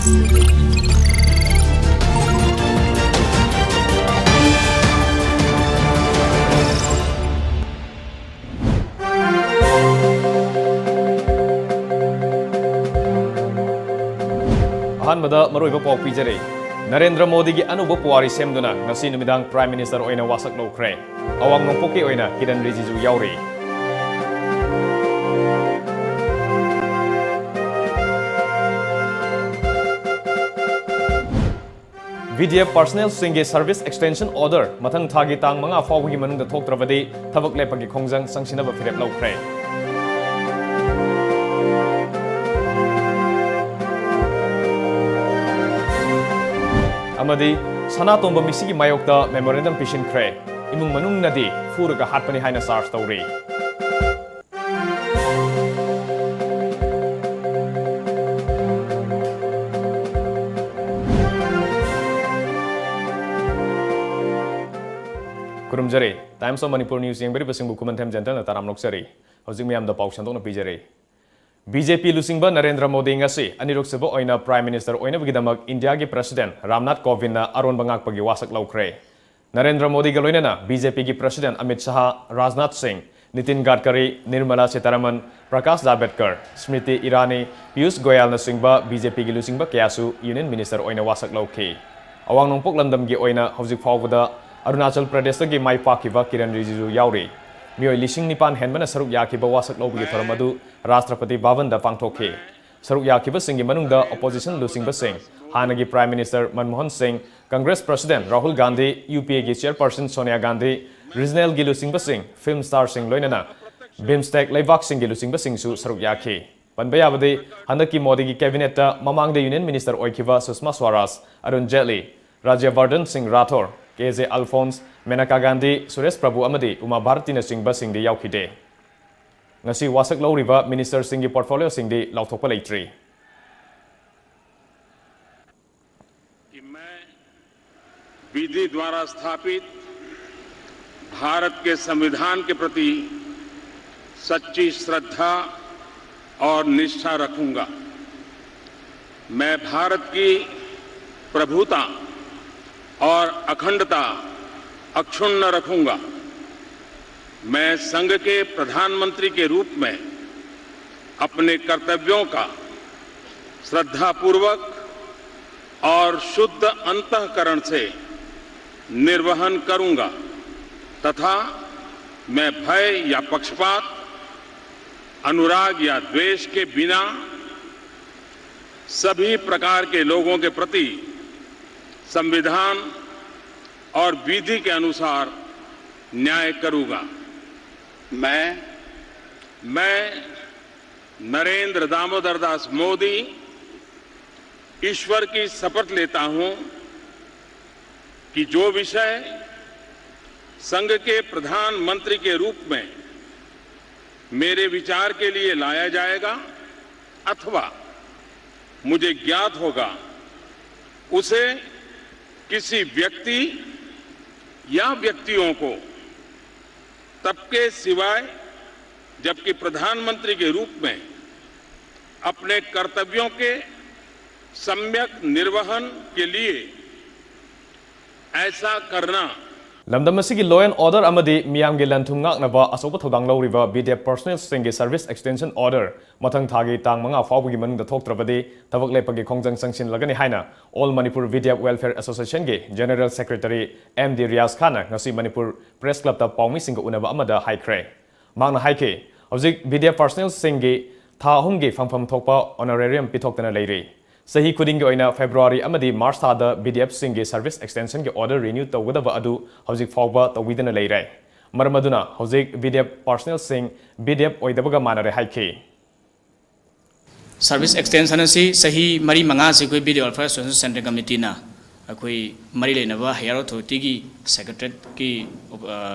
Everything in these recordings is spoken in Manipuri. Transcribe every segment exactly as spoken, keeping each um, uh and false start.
ꯑꯍꯥꯟꯕꯗ ꯃꯔꯨꯑꯣꯏꯕ ꯄꯥꯎ ꯄꯤꯖꯔꯤ꯫ ꯅꯔꯦꯟꯗ꯭ꯔ ꯃꯣꯗꯤꯒꯤ ꯑꯅꯧꯕ ꯄꯨꯋꯥꯔꯤ ꯁꯦꯝꯗꯨꯅ ꯉꯁꯤ ꯅꯨꯃꯤꯗꯥꯡ Prime Minister ꯑꯣꯏꯅ ꯋꯥꯁꯛ ꯂꯧꯈ꯭ꯔꯦ꯫ ꯑꯋꯥꯡ ꯅꯣꯡꯄꯣꯛꯀꯤ ꯑꯣꯏꯅ ꯀꯤꯔꯟ ꯔꯤꯖꯤꯖꯨ ꯌꯥꯎꯔꯤ꯫ VDF personnelꯁꯤꯡꯒꯤ service extension order ꯃꯊꯪ ꯊꯥꯒꯤ ꯇꯥꯡ ꯃꯉꯥ ꯐꯥꯎꯕꯒꯤ ꯃꯅꯨꯡꯗ ꯊꯣꯛꯇ꯭ꯔꯕꯗꯤ ꯊꯕꯛ ꯂꯦꯞꯄꯒꯤ ꯈꯣꯡꯖꯪ ꯆꯪꯁꯤꯟꯅꯕ ꯐꯤꯔꯦꯞ ꯂꯧꯈ꯭ꯔꯦ꯫ ꯑꯃꯗꯤ ꯁꯅꯥꯇꯣꯝꯕ ꯃꯤꯁꯤꯒꯤ ꯃꯥꯌꯣꯛꯇ memorandum ꯄꯤꯁꯤꯟꯈ꯭ꯔꯦ꯫ ꯏꯃꯨꯡ ꯃꯅꯨꯡꯅꯗꯤ ꯐꯨꯔꯒ ꯍꯥꯠꯄꯅꯤ ꯍꯥꯏꯅ charge ꯇꯧꯔꯤ꯫ ꯈꯨꯔꯨꯝꯖꯔꯤ꯫ Times of Manipur News ꯌꯦꯡꯕꯤꯔꯤꯕꯁꯤꯡꯕꯨ ꯈꯨꯃꯟꯊꯦꯝ ꯖꯦꯟꯇꯜꯅ ꯇꯔꯥꯝꯅ ꯑꯣꯛꯆꯔꯤ꯫ ꯍꯧꯖꯤꯛ ꯃꯤꯌꯥꯝꯗ ꯄꯥꯎ ꯁꯟꯗꯣꯛꯅ ꯄꯤꯖꯔꯤ꯫ BJP ꯂꯨꯆꯤꯡꯕ ꯅꯔꯦꯟꯗ꯭ꯔ ꯃꯣꯗꯤ ꯉꯁꯤ ꯑꯅꯤꯔꯛꯁꯨꯕ ꯑꯣꯏꯅ Prime Minister ꯑꯣꯏꯅꯕꯒꯤꯗꯃꯛ ꯏꯟꯗꯤꯌꯥꯒꯤ President ꯔꯥꯝꯅꯥꯊ ꯀꯣꯕꯤꯟꯗꯅ ꯑꯔꯣꯟꯕ ꯉꯥꯛꯄꯒꯤ ꯋꯥꯁꯛ ꯂꯧꯈ꯭ꯔꯦ꯫ ꯅꯔꯦꯟꯗ꯭ꯔ ꯃꯣꯗꯤꯒ ꯂꯣꯏꯅꯅ BJPꯒꯤ President ꯑꯃꯤꯠ ꯁꯥꯍ, ꯔꯥꯖꯅꯥꯊ ꯁꯤꯡ, ꯅꯤꯇꯤꯟ ꯒꯗꯀꯔꯤ, ꯅꯤꯔꯃꯂꯥ ꯁꯤꯇꯥꯔꯥꯃꯟ, ꯄ꯭ꯔꯀꯥꯁ ꯖꯥꯚꯦꯗꯀꯔ, ꯁ꯭ꯃ꯭ꯔꯤꯇꯤ ꯏꯔꯥꯅꯤ, ꯄꯤꯌꯨꯁ ꯒꯣꯌꯥꯜꯅꯆꯤꯡꯕ BJPꯒꯤ ꯂꯨꯆꯤꯡꯕ ꯀꯌꯥꯁꯨ Union Minister ꯑꯣꯏꯅ ꯋꯥꯁꯛ ꯂꯧꯈꯤ꯫ ꯑꯋꯥꯡ ꯅꯣꯡꯄꯣꯛ ꯂꯝꯗꯝꯒꯤ ꯑꯣꯏꯅ ꯍꯧꯖꯤꯛ ꯐꯥꯎꯕꯗ ꯑꯔꯨꯅꯥꯆꯜ ꯄ꯭ꯔꯗꯦꯁꯇꯒꯤ ꯃꯥꯏ ꯄꯥꯛꯈꯤꯕ ꯀꯤꯔꯟ ꯔꯤꯖꯤꯖꯨ ꯌꯥꯎꯔꯤ꯫ ꯃꯤꯑꯣꯏ ꯂꯤꯁꯤꯡ ꯅꯤꯄꯥꯟ ꯍꯦꯟꯕꯅ ꯁꯔꯨꯛ ꯌꯥꯈꯤꯕ ꯋꯥꯁꯛ ꯂꯧꯕꯒꯤ ꯊꯧꯔꯝ ꯑꯗꯨ ꯔꯥꯁꯇ꯭ꯔꯄꯇꯤ ꯚꯕꯟꯗ ꯄꯥꯡꯊꯣꯛꯈꯤ꯫ ꯁꯔꯨꯛ ꯌꯥꯈꯤꯕꯁꯤꯡꯒꯤ ꯃꯅꯨꯡꯗ opposition ꯂꯨꯆꯤꯡꯕꯁꯤꯡ, ꯍꯥꯟꯅꯒꯤ Prime Minister ꯃꯟꯃꯣꯍꯟ ꯁꯤꯡ, Congress President Rahul Gandhi, UPAꯒꯤ Chairperson Sonia Gandhi, regionalꯒꯤ ꯂꯨꯆꯤꯡꯕꯁꯤꯡ, film starꯁꯤꯡ ꯂꯣꯏꯅꯅ BIMSTEC ꯂꯩꯕꯥꯛꯁꯤꯡꯒꯤ ꯂꯨꯆꯤꯡꯕꯁꯤꯡꯁꯨ ꯁꯔꯨꯛ ꯌꯥꯈꯤ꯫ ꯄꯟꯕ ꯌꯥꯕꯗꯤ, ꯍꯟꯗꯛꯀꯤ ꯃꯣꯗꯤꯒꯤ cabinetꯇ ꯃꯃꯥꯡꯗ Union Minister ꯑꯣꯏꯈꯤꯕ ꯁꯨꯁꯃꯥ ꯁ꯭ꯋꯥꯔꯥꯖ, ꯑꯔꯨꯟ ꯖꯦꯠꯂꯤ, ꯔꯥꯖ꯭ꯌꯕꯔꯙꯟ ꯁꯤꯡ ꯔꯥꯊꯣꯔ, ꯀꯦ ꯖꯦ ꯑꯜꯐꯣꯟꯁ, ꯃꯦꯅꯀꯥ ꯒꯥꯟꯙꯤ, ꯁꯨꯔꯦꯁ ꯄ꯭ꯔꯚꯨ ꯑꯃꯗꯤ ꯎꯃꯥ ꯚꯥꯔꯇꯤꯅꯆꯤꯡꯕꯁꯤꯡꯗꯤ ꯌꯥꯎꯈꯤꯗꯦ꯫ ꯉꯁꯤ ꯋꯥꯁꯛ ꯂꯧꯔꯤꯕ ministerꯁꯤꯡꯒꯤ portfolioꯁꯤꯡꯗꯤ ꯂꯥꯎꯊꯣꯛꯄ ꯂꯩꯇ꯭ꯔꯤ꯫ कि मैं विधि द्वारा स्थापित भारत के संविधान के प्रति सच्ची श्रद्धा और निष्ठा रखूंगा। मैं भारत की प्रभुता और अखंडता अक्षुण्ण रखूंगा। मैं संघ के प्रधानमंत्री के रूप में अपने कर्तव्यों का श्रद्धापूर्वक और शुद्ध अंतःकरण से निर्वहन करूंगा तथा मैं भय या पक्षपात, अनुराग या द्वेष के बिना सभी प्रकार के लोगों के प्रति संविधान और विधि के अनुसार न्याय करूंगा। मैं मैं नरेंद्र दामोदर दास मोदी ईश्वर की शपथ लेता हूं कि जो विषय संघ के प्रधानमंत्री के रूप में मेरे विचार के लिए लाया जाएगा अथवा मुझे ज्ञात होगा, उसे किसी व्यक्ति या व्यक्तियों को तब के सिवाय, जबकि प्रधानमंत्री के रूप में अपने कर्तव्यों के सम्यक निर्वहन के लिए ऐसा करना। ꯂꯝꯗꯝ ꯑꯁꯤꯒꯤ law and order ꯑꯃꯗꯤ ꯃꯤꯌꯥꯝꯒꯤ ꯂꯟ ꯊꯨꯝ ꯉꯥꯛꯅꯕ ꯑꯆꯧꯕ ꯊꯧꯗꯥꯡ ꯂꯧꯔꯤꯕ BDF personnelꯁꯤꯡꯒꯤ service extension order ꯃꯊꯪ ꯊꯥꯒꯤ ꯇꯥꯡ ꯃꯉꯥ ꯐꯥꯎꯕꯒꯤ ꯃꯅꯨꯡꯗ ꯊꯣꯛꯇ꯭ꯔꯕꯗꯤ ꯊꯕꯛ ꯂꯦꯞꯄꯒꯤ ꯈꯣꯡꯖꯪ ꯆꯪꯁꯤꯜꯂꯒꯅꯤ ꯍꯥꯏꯅ All Manipur VDF Welfare Associationꯒꯤ General Secretary M D Riyaz ꯈꯥꯟꯅ ꯉꯁꯤ ꯃꯅꯤꯄꯨꯔ Press Clubꯇ ꯄꯥꯎꯃꯤꯁꯤꯡꯒ ꯎꯅꯕ ꯑꯃꯗ ꯍꯥꯏꯈ꯭ꯔꯦ꯫ ꯃꯍꯥꯛꯅ ꯍꯥꯏꯈꯤ, ꯍꯧꯖꯤꯛ BDF personnelꯁꯤꯡꯒꯤ ꯊꯥ ꯑꯍꯨꯝꯒꯤ ꯐꯪꯐꯝ ꯊꯣꯛꯄ honorarium ꯄꯤꯊꯣꯛꯇꯅ ꯂꯩꯔꯤ꯫ ꯆꯍꯤ ꯈꯨꯗꯤꯡꯒꯤ ꯑꯣꯏꯅ February ꯑꯃꯗꯤ March ꯊꯥꯗ BDFꯁꯤꯡꯒꯤ service extensionꯒꯤ order renew ꯇꯧꯒꯗꯕ ꯑꯗꯨ ꯍꯧꯖꯤꯛ ꯐꯥꯎꯕ ꯇꯧꯕꯤꯗꯅ ꯂꯩꯔꯦ꯫ ꯃꯔꯝ ꯑꯗꯨꯅ ꯍꯧꯖꯤꯛ BDF personnelꯁꯤꯡ BDF ꯑꯣꯏꯗꯕꯒ ꯃꯥꯟꯅꯔꯦ ꯍꯥꯏꯈꯤ꯫ Service extension ꯑꯁꯤ ꯆꯍꯤ ꯃꯔꯤ ꯃꯉꯥꯁꯤ ꯑꯩꯈꯣꯏ BDF Welfare Association Central Committeeꯅ ꯑꯩꯈꯣꯏ ꯃꯔꯤ ꯂꯩꯅꯕ higher authorityꯒꯤ Secretariatꯀꯤ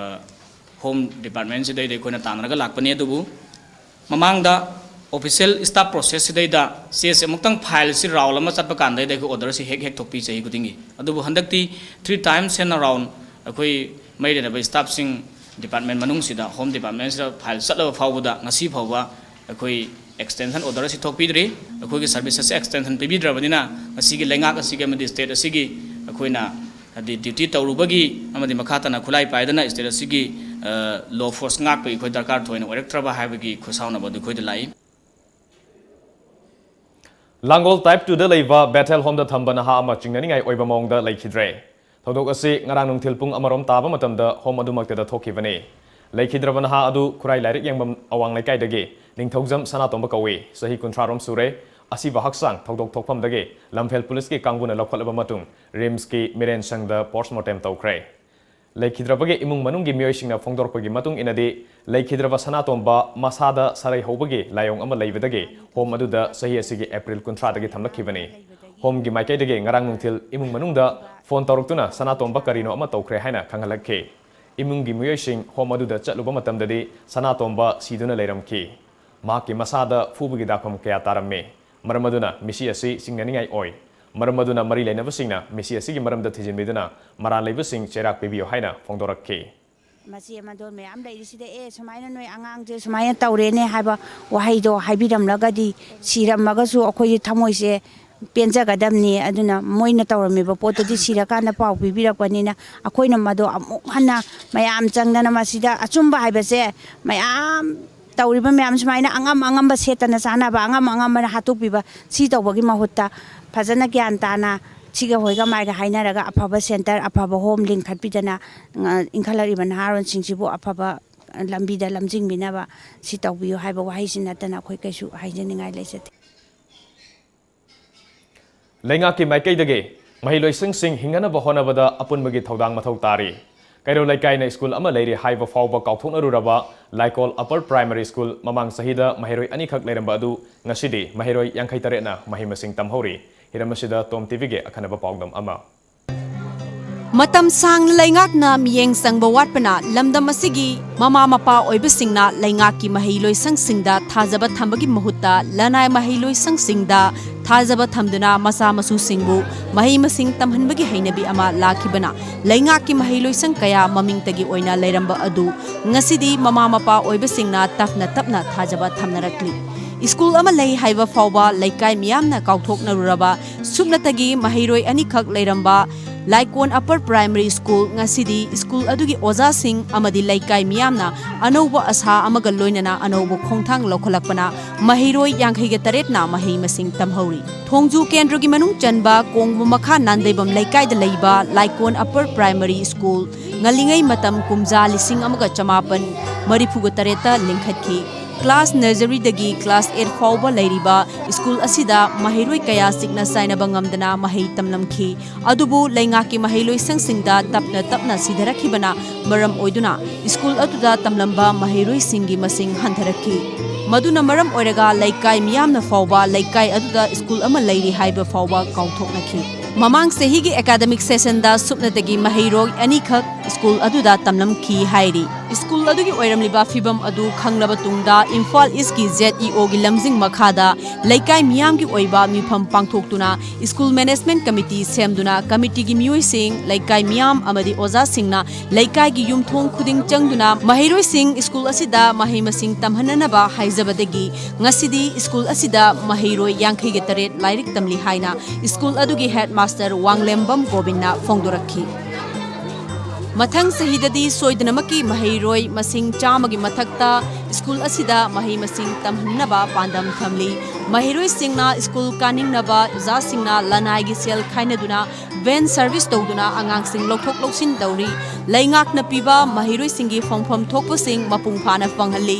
Home Departmentꯁꯤꯗꯩꯗ ꯑꯩꯈꯣꯏꯅ ꯇꯥꯟꯅꯔꯒ ꯂꯥꯛꯄꯅꯤ꯫ ꯑꯗꯨꯕꯨ ꯃꯃꯥꯡꯗ official staff processꯁꯤꯗꯩꯗ ꯆꯦꯁꯦ ꯑꯃꯨꯛꯇꯪ fileꯁꯤ round ꯑꯃ ꯆꯠꯄ ꯀꯥꯟꯗꯩꯗ ꯑꯩꯈꯣꯏ orderꯁꯤ ꯍꯦꯛ ꯍꯦꯛ ꯊꯣꯛꯄꯤ ꯆꯍꯤ ꯈꯨꯗꯤꯡꯒꯤ꯫ ꯑꯗꯨꯕꯨ ꯍꯟꯗꯛꯇꯤ three times ꯍꯦꯟꯅ round ꯑꯩꯈꯣꯏ ꯃꯔꯤ ꯂꯩꯅꯕ staffꯁꯤꯡ department ꯃꯅꯨꯡꯁꯤꯗ, Home Departmentꯁꯤꯗ file ꯆꯠꯂꯕ ꯐꯥꯎꯕꯗ ꯉꯁꯤ ꯐꯥꯎꯕ ꯑꯩꯈꯣꯏ Extension order ꯑꯁꯤ ꯊꯣꯛꯄꯤꯗ꯭ꯔꯤ꯫ ꯑꯩꯈꯣꯏꯒꯤ service ꯑꯁꯤ extension ꯄꯤꯕꯤꯗ꯭ꯔꯕꯅꯤꯅ, ꯃꯁꯤꯒꯤ ꯂꯩꯉꯥꯛ ꯑꯁꯤꯒꯤ ꯑꯃꯗꯤ state ꯑꯁꯤꯒꯤ ꯑꯩꯈꯣꯏꯅ ꯍꯥꯏꯗꯤ duty ꯇꯧꯔꯨꯕꯒꯤ ꯑꯃꯗꯤ ꯃꯈꯥ ꯇꯥꯅ ꯈꯨꯠꯂꯥꯏ ꯄꯥꯏꯗꯅ state ꯑꯁꯤꯒꯤ, ꯑ, law force ꯉꯥꯛꯄꯒꯤ ꯑꯩꯈꯣꯏ ꯗꯔꯀꯥꯔ ꯊꯣꯏꯅ ꯑꯣꯏꯔꯛꯇ꯭ꯔꯕ ꯍꯥꯏꯕꯒꯤ ꯈꯨꯠꯁꯥꯎꯅꯕ ꯑꯗꯨ ꯑꯩꯈꯣꯏꯗ ꯂꯥꯛꯏ꯫ ꯂꯥꯡꯒꯣꯜ Type two ꯗ ꯂꯩꯕ Bethel Home ꯗ ꯊꯝꯕ ꯅꯍꯥ ꯑꯃ ꯆꯤꯡꯅꯅꯤꯡꯉꯥꯏ ꯑꯣꯏꯕ ꯃꯑꯣꯡꯗ ꯂꯩꯈꯤꯗ꯭ꯔꯦ꯫ ꯊꯧꯗꯣꯛ ꯑꯁꯤ ꯉꯔꯥꯡ ꯅꯨꯡꯊꯤꯜ ꯄꯨꯡ ꯑꯃꯔꯣꯝ ꯇꯥꯕ ꯃꯇꯝꯗ home ꯑꯗꯨꯃꯛꯇꯗ ꯊꯣꯛꯈꯤꯕꯅꯤ꯫ ꯂꯩꯈꯤꯗ꯭ꯔꯕ ꯅꯍꯥ ꯑꯗꯨ ꯈꯨꯔꯥꯏ ꯂꯥꯏꯔꯤꯛ ꯌꯦꯡꯐꯝ ꯑꯋꯥꯡ ꯂꯩꯀꯥꯏꯗꯒꯤ ꯅꯤꯡꯊꯧꯖꯝ ꯁꯅꯥꯇꯣꯝꯕ ꯀꯧꯏ꯫ ꯆꯍꯤ ꯀꯨꯟꯊ꯭ꯔꯥ ꯔꯣꯝ ꯁꯨꯔꯦ꯫ ꯑꯁꯤꯕ ꯍꯛꯆꯥꯡ ꯊꯧꯗꯣꯛ ꯊꯣꯛꯐꯝꯗꯒꯤ ꯂꯝꯐꯦꯜ ꯄꯨꯂꯤꯁꯀꯤ ꯀꯥꯡꯕꯨꯅ ꯂꯧꯈꯠꯂꯕ ꯃꯇꯨꯡ ꯔꯤꯝꯁꯀꯤ ꯃꯤꯔꯦꯟ ꯁꯪꯗ post mortem ꯇꯧꯈ꯭ꯔꯦ꯫ ꯂꯩꯈꯤꯗ꯭ꯔꯕꯒꯤ ꯏꯃꯨꯡ ꯃꯅꯨꯡꯒꯤ ꯃꯤꯑꯣꯏꯁꯤꯡꯅ ꯐꯣꯡꯗꯣꯔꯛꯄꯒꯤ ꯃꯇꯨꯡ ꯏꯟꯅꯗꯤ, ꯂꯩꯈꯤꯗ꯭ꯔꯕ ꯁꯅꯥꯇꯣꯝꯕ ꯃꯁꯥꯗ ꯁꯔꯩ ꯍꯧꯕꯒꯤ ꯂꯥꯏꯑꯣꯡ ꯑꯃ ꯂꯩꯕꯗꯒꯤ home ꯑꯗꯨꯗ ꯆꯍꯤ ꯑꯁꯤꯒꯤ April ꯀꯨꯟꯊ꯭ꯔꯥꯗꯒꯤ ꯊꯝꯂꯛꯈꯤꯕꯅꯤ꯫ Home ꯒꯤ ꯃꯥꯏꯀꯩꯗꯒꯤ ꯉꯔꯥꯡ ꯅꯨꯡꯊꯤꯜ ꯏꯃꯨꯡ ꯃꯅꯨꯡꯗ phone ꯇꯧꯔꯛꯇꯨꯅ ꯁꯅꯥꯇꯣꯝꯕ ꯀꯔꯤꯅꯣ ꯑꯃ ꯇꯧꯈ꯭ꯔꯦ ꯍꯥꯏꯅ ꯈꯪꯍꯜꯂꯛꯈꯤ꯫ ꯏꯃꯨꯡꯒꯤ ꯃꯤꯑꯣꯏꯁꯤꯡ home ꯑꯗꯨꯗ ꯆꯠꯂꯨꯕ ꯃꯇꯝꯗꯗꯤ ꯁꯅꯥꯇꯣꯝꯕ ꯁꯤꯗꯨꯅ ꯂꯩꯔꯝꯈꯤ꯫ ꯃꯍꯥꯛꯀꯤ ꯃꯁꯥꯗ ꯐꯨꯕꯒꯤ ꯗꯥꯛꯐꯝ ꯀꯌꯥ ꯇꯥꯔꯝꯃꯤ꯫ ꯃꯔꯝ ꯑꯗꯨꯅ ꯃꯤꯁꯤ ꯑꯁꯤ ꯆꯤꯡꯅꯅꯤꯡꯉꯥꯏ ꯑꯣꯏ꯫ ꯃꯔꯝ ꯑꯗꯨꯅ ꯃꯔꯤ ꯂꯩꯅꯕꯁꯤꯡꯅ ꯃꯤꯁꯤ ꯑꯁꯤꯒꯤ ꯃꯔꯝꯗ ꯊꯤꯖꯤꯟꯕꯤꯗꯨꯅ ꯃꯔꯥꯜ ꯂꯩꯕꯁꯤꯡ ꯆꯩꯔꯥꯛ ꯄꯤꯕꯤꯌꯨ ꯍꯥꯏꯅ ꯐꯣꯡꯗꯣꯔꯛꯈꯤ꯫ ꯃꯆꯦ ꯃꯗꯣꯟ ꯃꯌꯥꯝ ꯂꯩꯔꯤꯁꯤꯗ, "ꯑꯦ, ꯁꯨꯃꯥꯏꯅ ꯅꯣꯏ ꯑꯉꯥꯡꯁꯦ ꯁꯨꯃꯥꯏꯅ ꯇꯧꯔꯦꯅꯦ" ꯍꯥꯏꯕ ꯋꯥꯍꯩꯗꯣ ꯍꯥꯏꯕꯤꯔꯝꯂꯒꯗꯤ, ꯁꯤꯔꯝꯃꯒꯁꯨ ꯑꯩꯈꯣꯏꯒꯤ ꯊꯃꯣꯏꯁꯦ ꯄꯦꯟꯖꯒꯗꯕꯅꯤ꯫ ꯑꯗꯨꯅ ꯃꯣꯏꯅ ꯇꯧꯔꯝꯃꯤꯕ ꯄꯣꯠꯇꯨꯗꯤ ꯁꯤꯔꯀꯥꯟꯗ ꯄꯥꯎ ꯄꯤꯕꯤꯔꯛꯄꯅꯤꯅ, ꯑꯩꯈꯣꯏꯅ ꯃꯗꯣ ꯑꯃꯨꯛ ꯍꯟꯅ ꯃꯌꯥꯝ ꯆꯪꯗꯅ, ꯃꯁꯤꯗ ꯑꯆꯨꯝꯕ ꯍꯥꯏꯕꯁꯦ ꯃꯌꯥꯝ ꯇꯧꯔꯤꯕ ꯃꯌꯥꯝ ꯁꯨꯃꯥꯏꯅ ꯑꯉꯝ ꯑꯉꯝꯕ ꯁꯦꯠꯇꯅ ꯆꯥꯅꯕ, ꯑꯉꯝ ꯑꯉꯝꯕꯅ ꯍꯥꯠꯇꯣꯛꯄꯤꯕ, ꯁꯤ ꯇꯧꯕꯒꯤ ꯃꯍꯨꯠꯇ ꯐꯖꯅ ꯒ꯭ꯌꯥꯟ ꯇꯥꯅ ꯁꯤꯒ ꯍꯣꯏꯒ ꯃꯥꯏꯒ ꯍꯥꯏꯅꯔꯒ ꯑꯐꯕ center, ꯑꯐꯕ home ꯂꯤꯡꯈꯠꯄꯤꯗꯅ, ꯉ-, ꯏꯟꯈꯠꯂꯛꯏꯕ ꯅꯍꯥꯔꯣꯟꯁꯤꯡꯁꯤꯕꯨ ꯑꯐꯕ ꯂꯝꯕꯤꯗ ꯂꯝꯖꯤꯡꯕꯤꯅꯕ ꯁꯤ ꯇꯧꯕꯤꯌꯨ ꯍꯥꯏꯕ ꯋꯥꯍꯩꯁꯤ ꯅꯠꯇꯅ ꯑꯩꯈꯣꯏ ꯀꯩꯁꯨ ꯍꯥꯏꯖꯅꯤꯡꯉꯥꯏ ꯂꯩꯖꯗꯦ꯫ ꯂꯩꯉꯥꯛꯀꯤ ꯃꯥꯏꯀꯩꯗꯒꯤ ꯃꯍꯩꯂꯣꯏꯁꯪꯁꯤꯡ ꯍꯤꯡꯅꯅꯕ ꯍꯣꯠꯅꯕꯗ ꯑꯄꯨꯟꯕꯒꯤ ꯊꯧꯗꯥꯡ ꯃꯊꯧ ꯇꯥꯔꯤ꯫ ꯀꯩꯔꯧ ꯂꯩꯀꯥꯏꯅ school ꯑꯃ ꯂꯩꯔꯤ ꯍꯥꯏꯕ ꯐꯥꯎꯕ ꯀꯥꯎꯊꯣꯛꯅꯔꯨꯔꯕ ꯂꯥꯏꯀꯣꯜ Upper Primary School ꯃꯃꯥꯡ ꯆꯍꯤꯗ ꯃꯍꯩꯔꯣꯏ ꯑꯅꯤꯈꯛ ꯂꯩꯔꯝꯕ ꯑꯗꯨ ꯉꯁꯤꯗꯤ ꯃꯍꯩꯔꯣꯏ ꯌꯥꯡꯈꯩ ꯇꯔꯦꯠꯅ ꯃꯍꯩ ꯃꯁꯤꯡ ꯇꯝꯍꯧꯔꯤ꯫ ꯍꯤꯔꯝ ꯑꯁꯤꯗ ꯇꯣꯝ ꯇꯤꯚꯤꯒꯤ ꯑꯈꯟꯅꯕ ꯄꯥꯎꯗꯝ ꯑꯃ꯫ ꯃꯇꯝ ꯁꯥꯡꯅ ꯂꯩꯉꯥꯛꯅ ꯃꯤꯠꯌꯦꯡ ꯆꯪꯕ ꯋꯥꯠꯄꯅ ꯂꯝꯗꯝ ꯑꯁꯤꯒꯤ ꯃꯃꯥ ꯃꯄꯥ ꯑꯣꯏꯕꯁꯤꯡꯅ ꯂꯩꯉꯥꯛꯀꯤ ꯃꯍꯩ ꯂꯣꯏꯁꯪꯁꯤꯡꯗ ꯊꯥꯖꯕ ꯊꯝꯕꯒꯤ ꯃꯍꯨꯠꯇ ꯂꯅꯥꯏ ꯃꯍꯩ ꯂꯣꯏꯁꯪꯁꯤꯡꯗ ꯊꯥꯖꯕ ꯊꯝꯗꯨꯅ ꯃꯆꯥ ꯃꯁꯨꯁꯤꯡꯕꯨ ꯃꯍꯩ ꯃꯁꯤꯡ ꯇꯝꯍꯟꯕꯒꯤ ꯍꯩꯅꯕꯤ ꯑꯃ ꯂꯥꯛꯈꯤꯕꯅ ꯂꯩꯉꯥꯛꯀꯤ ꯃꯍꯩ ꯂꯣꯏꯁꯪ ꯀꯌꯥ ꯃꯃꯤꯡꯇꯒꯤ ꯑꯣꯏꯅ ꯂꯩꯔꯝꯕ ꯑꯗꯨ ꯉꯁꯤꯗꯤ ꯃꯃꯥ ꯃꯄꯥ ꯑꯣꯏꯕꯁꯤꯡꯅ ꯇꯞꯅ ꯇꯞꯅ ꯊꯥꯖꯕ ꯊꯝꯅꯔꯛꯂꯤ꯫ ꯁ꯭ꯀꯨꯜ ꯑꯃ ꯂꯩ ꯍꯥꯏꯕ ꯐꯥꯎꯕ ꯂꯩꯀꯥꯏ ꯃꯤꯌꯥꯝꯅ ꯀꯥꯎꯊꯣꯛꯅꯔꯨꯔꯕ ꯁꯨꯞꯅꯇꯒꯤ ꯃꯍꯩꯔꯣꯏ ꯑꯅꯤꯈꯛ ꯂꯩꯔꯝꯕ ꯂꯥꯏꯀꯣꯟ ꯑꯄꯔ ꯄ꯭ꯔꯥꯏꯃꯔꯤ ꯁ꯭ꯀꯨꯜ ꯉꯁꯤꯗꯤ ꯁ꯭ꯀꯨꯜ ꯑꯗꯨꯒꯤ ꯑꯣꯖꯥꯁꯤꯡ ꯑꯃꯗꯤ ꯂꯩꯀꯥꯏ ꯃꯤꯌꯥꯝꯅ ꯑꯅꯧꯕ ꯑꯁꯥ ꯑꯃꯒ ꯂꯣꯏꯅꯅ ꯑꯅꯧꯕ ꯈꯣꯡꯊꯥꯡ ꯂꯧꯈꯠꯂꯛꯄꯅ ꯃꯍꯩꯔꯣꯏ ꯌꯥꯡꯈꯩꯒ ꯇꯔꯦꯠꯅ ꯃꯍꯩ ꯃꯁꯤꯡ ꯇꯝꯍꯧꯔꯤ꯫ ꯊꯣꯡꯖꯨ ꯀꯦꯟꯗ꯭ꯔꯒꯤ ꯃꯅꯨꯡ ꯆꯟꯕ ꯀꯣꯡꯕ ꯃꯈꯥ ꯅꯥꯟꯗꯩꯕꯝ ꯂꯩꯀꯥꯏꯗ ꯂꯩꯕ ꯂꯥꯏꯀꯣꯟ ꯑꯄꯔ ꯄ꯭ꯔꯥꯏꯃꯔꯤ ꯁ꯭ꯀꯨꯜ ꯉꯜꯂꯤꯉꯩ ꯃꯇꯝ ꯀꯨꯝꯖꯥ ꯂꯤꯁꯤꯡ ꯑꯃꯒ ꯆꯃꯥꯄꯟ ꯃꯔꯤꯐꯨꯒ ꯇꯔꯦꯠꯇ ꯂꯤꯡꯈꯠꯈꯤ꯫ ꯀ꯭ꯂꯥꯁ ꯅꯔꯖꯔꯤꯗꯒꯤ ꯀ꯭ꯂꯥꯁ ꯑꯦꯠ ꯐꯥꯎꯕ ꯂꯩꯔꯤꯕ ꯁ꯭ꯀꯨꯜ ꯑꯁꯤꯗ ꯃꯍꯩꯔꯣꯏ ꯀꯌꯥ ꯆꯤꯛꯅ ꯆꯥꯏꯅꯕ ꯉꯝꯗꯅ ꯃꯍꯩ ꯇꯝꯂꯝꯈꯤ꯫ ꯑꯗꯨꯕꯨ ꯂꯩꯉꯥꯛꯀꯤ ꯃꯍꯩꯂꯣꯏꯁꯪꯁꯤꯡꯗ ꯇꯞꯅ ꯇꯞꯅ ꯁꯤꯊꯔꯛꯈꯤꯕꯅ ꯃꯔꯝ ꯑꯣꯏꯗꯨꯅ ꯁ꯭ꯀꯨꯜ ꯑꯗꯨꯗ ꯇꯝꯂꯝꯕ ꯃꯍꯩꯔꯣꯏꯁꯤꯡꯒꯤ ꯃꯁꯤꯡ ꯍꯟꯊꯔꯛꯈꯤ꯫ ꯃꯗꯨꯅ ꯃꯔꯝ ꯑꯣꯏꯔꯒ ꯂꯩꯀꯥꯏ ꯃꯤꯌꯥꯝꯅ ꯐꯥꯎꯕ ꯂꯩꯀꯥꯏ ꯑꯗꯨꯗ ꯁ꯭ꯀꯨꯜ ꯑꯃ ꯂꯩꯔꯤ ꯍꯥꯏꯕ ꯐꯥꯎꯕ ꯀꯥꯎꯊꯣꯛꯅꯈꯤ꯫ ꯃꯃꯥꯡ ꯆꯍꯤꯒꯤ ꯑꯦꯀꯥꯗꯃꯤꯛ ꯁꯦꯁꯟꯗ ꯁꯨꯞꯅꯇꯒꯤ ꯃꯍꯩꯔꯣꯏ ꯑꯅꯤꯈꯛ ꯁ꯭ꯀꯨꯜ ꯑꯗꯨꯗ ꯇꯝꯂꯝꯈꯤ ꯍꯥꯏꯔꯤ꯫ ꯁ꯭ꯀꯨꯜ ꯑꯗꯨꯒꯤ ꯑꯣꯏꯔꯝꯂꯤꯕ ꯐꯤꯕꯝ ꯑꯗꯨ ꯈꯪꯂꯕ ꯇꯨꯡꯗ ꯏꯝꯐꯥꯜ ꯏꯁꯀꯤ ꯖꯦꯠ ꯏ ꯑꯣꯒꯤ ꯂꯝꯖꯤꯡ ꯃꯈꯥꯗ ꯂꯩꯀꯥꯏ ꯃꯤꯌꯥꯝꯒꯤ ꯑꯣꯏꯕ ꯃꯤꯐꯝ ꯄꯥꯡꯊꯣꯛꯇꯨꯅ ꯁ꯭ꯀꯨꯜ ꯃꯦꯅꯦꯖꯃꯦꯟꯠ ꯀꯃꯤꯇꯤ ꯁꯦꯝꯗꯨꯅ ꯀꯃꯤꯇꯤꯒꯤ ꯃꯤꯑꯣꯏꯁꯤꯡ, ꯂꯩꯀꯥꯏ ꯃꯤꯌꯥꯝ ꯑꯃꯗꯤ ꯑꯣꯖꯥꯁꯤꯡꯅ ꯂꯩꯀꯥꯏꯒꯤ ꯌꯨꯝꯊꯣꯡ ꯈꯨꯗꯤꯡ ꯆꯪꯗꯨꯅ ꯃꯍꯩꯔꯣꯏꯁꯤꯡ ꯁ꯭ꯀꯨꯜ ꯑꯁꯤꯗ ꯃꯍꯩ ꯃꯁꯤꯡ ꯇꯝꯍꯟꯅꯅꯕ ꯍꯥꯏꯖꯕꯗꯒꯤ ꯉꯁꯤꯗꯤ ꯁ꯭ꯀꯨꯜ ꯑꯁꯤꯗ ꯃꯍꯩꯔꯣꯏ ꯌꯥꯡꯈꯩꯒ ꯇꯔꯦꯠ ꯂꯥꯏꯔꯤꯛ ꯇꯝꯂꯤ ꯍꯥꯏꯅ ꯁ꯭ꯀꯨꯜ ꯑꯗꯨꯒꯤ ꯍꯦꯗꯃꯥꯁꯇꯔ ꯋꯥꯡꯂꯦꯝꯕꯝ ꯒꯣꯕꯤꯟꯅ ꯐꯣꯡꯗꯣꯔꯛꯈꯤ꯫ ꯃꯊꯪ ꯆꯍꯤꯗꯗꯤ ꯁꯣꯏꯗꯅꯃꯛꯀꯤ ꯃꯍꯩꯔꯣꯏ ꯃꯁꯤꯡ ꯆꯥꯝꯃꯒꯤ ꯃꯊꯛꯇ ꯁ꯭ꯀꯨꯜ ꯑꯁꯤꯗ ꯃꯍꯩ ꯃꯁꯤꯡ ꯇꯝꯍꯟꯅꯕ ꯄꯥꯟꯗꯝ ꯊꯝꯂꯤ꯫ ꯃꯍꯩꯔꯣꯏꯁꯤꯡꯅ ꯁ꯭ꯀꯨꯜ ꯀꯥꯅꯤꯡꯅꯕ ꯑꯣꯖꯥꯁꯤꯡꯅ ꯂꯅꯥꯏꯒꯤ ꯁꯦꯜ ꯈꯥꯏꯅꯗꯨꯅ ꯚꯦꯟ ꯁꯔꯚꯤꯁ ꯇꯧꯗꯨꯅ ꯑꯉꯥꯡꯁꯤꯡ ꯂꯧꯊꯣꯛ ꯂꯧꯁꯤꯟ ꯇꯧꯔꯤ꯫ ꯂꯩꯉꯥꯛꯅ ꯄꯤꯕ ꯃꯍꯩꯔꯣꯏꯁꯤꯡꯒꯤ ꯐꯪꯐꯝ ꯊꯣꯛꯄꯁꯤꯡ ꯃꯄꯨꯡ ꯐꯥꯅ ꯐꯪꯍꯜꯂꯤ꯫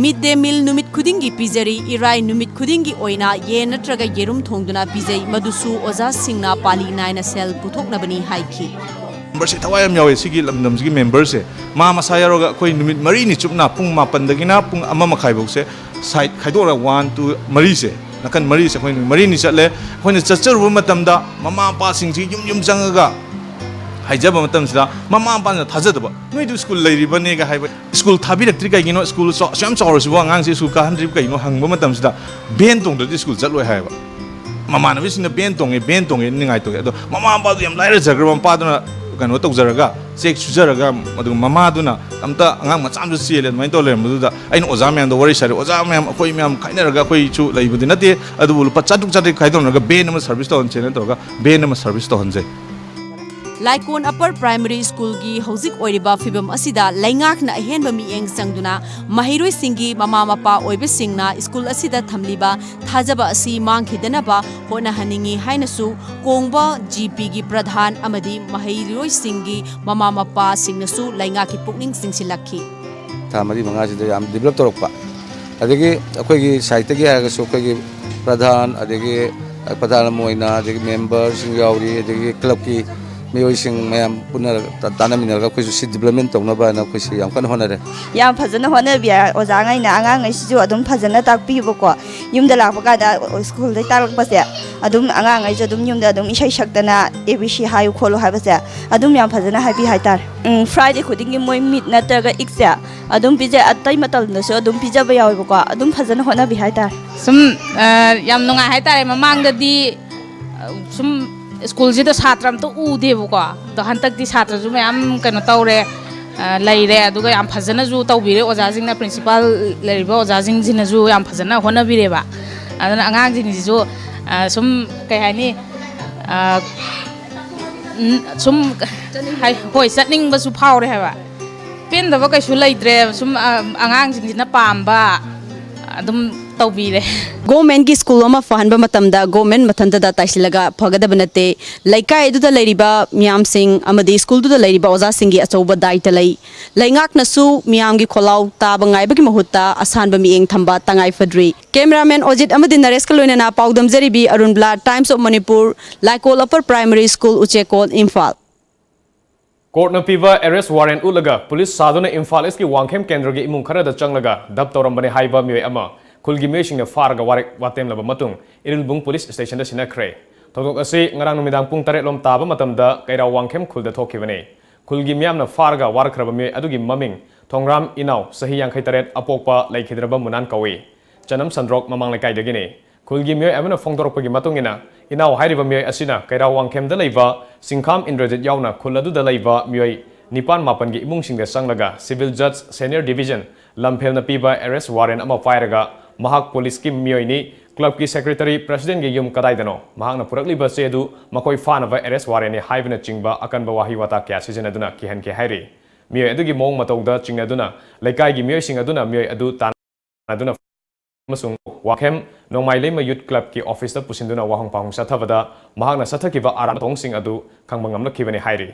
ꯃꯤꯗ ꯗꯦ ꯃꯤꯜ ꯅꯨꯃꯤꯠ ꯈꯨꯗꯤꯡꯒꯤ ꯄꯤꯖꯔꯤ꯫ ꯏꯔꯥꯏ ꯅꯨꯃꯤꯠ ꯈꯨꯗꯤꯡꯒꯤ ꯑꯣꯏꯅ ꯌꯦꯟ ꯅꯠꯇ꯭ꯔꯒ ꯌꯦꯔꯨꯝ ꯊꯣꯡꯗꯨꯅ ꯄꯤꯖꯩ꯫ ꯃꯗꯨꯁꯨ ꯑꯣꯖꯥꯁꯤꯡꯅ ꯄꯥꯂꯤ ꯅꯥꯏꯅ ꯁꯦꯜ ꯄꯨꯊꯣꯛꯅꯕꯅꯤ ꯍꯥꯏꯈꯤ꯫ ꯃꯦꯝꯕꯔꯁꯦ ꯊꯋꯥꯏ ꯌꯥꯝ ꯌꯥꯎꯋꯦ꯫ ꯁꯤꯒꯤ ꯂꯝꯗꯝꯁꯤꯒꯤ ꯃꯦꯝꯕꯔꯁꯦ ꯃꯥ ꯃꯁꯥ ꯌꯥꯎꯔꯒ ꯑꯩꯈꯣꯏ ꯅꯨꯃꯤꯠ ꯃꯔꯤꯅꯤ ꯆꯨꯞꯅ ꯄꯨꯡ ꯃꯥꯄꯟꯗꯒꯤꯅ ꯄꯨꯡ ꯑꯃ ꯃꯈꯥꯏꯐꯧꯁꯦ ꯁꯥꯏꯠ ꯈꯥꯏꯗꯣꯛꯑꯒ ꯋꯥꯟ ꯇꯨ ꯃꯔꯤꯁꯦ, ꯅꯥꯀꯟ ꯃꯔꯤꯁꯦ ꯑꯩꯈꯣꯏ ꯅꯨꯃꯤꯠ ꯃꯔꯤꯅꯤ ꯆꯠꯂꯦ꯫ ꯑꯩꯈꯣꯏꯅ ꯆꯠꯆꯔꯨꯕ ꯃꯇꯝꯗ ꯃꯃꯥ ꯃꯄꯥꯁꯤꯡꯁꯤ ꯌꯨꯝ ꯌꯨꯝ ꯆꯪꯉꯒ ꯍꯥꯏꯖꯕ ꯃꯇꯝꯁꯤꯗ ꯃꯃꯥ ꯃꯄꯥꯅ ꯊꯥꯖꯗꯕ, "ꯅꯣꯏꯗꯨ ꯁ꯭ꯀꯨꯜ ꯂꯩꯔꯤꯕꯅꯦꯒ" ꯍꯥꯏꯕ꯫ "ꯁ꯭ꯀꯨꯜ ꯊꯥꯕꯤꯔꯛꯇ꯭ꯔꯤ ꯀꯩꯒꯤꯅꯣ? ꯁ꯭ꯀꯨꯜ ꯆꯥꯎ-, ꯑꯁꯨꯛ ꯌꯥꯝ ꯆꯥꯎꯔꯁꯤꯕꯨ ꯑꯉꯥꯡꯁꯤ ꯁ꯭ꯀꯨꯜ ꯀꯥꯍꯟꯗ꯭ꯔꯤꯕ ꯀꯩꯒꯤꯅꯣ?" ꯍꯪꯕ ꯃꯇꯝꯁꯤꯗ "ꯚꯦꯟ ꯇꯣꯡꯗ꯭ꯔꯗꯤ ꯁ꯭ꯀꯨꯜ ꯆꯠꯂꯣꯏ" ꯍꯥꯏꯌꯦꯕ꯫ ꯃꯃꯥꯟꯅꯕꯤꯁꯤꯡꯅ "ꯚꯦꯟ ꯇꯣꯡꯉꯦ, ꯚꯦꯟ ꯇꯣꯡꯉꯦ, ꯅꯤꯡꯉꯥꯏ ꯇꯧꯋꯦ"꯫ ꯑꯗꯣ ꯃꯃꯥ ꯃꯄꯥꯗꯨ ꯌꯥꯝ ꯂꯥꯏꯔꯖꯈ꯭ꯔꯕ ꯃꯄꯥꯗꯨꯅ ꯀꯩꯅꯣ ꯇꯧꯖꯔꯒ, ꯆꯦꯛ ꯁꯨꯖꯔꯒ, ꯑꯗꯨꯒ ꯃꯃꯥꯗꯨꯅ ꯑꯝꯇ ꯑꯉꯥꯡ ꯃꯆꯥ ꯑꯃꯁꯨ ꯆꯦꯜꯂꯦ ꯑꯗꯨꯃꯥꯏꯅ ꯇꯧꯔ ꯂꯩꯔꯝꯕꯗꯨꯗ, ꯑꯩꯅ ꯑꯣꯖꯥ ꯃꯌꯥꯝꯗ ꯋꯥꯔꯤ ꯁꯥꯔꯦ꯫ ꯑꯣꯖꯥ ꯃꯌꯥꯝ, ꯑꯩꯈꯣꯏ ꯃꯌꯥꯝ ꯈꯥꯏꯅꯔꯒ, ꯑꯩꯈꯣꯏꯁꯨ ꯂꯩꯕꯗꯤ ꯅꯠꯇꯦ, ꯑꯗꯨꯕꯨ ꯂꯨꯄꯥ ꯆꯥꯇ꯭ꯔꯨꯛ ꯆꯥꯇ꯭ꯔꯦꯠ ꯈꯥꯏꯗꯣꯛꯅꯔꯒ ꯚꯦꯟ ꯑꯃ ꯁꯔꯚꯤꯁ ꯇꯧꯍꯟꯁꯦꯅ ꯇꯧꯔꯒ ꯚꯦꯟ ꯑꯃ ꯁꯔꯚꯤꯁ ꯇꯧꯍꯟꯖꯩ꯫ ꯂꯥꯏꯀꯣꯟ ꯑꯄꯔ ꯄ꯭ꯔꯥꯏꯃꯔꯤ ꯁ꯭ꯀꯨꯜꯒꯤ ꯍꯧꯖꯤꯛ ꯑꯣꯏꯔꯤꯕ ꯐꯤꯕꯝ ꯑꯁꯤꯗ ꯂꯩꯉꯥꯛꯅ ꯑꯍꯦꯟꯕ ꯃꯤꯠꯌꯦꯡ ꯆꯪꯗꯨꯅ ꯃꯍꯩꯔꯣꯏꯁꯤꯡꯒꯤ ꯃꯃꯥ ꯃꯄꯥ ꯑꯣꯏꯕꯁꯤꯡꯅ ꯁ꯭ꯀꯨꯜ ꯑꯁꯤꯗ ꯊꯝꯂꯤꯕ ꯊꯥꯖꯕ ꯑꯁꯤ ꯃꯥꯡꯈꯤꯗꯅꯕ ꯍꯣꯠꯅꯍꯟꯅꯤꯡꯏ ꯍꯥꯏꯅꯁꯨ ꯀꯣꯡꯕ ꯖꯤ ꯄꯤꯒꯤ ꯄ꯭ꯔꯙꯥꯟ ꯑꯃꯗꯤ ꯃꯍꯩꯔꯣꯏꯁꯤꯡꯒꯤ ꯃꯃꯥ ꯃꯄꯥꯁꯤꯡꯅꯁꯨ ꯂꯩꯉꯥꯛꯀꯤ ꯄꯨꯛꯅꯤꯡ ꯆꯤꯡꯁꯤꯜꯂꯛꯈꯤ꯫ ꯊꯥ ꯃꯔꯤ ꯃꯉꯥꯁꯤꯗ ꯌꯥꯝ ꯗꯤꯕꯂꯞ ꯇꯧꯔꯛꯄ, ꯑꯗꯒꯤ ꯑꯩꯈꯣꯏꯒꯤ ꯁꯥꯏꯠꯇꯒꯤ ꯍꯥꯏꯔꯒꯁꯨ ꯑꯩꯈꯣꯏꯒꯤ ꯄ꯭ꯔꯙꯥꯟ, ꯑꯗꯒꯤ ꯄ꯭ꯔꯙꯥꯟ ꯑꯃ ꯑꯣꯏꯅ, ꯑꯗꯒꯤ ꯃꯦꯝꯕꯔꯁꯤꯡ ꯌꯥꯎꯔꯤ, ꯑꯗꯒꯤ ꯀ꯭ꯂꯕꯀꯤ ꯃꯤꯑꯣꯏꯁꯤꯡ ꯃꯌꯥꯝ ꯄꯨꯟꯅ ꯇꯥꯟꯅꯃꯤꯟꯅꯔꯒ ꯑꯩꯈꯣꯏꯁꯨ ꯁꯤ ꯗꯤꯕꯂꯞꯃꯦꯟ ꯇꯧꯅꯕ ꯍꯥꯏꯅ ꯑꯩꯈꯣꯏꯁꯤ ꯌꯥꯝ ꯀꯟꯅ ꯍꯣꯠꯅꯔꯦ꯫ ꯌꯥꯝ ꯐꯖꯅ ꯍꯣꯠꯅꯕꯤ ꯑꯣꯖꯥꯉꯩꯅ꯫ ꯑꯉꯥꯡꯉꯩꯁꯤꯁꯨ ꯑꯗꯨꯝ ꯐꯖꯅ ꯇꯥꯛꯄꯤꯕꯀꯣ꯫ ꯌꯨꯝꯗ ꯂꯥꯛꯄ ꯀꯥꯟꯗ ꯁ꯭ꯀꯨꯜꯗꯩ ꯇꯥꯛꯂꯛꯄꯁꯦ ꯑꯗꯨꯝ ꯑꯉꯥꯡꯉꯩꯁꯨ ꯑꯗꯨꯝ ꯌꯨꯝꯗ ꯑꯗꯨꯝ ꯏꯁꯩ ꯁꯛꯇꯅ ꯑꯦ ꯕꯤ ꯁꯤ ꯍꯥꯏꯌꯨ ꯈꯣꯠꯂꯨ ꯍꯥꯏꯕꯁꯦ ꯑꯗꯨꯝ ꯌꯥꯝ ꯐꯖꯅ ꯍꯥꯏꯕꯤ ꯍꯥꯏꯇꯥꯔꯦ꯫ ꯎꯝ, ꯐ꯭ꯔꯥꯏꯗꯦ ꯈꯨꯗꯤꯡꯒꯤ ꯃꯣꯏ ꯃꯤꯠ ꯅꯠꯇ꯭ꯔꯒ ꯏꯛꯁꯦ ꯑꯗꯨꯝ ꯄꯤꯖꯩ꯫ ꯑꯇꯩ ꯃꯇꯝꯗꯁꯨ ꯑꯗꯨꯝ ꯄꯤꯖꯕ ꯌꯥꯎꯋꯦꯕꯀꯣ꯫ ꯑꯗꯨꯝ ꯐꯖꯅ ꯍꯣꯠꯅꯕꯤ ꯍꯥꯏꯇꯥꯔꯦ꯫ ꯁꯨꯝ ꯌꯥꯝ ꯅꯨꯡꯉꯥꯏ ꯍꯥꯏꯇꯥꯔꯦ꯫ ꯃꯃꯥꯡꯗꯗꯤ ꯁꯨꯝ ꯁ꯭ꯀꯨꯜꯁꯤꯗ ꯁꯥꯇ꯭ꯔ ꯑꯝꯇ ꯎꯗꯦꯕꯀꯣ꯫ ꯑꯗꯣ ꯍꯟꯗꯛꯇꯤ ꯁꯥꯇ꯭ꯔꯁꯨ ꯃꯌꯥꯝ ꯀꯩꯅꯣ ꯇꯧꯔꯦ, ꯂꯩꯔꯦ꯫ ꯑꯗꯨꯒ ꯌꯥꯝ ꯐꯖꯅꯁꯨ ꯇꯧꯕꯤꯔꯦ ꯑꯣꯖꯥꯁꯤꯡꯅ, ꯄ꯭ꯔꯤꯟꯁꯤꯄꯥꯜ ꯂꯩꯔꯤꯕ ꯑꯣꯖꯥꯁꯤꯡꯁꯤꯅꯁꯨ ꯌꯥꯝ ꯐꯖꯅ ꯍꯣꯠꯅꯕꯤꯔꯦꯕ꯫ ꯑꯗꯨꯅ ꯑꯉꯥꯡꯁꯤꯡꯁꯤꯁꯨ ꯁꯨꯝ ꯀꯩ ꯍꯥꯏꯅꯤ, ꯁꯨꯝ ꯍꯣꯏ, ꯆꯠꯅꯤꯡꯕꯁꯨ ꯐꯥꯎꯔꯦ ꯍꯥꯏꯕ꯫ ꯄꯦꯟꯗꯕ ꯀꯩꯁꯨ ꯂꯩꯇ꯭ꯔꯦ꯫ ꯁꯨꯝ ꯑꯉꯥꯡꯁꯤꯡꯁꯤꯅ ꯄꯥꯝꯕ ꯑꯗꯨꯝ ꯇꯧꯕꯤꯔꯦ꯫ ꯒꯣꯔꯃꯦꯟꯒꯤ ꯁ꯭ꯀꯨꯜ ꯑꯃ ꯐꯍꯟꯕ ꯃꯇꯝꯗ ꯒꯣꯔꯃꯦꯟ ꯃꯊꯟꯇꯗ ꯇꯥꯏꯁꯤꯜꯂꯒ ꯐꯒꯗꯕ ꯅꯠꯇꯦ꯫ ꯂꯩꯀꯥꯏ ꯑꯗꯨꯗ ꯂꯩꯔꯤꯕ ꯃꯤꯌꯥꯝꯁꯤꯡ ꯑꯃꯗꯤ ꯁ꯭ꯀꯨꯜꯗꯨꯗ ꯂꯩꯔꯤꯕ ꯑꯣꯖꯥꯁꯤꯡꯒꯤ ꯑꯆꯧꯕ ꯗꯥꯏꯇ ꯂꯩ꯫ ꯂꯩꯉꯥꯛꯅꯁꯨ ꯃꯤꯌꯥꯝꯒꯤ ꯈꯣꯜꯂꯥꯎ ꯇꯥꯕ ꯉꯥꯏꯕꯒꯤ ꯃꯍꯨꯠꯇ ꯑꯁꯥꯟꯕ ꯃꯤꯠꯌꯦꯡ ꯊꯝꯕ ꯇꯉꯥꯏ ꯐꯗ꯭ꯔꯤ꯫ ꯀꯦꯃꯦꯔꯥꯃꯦꯟ ꯑꯣꯖꯤꯠ ꯑꯃꯗꯤ ꯅꯔꯦꯁꯀ ꯂꯣꯏꯅꯅ ꯄꯥꯎꯗꯝꯖꯔꯤꯕꯤ Arunbala, Times of Manipur, Laikol upper primary school, Uchekon, Imphal. ꯀꯣꯔꯠꯅ ꯄꯤꯕ ꯑꯦꯔꯦꯁ ꯋꯥꯔꯦꯟ ꯎꯠꯂꯒ ꯄꯨꯂꯤꯁ ꯁꯥꯗꯨꯅ ꯏꯝꯐꯥꯜ ꯏꯁꯀꯤ ꯋꯥꯡꯈꯦꯝ ꯀꯦꯟꯗ꯭ꯔꯒꯤ ꯏꯃꯨꯡ ꯈꯔꯗ ꯆꯪꯂꯒ ꯗꯞ ꯇꯧꯔꯝꯕꯅꯤ ꯍꯥꯏꯕ ꯃꯤꯑꯣꯏ ꯑꯃ ꯈꯨꯜꯒꯤ ꯃꯤꯑꯣꯏꯁꯤꯡꯅ ꯐꯥꯔꯒ ꯋꯥꯔꯦꯞ ꯋꯥꯇꯦꯝꯂꯕ ꯃꯇꯨꯡ ꯏꯔꯤꯜꯕꯨꯡ ꯄꯨꯂꯤꯁ ꯁ꯭ꯇꯦꯁꯟꯗ ꯁꯤꯟꯅꯈ꯭ꯔꯦ꯫ ꯊꯧꯗꯣꯛ ꯑꯁꯤ ꯉꯔꯥꯡ ꯅꯨꯃꯤꯗꯥꯡ ꯄꯨꯡ ꯇꯔꯦꯠ ꯂꯣꯝ ꯇꯥꯕ ꯃꯇꯝꯗ ꯀꯩꯔꯥꯎ ꯋꯥꯡꯈꯦꯝ ꯈꯨꯜꯗ ꯊꯣꯛꯈꯤꯕꯅꯤ꯫ ꯈꯨꯜꯒꯤ ꯃꯤꯌꯥꯝꯅ ꯐꯥꯔꯒ ꯋꯥꯔꯛꯈ꯭ꯔꯕ ꯃꯤꯑꯣꯏ ꯑꯗꯨꯒꯤ ꯃꯃꯤꯡ ꯊꯣꯡꯒ꯭ꯔꯥꯝ ꯏꯅꯥꯎ, ꯆꯍꯤ ꯌꯥꯡꯈꯩ ꯇꯔꯦꯠ, ꯑꯄꯣꯛꯄ ꯂꯩꯈꯤꯗ꯭ꯔꯕ ꯃꯨꯅꯥꯟ ꯀꯧꯏ꯫ ꯆꯅꯝ ꯁꯟꯗ꯭ꯔꯣꯛ ꯃꯃꯥꯡ ꯂꯩꯀꯥꯏꯗꯒꯤꯅꯤ꯫ ꯈꯨꯜꯒꯤ ꯃꯤꯑꯣꯏ ꯑꯃꯅ ꯐꯣꯡꯗꯣꯔꯛꯄꯒꯤ ꯃꯇꯨꯡ ꯏꯟꯅ, ꯏꯅꯥꯎ ꯍꯥꯏꯔꯤꯕ ꯃꯤꯑꯣꯏ ꯑꯁꯤꯅ ꯀꯩꯔꯥꯎ ꯋꯥꯡꯈꯦꯝꯗ ꯂꯩꯕ ꯁꯤꯡꯈꯥꯝ ꯏꯟꯗ꯭ꯔꯖꯤꯠ ꯌꯥꯎꯅ ꯈꯨꯜ ꯑꯗꯨꯗ ꯂꯩꯕ ꯃꯤꯑꯣꯏ ꯅꯤꯄꯥꯟ ꯃꯥꯄꯟꯒꯤ ꯏꯃꯨꯡꯁꯤꯡꯗ ꯆꯪꯂꯒ civil judge senior division ꯂꯝꯐꯦꯜꯅ ꯄꯤꯕ arrest warrant ꯑꯃ ꯄꯥꯏꯔꯒ ꯃꯍꯥꯛ ꯄꯨꯂꯤꯁꯀꯤ ꯃꯤꯑꯣꯏꯅꯤ, clubꯀꯤ secretary, presidentꯒꯤ ꯌꯨꯝ ꯀꯗꯥꯏꯗꯅꯣ, ꯃꯍꯥꯛꯅ ꯄꯨꯔꯛꯂꯤꯕ ꯆꯦ ꯑꯗꯨ ꯃꯈꯣꯏ ꯐꯥꯅꯕ arrest warrantꯅꯤ ꯍꯥꯏꯕꯅꯆꯤꯡꯕ ꯑꯀꯟꯕ ꯋꯥꯍꯩ ꯋꯥꯇꯥ ꯀꯌꯥ ꯁꯤꯖꯤꯟꯅꯗꯨꯅ ꯀꯤꯍꯟꯈꯤ ꯍꯥꯏꯔꯤ꯫ ꯃꯤꯑꯣꯏ ꯑꯗꯨꯒꯤ ꯃꯑꯣꯡ ꯃꯇꯧꯗ ꯆꯤꯡꯅꯗꯨꯅ ꯂꯩꯀꯥꯏꯒꯤ ꯃꯤꯑꯣꯏꯁꯤꯡ ꯑꯗꯨꯅ ꯃꯤꯑꯣꯏ ꯑꯗꯨ ꯇꯥꯟꯅꯗꯨꯅ ꯑꯃꯁꯨꯡ ꯋꯥꯈꯦꯝ ꯅꯣꯡꯃꯥꯏꯂꯩꯃ Youth Clubꯀꯤ officeꯇ ꯄꯨꯁꯤꯟꯗꯨꯅ ꯋꯥꯍꯪ ꯄꯥꯎꯍꯪ ꯆꯠꯊꯕꯗ ꯃꯍꯥꯛꯅ ꯆꯠꯊꯈꯤꯕ ꯑꯔꯥꯟꯕ ꯊꯧꯑꯣꯡꯁꯤꯡ ꯑꯗꯨ ꯈꯪꯕ ꯉꯝꯂꯛꯈꯤꯕꯅꯤ ꯍꯥꯏꯔꯤ꯫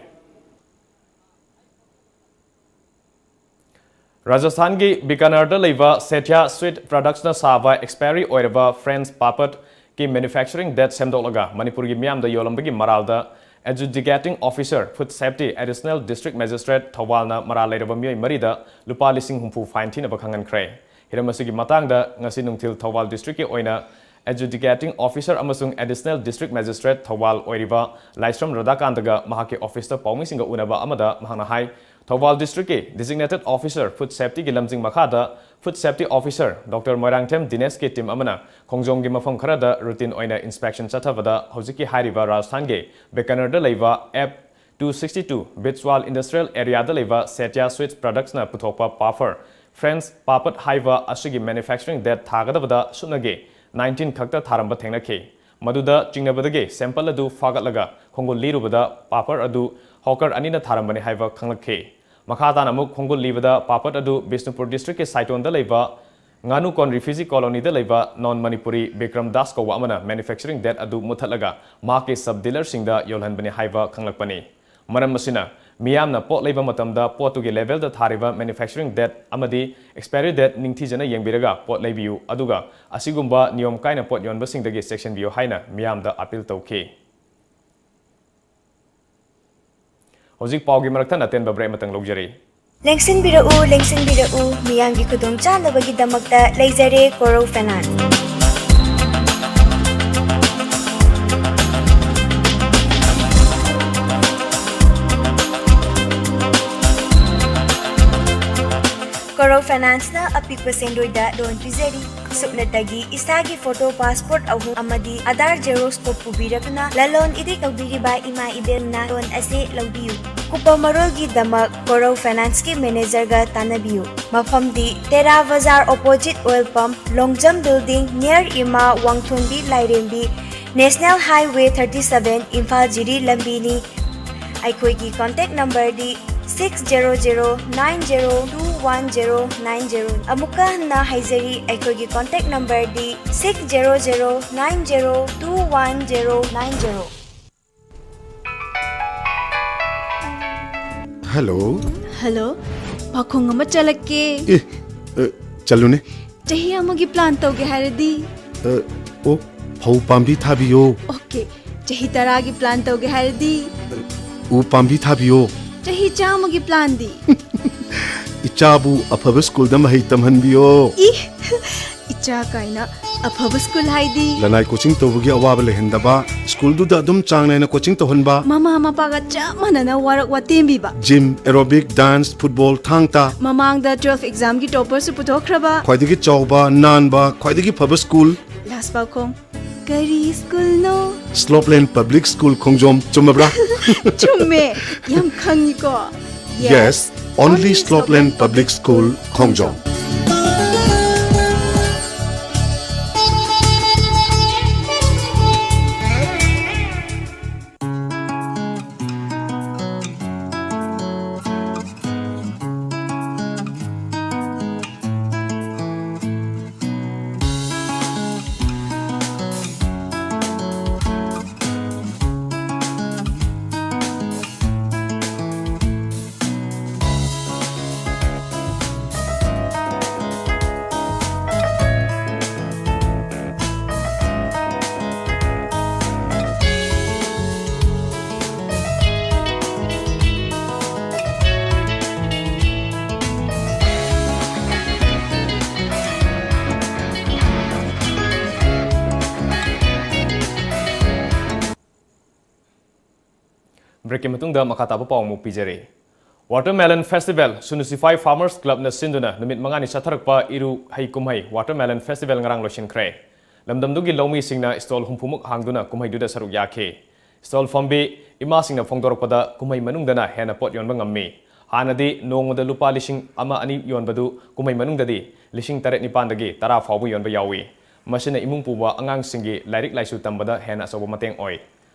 ꯔꯥꯖꯁꯊꯥꯟꯒꯤ ꯕꯤꯀꯥꯅꯔꯗ ꯂꯩꯕ ꯁꯦꯊ꯭ꯌꯥ Sweet Productsꯅ ꯁꯥꯕ expiry ꯑꯣꯏꯔꯕ French ꯄꯥꯄꯠꯀꯤ manufacturing date ꯁꯦꯝꯗꯣꯛꯂꯒ ꯃꯅꯤꯄꯨꯔꯒꯤ ꯃꯤꯌꯥꯝꯗ ꯌꯣꯜꯂꯝꯕꯒꯤ ꯃꯔꯥꯜꯗ adjudicating officer, food safety, additional district magistrate ꯊꯧꯕꯥꯜꯅ ꯃꯔꯥꯜ ꯂꯩꯔꯕ ꯃꯤꯑꯣꯏ ꯃꯔꯤꯗ ꯂꯨꯄꯥ ꯂꯤꯁꯤꯡ ꯍꯨꯝꯐꯨ fine ꯊꯤꯅꯕ ꯈꯪꯍꯟꯈ꯭ꯔꯦ꯫ ꯍꯤꯔꯝ ꯑꯁꯤꯒꯤ ꯃꯇꯥꯡꯗ ꯉꯁꯤ ꯅꯨꯡꯊꯤꯜ ꯊꯧꯕꯥꯜ districtꯀꯤ ꯑꯣꯏꯅ adjudicating officer ꯑꯃꯁꯨꯡ additional district magistrate ꯊꯧꯕꯥꯜ ꯑꯣꯏꯔꯤꯕ ꯂꯥꯏꯁ꯭ꯔꯝ ꯔꯥꯙꯥꯀꯥꯟꯇꯒ ꯃꯍꯥꯛꯀꯤ officeꯇ ꯄꯥꯎꯃꯤꯁꯤꯡꯒ ꯎꯅꯕ ꯑꯃꯗ ꯃꯍꯥꯛꯅ ꯍꯥꯏ, ꯊꯧꯕꯥꯜ districtꯀꯤ designated officer food safetyꯒꯤ ꯂꯝꯖꯤꯡ ꯃꯈꯥꯗ food safety officer Doctor Moirangthem ꯗꯤꯅꯦꯁꯀꯤ team ꯑꯃꯅ ꯈꯣꯡꯖꯣꯝꯒꯤ ꯃꯐꯝ ꯈꯔꯗ routine ꯑꯣꯏꯅ inspection ꯆꯠꯊꯕꯗ ꯍꯧꯖꯤꯛꯀꯤ ꯍꯥꯏꯔꯤꯕ ꯔꯥꯖꯁꯊꯥꯟꯒꯤ ꯕꯤꯀꯥꯅꯔꯗ ꯂꯩꯕ F two sixty two Bitswal Industrial Areaꯗ ꯂꯩꯕ ꯁꯦꯊ꯭ꯌꯥ Sweet Productsꯅ ꯄꯨꯊꯣꯛꯄ ꯄꯥꯐꯔ, French ꯄꯥꯄꯠ ꯍꯥꯏꯕ ꯑꯁꯤꯒꯤ manufacturing date ꯊꯥꯒꯗꯕꯗ ꯁꯨꯞꯅꯒꯤ nineteen ꯈꯛꯇ ꯊꯥꯔꯝꯕ ꯊꯦꯡꯅꯈꯤ꯫ ꯃꯗꯨꯗ ꯆꯤꯡꯅꯕꯗꯒꯤ sample ꯑꯗꯨ ꯐꯥꯒꯠꯂꯒ ꯈꯣꯡꯒꯨꯜ ꯂꯤꯔꯨꯕꯗ ꯄꯥꯄꯔ ꯑꯗꯨ hawker ꯑꯅꯤꯅ ꯊꯥꯔꯝꯕꯅꯤ ꯍꯥꯏꯕ ꯈꯪꯂꯛꯈꯤ꯫ ꯃꯈꯥ ꯇꯥꯅ ꯑꯃꯨꯛ ꯈꯣꯡꯒꯨꯜ ꯂꯤꯕꯗ ꯄꯥꯄꯠ ꯑꯗꯨ ꯕꯤꯁꯅꯨꯄꯨꯔ districtꯀꯤ ꯁꯥꯏꯇꯣꯟꯗ ꯂꯩꯕ ꯉꯥꯅꯨꯀꯣꯟ refugee colonyꯗ ꯂꯩꯕ non Manipuri ꯕꯤꯀ꯭ꯔꯝ ꯗꯥꯁ ꯀꯧꯕ ꯑꯃꯅ manufacturing date ꯑꯗꯨ ꯃꯨꯠꯊꯠꯂꯒ ꯃꯍꯥꯛꯀꯤ sub dealerꯁꯤꯡꯗ ꯌꯣꯜꯍꯟꯕꯅꯤ ꯍꯥꯏꯕ ꯈꯪꯂꯛꯄꯅꯤ꯫ ꯃꯔꯝ ꯑꯁꯤꯅ, ꯃꯤꯌꯥꯝꯅ ꯄꯣꯠ ꯂꯩꯕ ꯃꯇꯝꯗ ꯄꯣꯠꯇꯨꯒꯤ labelꯗ ꯊꯥꯔꯤꯕ manufacturing date ꯑꯃꯗꯤ expiry date ꯅꯤꯡꯊꯤꯖꯅ ꯌꯦꯡꯕꯤꯔꯒ ꯄꯣꯠ ꯂꯩꯕꯤꯌꯨ, ꯑꯗꯨꯒ ꯑꯁꯤꯒꯨꯝꯕ ꯅꯤꯌꯣꯝ ꯀꯥꯏꯅ ꯄꯣꯠ ꯌꯣꯟꯕꯁꯤꯡꯗꯒꯤ ꯆꯦꯛꯁꯤꯟꯕꯤꯌꯨ ꯍꯥꯏꯅ ꯃꯤꯌꯥꯝꯗ appeal ꯇꯧꯈꯤ꯫ ꯍꯧꯖꯤꯛ ꯄꯥꯎꯒꯤ ꯃꯔꯛꯇ ꯑꯇꯦꯟꯕ break ꯑꯃꯇꯪ ꯂꯧꯖꯔꯤ꯫ ꯂꯦꯡꯁꯤꯟꯕꯤꯔꯛꯎ, ꯂꯦꯡꯁꯤꯟꯕꯤꯔꯛꯎ, ꯃꯤꯌꯥꯝꯒꯤ ꯈꯨꯗꯣꯡꯆꯥꯅꯕꯒꯤꯗꯃꯛꯇ ꯂꯩꯖꯔꯦ ꯀꯣꯔꯧ ꯐꯥꯏꯅꯥꯟꯁ꯫ ꯀꯣꯔꯧ ꯐꯥꯏꯅꯥꯟꯁꯅ ꯑꯄꯤꯛꯄ ꯁꯦꯟꯗꯣꯏꯗ ꯂꯣꯟ ꯄꯤꯖꯔꯤ꯫ ꯁꯨꯞꯅꯇꯒꯤ ꯏꯁꯥꯒꯤ ꯐꯣꯇꯣ, ꯄꯥꯁꯄꯣꯔꯠ ꯑꯍꯨꯝ ꯑꯃꯗꯤ ꯑꯥꯙꯥꯔ ꯖꯦꯔꯣꯛꯁ ꯀꯣꯄꯤ ꯄꯨꯕꯤꯔꯛꯇꯨꯅ ꯂꯂꯣꯟ ꯏꯇꯤꯛ ꯇꯧꯕꯤꯔꯤꯕ ꯏꯃꯥ ꯏꯕꯦꯜꯅ ꯂꯣꯟ ꯑꯁꯤ ꯂꯧꯕꯤꯌꯨ꯫ ꯑꯀꯨꯞꯄ ꯃꯔꯣꯜꯒꯤꯗꯃꯛ ꯀꯣꯔꯧ ꯐꯥꯏꯅꯥꯟꯁꯀꯤ ꯃꯦꯅꯦꯖꯔꯒ ꯇꯥꯟꯅꯕꯤꯌꯨ꯫ ꯃꯐꯝꯗꯤ Tera Bazar, opposite oil pump, Longjam building, near Ima Wangthonbi Lairembi, national highway thirty seven, Imphal ꯖꯤꯔꯤ ꯂꯝꯕꯤꯅꯤ꯫ ꯑꯩꯈꯣꯏꯒꯤ ꯀꯣꯟꯇꯦꯛ ꯅꯝꯕꯔꯗꯤ six zero zero nine zero two one zero nine zero. ꯑꯃꯨꯛꯀ ꯍꯟꯅ ꯍꯥꯏꯖꯔꯤ, ꯑꯩꯈꯣꯏꯒꯤ ꯀꯣꯟꯇꯦꯛ ꯅꯝꯕꯔꯗꯤ six zero zero nine zero two one zero nine zero. Hello. Hello. ꯄꯥꯈꯣꯡ ꯑꯃ ꯆꯠꯂꯛꯀꯦ꯫ ꯑꯦ, ꯑ, ꯆꯠꯂꯨꯅꯦ꯫ ꯆꯍꯤ ꯑꯃꯒꯤ ꯄ꯭ꯂꯥꯟ ꯇꯧꯒꯦ ꯍꯥꯏꯔꯗꯤ? ꯑ, ꯑꯣ, ꯐꯧ ꯄꯥꯝꯕꯤ ꯊꯥꯕꯤꯌꯣ꯫ ꯑꯣꯀꯦ꯫ ꯆꯍꯤ ꯇꯔꯥꯒꯤ ꯄ꯭ꯂꯥꯟ ꯇꯧꯒꯦ ꯍꯥꯏꯔꯗꯤ? ꯎ ꯄꯥꯝꯕꯤ ꯊꯥꯕꯤꯌꯣ꯫ ꯆꯍꯤ ꯆꯥꯝꯃꯒꯤ ꯄ꯭ꯂꯥꯟꯗꯤ? ꯏꯆꯥꯕꯨ ꯑꯐꯕ ꯁ꯭ꯀꯨꯜꯗ ꯃꯍꯩ ꯇꯝꯍꯟꯕꯤꯌꯣ꯫ ꯏ, ꯏꯆꯥ ꯀꯥꯏꯅ꯫ ꯑꯐꯕ ꯁ꯭ꯀꯨꯜ ꯍꯥꯏꯗꯤ? ꯂꯅꯥꯏ ꯀꯣꯆꯤꯡ ꯇꯧꯕꯒꯤ ꯑꯋꯥꯕ ꯂꯩꯍꯟꯗꯕ, ꯁ꯭ꯀꯨꯜꯗꯨꯗ ꯑꯗꯨꯝ ꯆꯥꯡ ꯅꯥꯏꯅ ꯀꯣꯆꯤꯡ ꯇꯧꯍꯟꯕ꯫ ꯃꯃꯥ ꯃꯄꯥꯒ ꯆꯞ ꯃꯥꯟꯅꯅ ꯋꯥꯔꯛ ꯋꯥꯇꯦꯝꯕꯤꯕ꯫ ꯖꯤꯝ, ꯑꯦꯔꯣꯕꯤꯛ, ꯗꯥꯟꯁ, ꯐꯨꯠꯕꯣꯜ, ꯊꯥꯡ ꯇꯥ꯫ ꯃꯃꯥꯡꯗ ꯇꯨꯋꯦꯜꯐ ꯑꯦꯛꯖꯥꯝꯒꯤ ꯇꯣꯄꯔꯁꯨ ꯄꯨꯊꯣꯛꯈ꯭ꯔꯕ꯫ ꯈ꯭ꯋꯥꯏꯗꯒꯤ ꯆꯥꯎꯕ, ꯅꯥꯟꯕ, ꯈ꯭ꯋꯥꯏꯗꯒꯤ ꯐꯕ ꯁ꯭ꯀꯨꯜ꯫ ꯂꯥꯁ ꯄꯥꯎꯈꯣꯡ, ꯀꯔꯤ ꯁ꯭ꯀꯨꯜꯅꯣ? ꯁ꯭ꯂꯣꯞꯂꯦꯟ ꯄꯕ꯭ꯂꯤꯛ ꯁ꯭ꯀꯨꯜ ꯈꯣꯡꯖꯣꯝ, ꯆꯨꯝꯃꯕ꯭ꯔꯥ? ꯆꯨꯝꯃꯦ, ꯌꯥꯝ ꯈꯪꯉꯤꯀꯣ꯫ Yes, only Slopeland Public School, ꯈꯣꯡꯖꯣꯝ꯫ ꯕ꯭ꯔꯦꯛꯀꯤ ꯃꯇꯨꯡꯗ ꯃꯈꯥ ꯇꯥꯕ ꯄꯥꯎ ꯑꯃꯨꯛ ꯄꯤꯖꯔꯤ꯫ Watermelon Festival, ꯁꯨꯅꯨ ꯁꯤꯐꯥꯏ Farmers Clubꯅ ꯁꯤꯟꯗꯨꯅ ꯅꯨꯃꯤꯠ ꯃꯉꯥꯅꯤ ꯆꯠꯊꯔꯛꯄ ꯏꯔꯨ ꯍꯩ ꯀꯨꯝꯍꯩ Watermelon Festival ꯉꯔꯥꯡ ꯂꯣꯏꯁꯤꯟꯈ꯭ꯔꯦ꯫ ꯂꯝꯗꯝꯗꯨꯒꯤ ꯂꯧꯃꯤꯁꯤꯡꯅ stall ꯍꯨꯝꯐꯨꯃꯨꯛ ꯍꯥꯡꯗꯨꯅ ꯀꯨꯝꯍꯩꯗꯨꯗ ꯁꯔꯨꯛ ꯌꯥꯈꯤ꯫ Stall ꯐꯝꯕꯤ ꯏꯃꯥꯁꯤꯡꯅ ꯐꯣꯡꯗꯣꯔꯛꯄꯗ, ꯀꯨꯝꯍꯩ ꯃꯅꯨꯡꯗꯅ ꯍꯦꯟꯅ ꯄꯣꯠ ꯌꯣꯟꯕ ꯉꯝꯃꯤ꯫ ꯍꯥꯟꯅꯗꯤ ꯅꯣꯡꯃꯗ ꯂꯨꯄꯥ ꯂꯤꯁꯤꯡ ꯑꯃ ꯑꯅꯤ ꯌꯣꯟꯕꯗꯨ ꯀꯨꯝꯍꯩ ꯃꯅꯨꯡꯗꯗꯤ ꯂꯤꯁꯤꯡ ꯇꯔꯦꯠ ꯅꯤꯄꯥꯟꯗꯒꯤ ꯇꯔꯥ ꯐꯥꯎꯕ ꯌꯣꯟꯕ ꯌꯥꯎꯏ꯫ ꯃꯁꯤꯅ ꯏꯃꯨꯡ ꯄꯨꯕ ꯑꯉꯥꯡꯁꯤꯡꯒꯤ ꯂꯥꯏꯔꯤꯛ ꯂꯥꯏꯁꯨ ꯇꯝꯕꯗ ꯍꯦꯟꯅ ꯑꯆꯧꯕ ꯃꯇꯦꯡ ꯑꯣꯏ꯫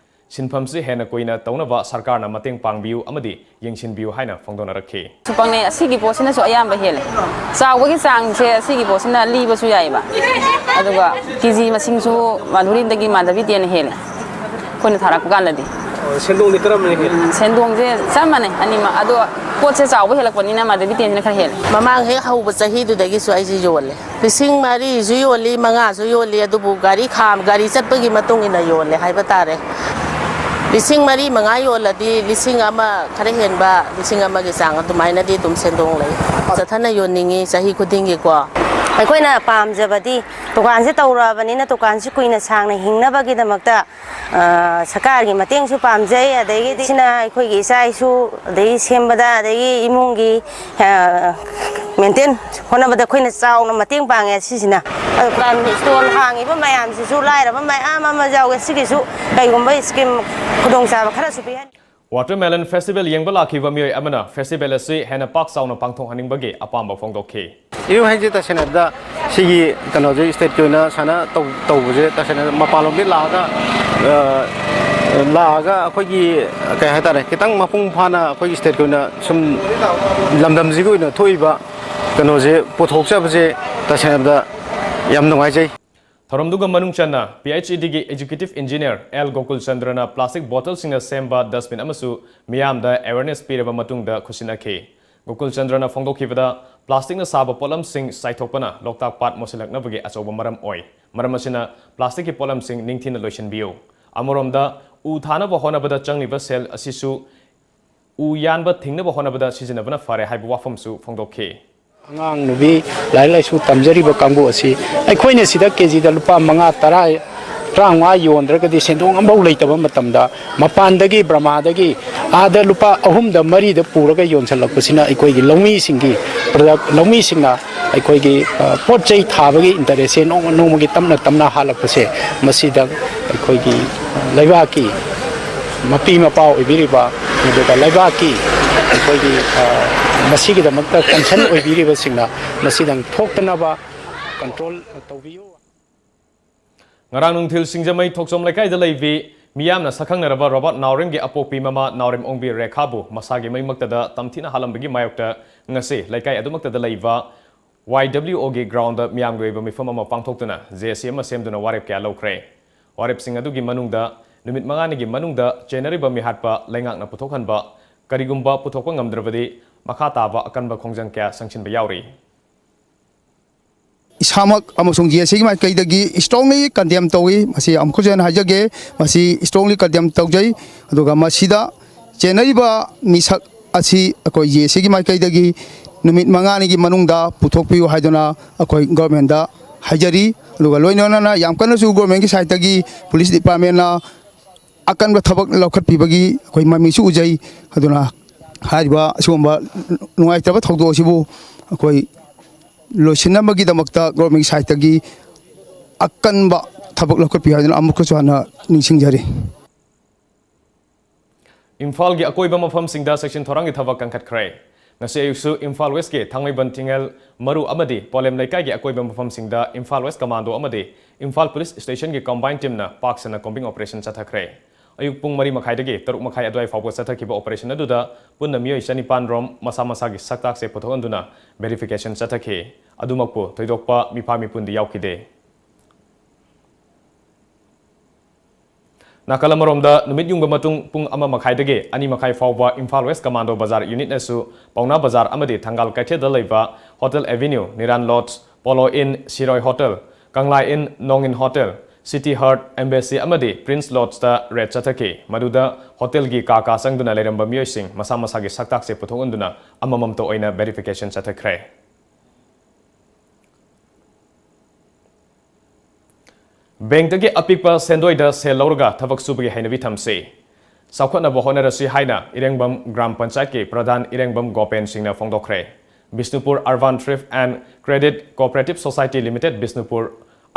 ꯁꯤꯟꯐꯝꯁꯤ ꯍꯦꯟꯅ ꯀꯨꯏꯅ ꯇꯧꯅꯕ ꯁꯔꯀꯥꯔꯅ ꯃꯇꯦꯡ ꯄꯥꯡꯕꯤꯌꯨ ꯑꯃꯗꯤ ꯌꯦꯡꯁꯤꯟꯕꯤꯌꯨ ꯍꯥꯏꯅ ꯐꯣꯡꯗꯣꯛꯅꯔꯛꯈꯤ꯫ ꯁꯨꯄꯪꯅꯦ, ꯑꯁꯤꯒꯤ ꯄꯣꯠꯁꯤꯅꯁꯨ ꯑꯌꯥꯝꯕ ꯍꯦꯜꯂꯦ꯫ ꯆꯥꯎꯕꯒꯤ ꯆꯥꯡꯁꯦ ꯑꯁꯤꯒꯤ ꯄꯣꯠꯁꯤꯅ ꯂꯤꯕꯁꯨ ꯌꯥꯏꯑꯕ꯫ ꯑꯗꯨꯒ ꯀꯦ ꯖꯤ ꯃꯁꯤꯡꯁꯨ ꯃꯥꯙꯨꯔꯤꯗꯒꯤ ꯃꯥꯙꯕꯤꯇꯦꯅ ꯍꯦꯜꯂꯦ ꯑꯩꯈꯣꯏꯅ ꯊꯥꯔꯛꯄ ꯀꯥꯟꯗꯗꯤ꯫ ꯑꯣ, ꯁꯦꯟꯗꯣꯡꯗꯤ ꯀꯔꯝꯕꯅ ꯍꯦꯜꯂꯤ? ꯁꯦꯟꯗꯣꯡꯁꯦ ꯆꯞ ꯃꯥꯟꯅꯩ ꯑꯅꯤꯃꯛ, ꯑꯗꯣ ꯄꯣꯠꯁꯦ ꯆꯥꯎꯕ ꯍꯦꯜꯂꯛꯄꯅꯤꯅ ꯃꯥꯙꯕꯤꯇꯦꯟꯁꯤꯅ ꯈꯔ ꯍꯦꯜꯂꯦ꯫ ꯃꯃꯥꯡ ꯍꯦꯛ ꯍꯧꯕ ꯆꯍꯤꯗꯨꯗꯒꯤꯁꯨ ꯑꯩꯁꯦ ꯌꯣꯜꯂꯦ꯫ ꯂꯤꯁꯤꯡ ꯃꯔꯤꯁꯨ ꯌꯣꯜꯂꯤ, ꯃꯉꯥꯁꯨ ꯌꯣꯜꯂꯤ, ꯑꯗꯨꯕꯨ ꯒꯥꯔꯤ ꯈꯥꯝ-, ꯒꯥꯔꯤ ꯆꯠꯄꯒꯤ ꯃꯇꯨꯡ ꯏꯟꯅ ꯌꯣꯜꯂꯦ ꯍꯥꯏꯕ ꯇꯥꯔꯦ꯫ ꯂꯤꯁꯤꯡ ꯃꯔꯤ ꯃꯉꯥ ꯌꯣꯜꯂꯗꯤ ꯂꯤꯁꯤꯡ ꯑꯃ ꯈꯔ ꯍꯦꯟꯕ, ꯂꯤꯁꯤꯡ ꯑꯃꯒꯤ ꯆꯥꯡ ꯑꯗꯨꯃꯥꯏꯅꯗꯤ ꯑꯗꯨꯝ ꯁꯦꯟꯗꯣꯡ ꯂꯩ꯫ ꯆꯠꯊꯅ ꯌꯣꯟꯅꯤꯡꯉꯤ ꯆꯍꯤ ꯈꯨꯗꯤꯡꯒꯤꯀꯣ꯫ ꯑꯩꯈꯣꯏꯅ ꯄꯥꯝꯖꯕꯗꯤ ꯗꯨꯀꯥꯟꯁꯦ ꯇꯧꯔꯛꯑꯕꯅꯤꯅ ꯗꯨꯀꯥꯟꯁꯤ ꯀꯨꯏꯅ ꯁꯥꯡꯅ ꯍꯤꯡꯅꯕꯒꯤꯗꯃꯛꯇ, ꯑ, ꯁꯔꯀꯥꯔꯒꯤ ꯃꯇꯦꯡꯁꯨ ꯄꯥꯝꯖꯩ, ꯑꯗꯒꯤꯗꯤ ꯁꯤꯅ ꯑꯩꯈꯣꯏꯒꯤ ꯏꯆꯥ ꯏꯁꯨ, ꯑꯗꯒꯤ ꯁꯦꯝꯕꯗ, ꯑꯗꯒꯤ ꯏꯃꯨꯡꯒꯤ, ꯑ, ꯃꯦꯟꯇꯦꯟ ꯍꯣꯠꯅꯕꯗ ꯑꯩꯈꯣꯏꯅ ꯆꯥꯎꯅ ꯃꯇꯦꯡ ꯄꯥꯡꯉꯦ ꯁꯤꯁꯤꯅ꯫ ꯑꯗꯨ ꯗꯨꯀꯥꯟ stall ꯍꯥꯡꯉꯤꯕ ꯃꯌꯥꯝꯁꯤꯁꯨ ꯂꯥꯏꯔꯕ ꯃꯌꯥꯝ ꯑꯃ ꯌꯥꯎꯋꯦ, ꯁꯤꯒꯤꯁꯨ ꯀꯩꯒꯨꯝꯕ scheme ꯈꯨꯗꯣꯡꯆꯥꯕ ꯈꯔꯁꯨ ꯄꯤꯍꯟ- Watermelon Festival ꯌꯦꯡꯕ ꯂꯥꯛꯈꯤꯕ ꯃꯤꯑꯣꯏ ꯑꯃꯅ festival ꯑꯁꯤ ꯍꯦꯟꯅ ꯄꯥꯛ ꯆꯥꯎꯅ ꯄꯥꯡꯊꯣꯛꯍꯟꯅꯤꯡꯕꯒꯤ ꯑꯄꯥꯝꯕ ꯐꯣꯡꯗꯣꯛꯈꯤ꯫ ꯏꯔꯨ ꯍꯩꯁꯦ ꯇꯁꯦꯡꯅ ꯍꯥꯏꯔꯕꯗ ꯁꯤꯒꯤ ꯀꯩꯅꯣꯁꯦ stateꯀꯤ ꯑꯣꯏꯅ ꯁꯨꯃꯥꯏꯅ ꯇꯧ-, ꯇꯧꯕꯁꯦ ꯇꯁꯦꯡꯅ ꯃꯄꯥꯟꯂꯣꯝꯗꯒꯤ ꯂꯥꯛꯑꯒ, ꯑ, ꯂꯥꯛꯑꯒ ꯑꯩꯈꯣꯏꯒꯤ ꯀꯩ ꯍꯥꯏꯇꯥꯔꯦ, ꯈꯤꯇꯪ ꯃꯄꯨꯡ ꯐꯥꯅ ꯑꯩꯈꯣꯏꯒꯤ stateꯀꯤ ꯑꯣꯏꯅ ꯁꯨꯝ ꯂꯝꯗꯝꯁꯤꯒꯤ ꯑꯣꯏꯅ ꯊꯣꯛꯏꯕ ꯀꯩꯅꯣꯁꯦ ꯄꯨꯊꯣꯛꯆꯕꯁꯦ ꯇꯁꯦꯡꯅ ꯍꯥꯏꯔꯕꯗ ꯌꯥꯝ ꯅꯨꯡꯉꯥꯏꯖꯩ꯫ ꯊꯧꯔꯝꯗꯨꯒ ꯃꯅꯨꯡ ꯆꯟꯅ P H E Dꯒꯤ Executive Engineer L Gokul ꯆꯟꯗ꯭ꯔꯅ plastic bottleꯁꯤꯡꯅ ꯁꯦꯝꯕ dustbin ꯑꯃꯁꯨ ꯃꯤꯌꯥꯝꯗ awareness ꯄꯤꯔꯕ ꯃꯇꯨꯡꯗ ꯈꯨꯠꯁꯤꯟꯅꯈꯤ꯫ ꯒꯣꯀꯨꯜ ꯆꯟꯗ꯭ꯔꯅ ꯐꯣꯡꯗꯣꯛꯈꯤꯕꯗ, plasticꯅ ꯁꯥꯕ ꯄꯣꯠꯂꯝꯁꯤꯡ ꯆꯥꯏꯊꯣꯛꯄꯅ ꯂꯣꯛꯇꯥꯛ ꯄꯥꯠ ꯃꯣꯠꯁꯤꯜꯂꯛꯅꯕꯒꯤ ꯑꯆꯧꯕ ꯃꯔꯝ ꯑꯣꯏ꯫ ꯃꯔꯝ ꯑꯁꯤꯅ plasticꯀꯤ ꯄꯣꯠꯂꯝꯁꯤꯡ ꯅꯤꯡꯊꯤꯅ ꯂꯣꯏꯁꯤꯟꯕꯤꯌꯨ꯫ ꯑꯃꯔꯣꯝꯗ, ꯎ ꯊꯥꯅꯕ ꯍꯣꯠꯅꯕꯗ ꯆꯪꯂꯤꯕ ꯁꯦꯜ ꯑꯁꯤꯁꯨ ꯎ ꯌꯥꯟꯕ ꯊꯤꯡꯅꯕ ꯍꯣꯠꯅꯕꯗ ꯁꯤꯖꯤꯟꯅꯕꯅ ꯐꯔꯦ ꯍꯥꯏꯕ ꯋꯥꯐꯝꯁꯨ ꯐꯣꯡꯗꯣꯛꯈꯤ꯫ ꯑꯉꯥꯡ ꯅꯨꯕꯤ ꯂꯥꯏꯔꯤꯛ ꯂꯥꯏꯁꯨ ꯇꯝꯖꯔꯤꯕ ꯀꯥꯡꯕꯨ ꯑꯁꯤ ꯑꯩꯈꯣꯏꯅ ꯁꯤꯗ ꯀꯦ ꯖꯤꯗ ꯂꯨꯄꯥ ꯃꯉꯥ, ꯇꯔꯥ, ꯇꯔꯥꯃꯉꯥ ꯌꯣꯟꯗ꯭ꯔꯒꯗꯤ ꯁꯦꯟꯗꯣꯡ ꯑꯃꯐꯥꯎ ꯂꯩꯇꯕ ꯃꯇꯝꯗ, ꯃꯄꯥꯟꯗꯒꯤ, ꯕꯔꯃꯥꯗꯒꯤ ꯑꯥꯗ ꯂꯨꯄꯥ ꯑꯍꯨꯝꯗ ꯃꯔꯤꯗ ꯄꯨꯔꯒ ꯌꯣꯟꯁꯤꯜꯂꯛꯄꯁꯤꯅ ꯑꯩꯈꯣꯏꯒꯤ ꯂꯧꯃꯤꯁꯤꯡꯒꯤ ꯄ꯭ꯔꯗꯛ, ꯂꯧꯃꯤꯁꯤꯡꯅ ꯑꯩꯈꯣꯏꯒꯤ, ꯑ, ꯄꯣꯠ ꯆꯩ ꯊꯥꯕꯒꯤ ꯏꯟꯇꯔꯦꯁꯁꯦ ꯅꯣꯡꯃ ꯅꯣꯡꯃꯒꯤ ꯇꯞꯅ ꯇꯞꯅ ꯍꯥꯜꯂꯛꯄꯁꯦ, ꯃꯁꯤꯗ ꯑꯩꯈꯣꯏꯒꯤ, ꯑ, ꯂꯩꯕꯥꯛꯀꯤ ꯃꯄꯤ ꯃꯄꯥ ꯑꯣꯏꯕꯤꯔꯤꯕ, ꯑꯗꯨꯒ ꯂꯩꯕꯥꯛꯀꯤ ꯑꯩꯈꯣꯏꯒꯤ, ꯑ, ꯃꯁꯤꯒꯤꯗꯃꯛꯇ ꯀꯟꯁꯔꯟ ꯑꯣꯏꯕꯤꯔꯤꯕꯁꯤꯡꯅ ꯃꯁꯤꯗꯪ ꯊꯣꯛꯇꯅꯕ ꯀꯟꯇ꯭ꯔꯣꯜ ꯇꯧꯕꯤꯌꯨ꯫ ꯉꯔꯥꯡ ꯅꯨꯡꯊꯤꯜ ꯁꯤꯡꯖꯃꯩ ꯊꯣꯛꯆꯣꯝ ꯂꯩꯀꯥꯏꯗ ꯂꯩꯕꯤ ꯃꯤꯌꯥꯝꯅ ꯁꯛꯈꯪꯅꯔꯕ ꯔꯣꯕꯥꯔꯠ ꯅꯥꯎꯔꯦꯝꯒꯤ ꯑꯄꯣꯛꯄꯤ ꯃꯃꯥ ꯅꯥꯎꯔꯦꯝ ꯑꯣꯡꯕꯤ ꯔꯦꯈꯥꯕꯨ ꯃꯁꯥꯒꯤ ꯃꯌꯨꯝꯃꯛꯇꯗ ꯇꯝꯊꯤꯅ ꯍꯥꯜꯂꯝꯕꯒꯤ ꯃꯥꯌꯣꯛꯇ ꯉꯁꯤ ꯂꯩꯀꯥꯏ ꯑꯗꯨꯃꯛꯇꯗ ꯂꯩꯕ ꯋꯥꯏ ꯗꯕ꯭ꯂꯤꯎ ꯑꯣꯒꯤ ꯒ꯭ꯔꯥꯎꯟꯗ ꯃꯤꯌꯥꯝꯒꯤ ꯑꯣꯏꯕ ꯃꯤꯐꯝ ꯑꯃ ꯄꯥꯡꯊꯣꯛꯇꯨꯅ ꯖꯦ ꯑꯦ ꯁꯤ ꯑꯃ ꯁꯦꯝꯗꯨꯅ ꯋꯥꯔꯦꯞ ꯀꯌꯥ ꯂꯧꯈ꯭ꯔꯦ꯫ ꯋꯥꯔꯦꯞꯁꯤꯡ ꯑꯗꯨꯒꯤ ꯃꯅꯨꯡꯗ ꯅꯨꯃꯤꯠ ꯃꯉꯥꯅꯤꯒꯤ ꯃꯅꯨꯡꯗ ꯆꯦꯟꯅꯔꯤꯕ ꯃꯤꯍꯥꯠꯄ ꯂꯩꯉꯥꯛꯅ ꯄꯨꯊꯣꯛꯍꯟꯕ, ꯀꯔꯤꯒꯨꯝꯕ ꯄꯨꯊꯣꯛꯄ ꯉꯝꯗ꯭ꯔꯕꯗꯤ ꯃꯈꯥ ꯇꯥꯕ ꯑꯀꯟꯕ ꯈꯣꯡꯖꯪ ꯀꯌꯥ ꯆꯪꯁꯤꯟꯕ ꯌꯥꯎꯔꯤ꯫ ꯏꯁꯥꯃꯛ ꯑꯃꯁꯨꯡ ꯖꯦ ꯑꯦ ꯁꯤꯒꯤ ꯃꯥꯏꯀꯩꯗꯒꯤ strongly condemn ꯇꯧꯏ꯫ ꯃꯁꯤ ꯑꯃꯨꯛꯀꯁꯨ ꯍꯦꯟꯅ ꯍꯥꯏꯖꯒꯦ, ꯃꯁꯤ strongly condemn ꯇꯧꯖꯩ꯫ ꯑꯗꯨꯒ ꯃꯁꯤꯗ ꯆꯦꯟꯅꯔꯤꯕ ꯃꯤꯁꯛ ꯑꯁꯤ ꯑꯩꯈꯣꯏ ꯖꯦ ꯑꯦ ꯁꯤꯒꯤ ꯃꯥꯏꯀꯩꯗꯒꯤ ꯅꯨꯃꯤꯠ ꯃꯉꯥꯅꯤꯒꯤ ꯃꯅꯨꯡꯗ ꯄꯨꯊꯣꯛꯄꯤꯌꯨ ꯍꯥꯏꯗꯨꯅ ꯑꯩꯈꯣꯏ ꯒꯣꯔꯃꯦꯟꯗ ꯍꯥꯏꯖꯔꯤ꯫ ꯑꯗꯨꯒ ꯂꯣꯏꯅꯅ ꯌꯥꯝ ꯀꯟꯅꯁꯨ ꯒꯣꯔꯃꯦꯟꯒꯤ ꯁꯥꯏꯠꯇꯒꯤ ꯄꯨꯂꯤꯁ ꯗꯤꯄꯥꯔꯠꯃꯦꯟꯅ ꯑꯀꯟꯕ ꯊꯕꯛ ꯂꯧꯈꯠꯄꯤꯕꯒꯤ ꯑꯩꯈꯣꯏ ꯃꯃꯤꯁꯨ ꯎꯖꯩ꯫ ꯑꯗꯨꯅ ꯍꯥꯏꯔꯤꯕ ꯑꯁꯤꯒꯨꯝꯕ ꯅꯨꯡꯉꯥꯏꯇꯕ ꯊꯧꯗꯣꯛ ꯑꯁꯤꯕꯨ ꯑꯩꯈꯣꯏ ꯂꯣꯏꯁꯤꯟꯅꯕꯒꯤꯗꯃꯛꯇ ꯒꯣꯔꯃꯦꯟꯒꯤ ꯁꯥꯏꯠꯇꯒꯤ ꯑꯀꯟꯕ ꯊꯕꯛ ꯂꯧꯈꯠꯄꯤꯌꯨ ꯍꯥꯏꯗꯨꯅ ꯑꯃꯨꯛꯀꯁꯨ ꯍꯟꯅ ꯅꯤꯡꯁꯤꯡꯖꯔꯤ꯫ ꯏꯝꯐꯥꯜꯒꯤ ꯑꯀꯣꯏꯕ ꯃꯐꯝꯁꯤꯡꯗ ꯆꯦꯛꯁꯤꯟ ꯊꯧꯔꯥꯡꯒꯤ ꯊꯕꯛ ꯀꯟꯈꯠꯈ꯭ꯔꯦ꯫ ꯉꯁꯤ ꯑꯌꯨꯛꯁꯨ ꯏꯝꯐꯥꯜ ꯋꯦꯁꯀꯤ ꯊꯥꯡꯃꯩꯕꯟ ꯊꯤꯡꯉꯦꯜ ꯃꯔꯨ ꯑꯃꯗꯤ ꯄꯣꯂꯦꯝ ꯂꯩꯀꯥꯏꯒꯤ ꯑꯀꯣꯏꯕ ꯃꯐꯝꯁꯤꯡꯗ ꯏꯝꯐꯥꯜ ꯋꯦꯁ ꯀꯃꯥꯟꯗꯣ ꯑꯃꯗꯤ ꯏꯝꯐꯥꯜ ꯄꯨꯂꯤꯁ ꯁ꯭ꯇꯦꯁꯟꯒꯤ ꯀꯝꯕꯥꯏꯟ ꯇꯤꯝꯅ ꯄꯥꯛ ꯁꯟꯅ ꯀꯣꯝꯕꯤꯡ ꯑꯣꯄꯔꯦꯁꯟ ꯆꯠꯊꯈ꯭ꯔꯦ꯫ ꯑꯌꯨꯛ ꯄꯨꯡ ꯃꯔꯤ ꯃꯈꯥꯏꯗꯒꯤ ꯇꯔꯨꯛ ꯃꯈꯥꯏ ꯑꯗꯨꯋꯥꯏ ꯐꯥꯎꯕ ꯆꯠꯊꯈꯤꯕ ꯑꯣꯄꯔꯦꯁꯟ ꯑꯗꯨꯗ ꯄꯨꯟꯅ ꯃꯤꯑꯣꯏ ꯆꯅꯤꯄꯥꯟ ꯔꯣꯝ ꯃꯁꯥ ꯃꯁꯥꯒꯤ ꯁꯛꯇꯥꯛꯁꯦ ꯄꯨꯊꯣꯛꯍꯟꯗꯨꯅ ꯚꯦꯔꯤꯐꯤꯀꯦꯁꯟ ꯆꯠꯊꯈꯤ꯫ ꯑꯗꯨꯃꯛꯄꯨ ꯊꯣꯏꯗꯣꯛꯄ ꯃꯤꯐꯥ ꯃꯤꯄꯨꯟꯗꯤ ꯌꯥꯎꯈꯤꯗꯦ꯫ ꯅꯥꯀꯜ ꯑꯃꯔꯣꯝꯗ, ꯅꯨꯃꯤꯠ ꯌꯨꯡꯕ ꯃꯇꯨꯡ ꯄꯨꯡ ꯑꯃ ꯃꯈꯥꯏꯗꯒꯤ ꯑꯅꯤ ꯃꯈꯥꯏ ꯐꯥꯎꯕ ꯏꯝꯐꯥꯜ ꯋꯦꯁ ꯀꯃꯥꯟꯗꯣ ꯕꯖꯥꯔ ꯌꯨꯅꯤꯠꯅꯁꯨ ꯄꯥꯎꯅꯥ ꯕꯖꯥꯔ ꯑꯃꯗꯤ ꯊꯪꯒꯥꯜ ꯀꯩꯊꯦꯜꯗ ꯂꯩꯕ ꯍꯣꯇꯦꯜ ꯑꯦꯚꯦꯅ꯭ꯌꯨ, ꯅꯤꯔꯥꯟ ꯂꯣꯗꯖ, ꯄꯣꯂꯣ ꯏꯟ, ꯁꯤꯔꯣꯏ ꯍꯣꯇꯦꯜ, ꯀꯪꯂꯥ ꯏꯟ, ꯅꯣꯡꯏꯟ ꯍꯣꯇꯦꯜ, ꯁꯤꯇꯤ ꯍꯥꯔꯠ, ꯑꯦꯝꯕꯦꯁꯤ ꯑꯃꯗꯤ ꯄ꯭ꯔꯤꯟꯁ ꯂꯣꯗꯖꯇ ꯔꯦꯗ ꯆꯠꯊꯈꯤ꯫ ꯃꯗꯨꯗ ꯍꯣꯇꯦꯜꯒꯤ ꯀꯥ ꯀꯥ ꯆꯪꯗꯨꯅ ꯂꯩꯔꯝꯕ ꯃꯤꯑꯣꯏꯁꯤꯡ ꯃꯁꯥ ꯃꯁꯥꯒꯤ ꯁꯛꯇꯥꯛꯁꯦ ꯄꯨꯊꯣꯛꯍꯟꯗꯨꯅ ꯑꯃꯃꯝꯇ ꯑꯣꯏꯅ ꯚꯦꯔꯤꯐꯤꯀꯦꯁꯟ ꯆꯠꯊꯈ꯭ꯔꯦ꯫ ꯕꯦꯡꯛꯇꯒꯤ ꯑꯄꯤꯛꯄ ꯁꯦꯟꯗꯣꯏꯗ ꯁꯦꯜ ꯂꯧꯔꯒ ꯊꯕꯛ ꯁꯨꯕꯒꯤ ꯍꯩꯅꯕꯤ ꯊꯝꯁꯤ꯫ ꯆꯥꯎꯈꯠꯅꯕ ꯍꯣꯠꯅꯔꯁꯤ ꯍꯥꯏꯅ ꯏꯔꯦꯡꯕꯝ ꯒ꯭ꯔꯥꯝ ꯄꯟꯆꯥꯌꯠꯀꯤ ꯄ꯭ꯔꯙꯥꯟ ꯏꯔꯦꯡꯕꯝ ꯒꯣꯄꯦꯟ ꯁꯤꯡꯅ ꯐꯣꯡꯗꯣꯛꯈ꯭ꯔꯦ꯫ Bishnupur Urban Thrift and Credit Cooperative Society Limited, Bishnupur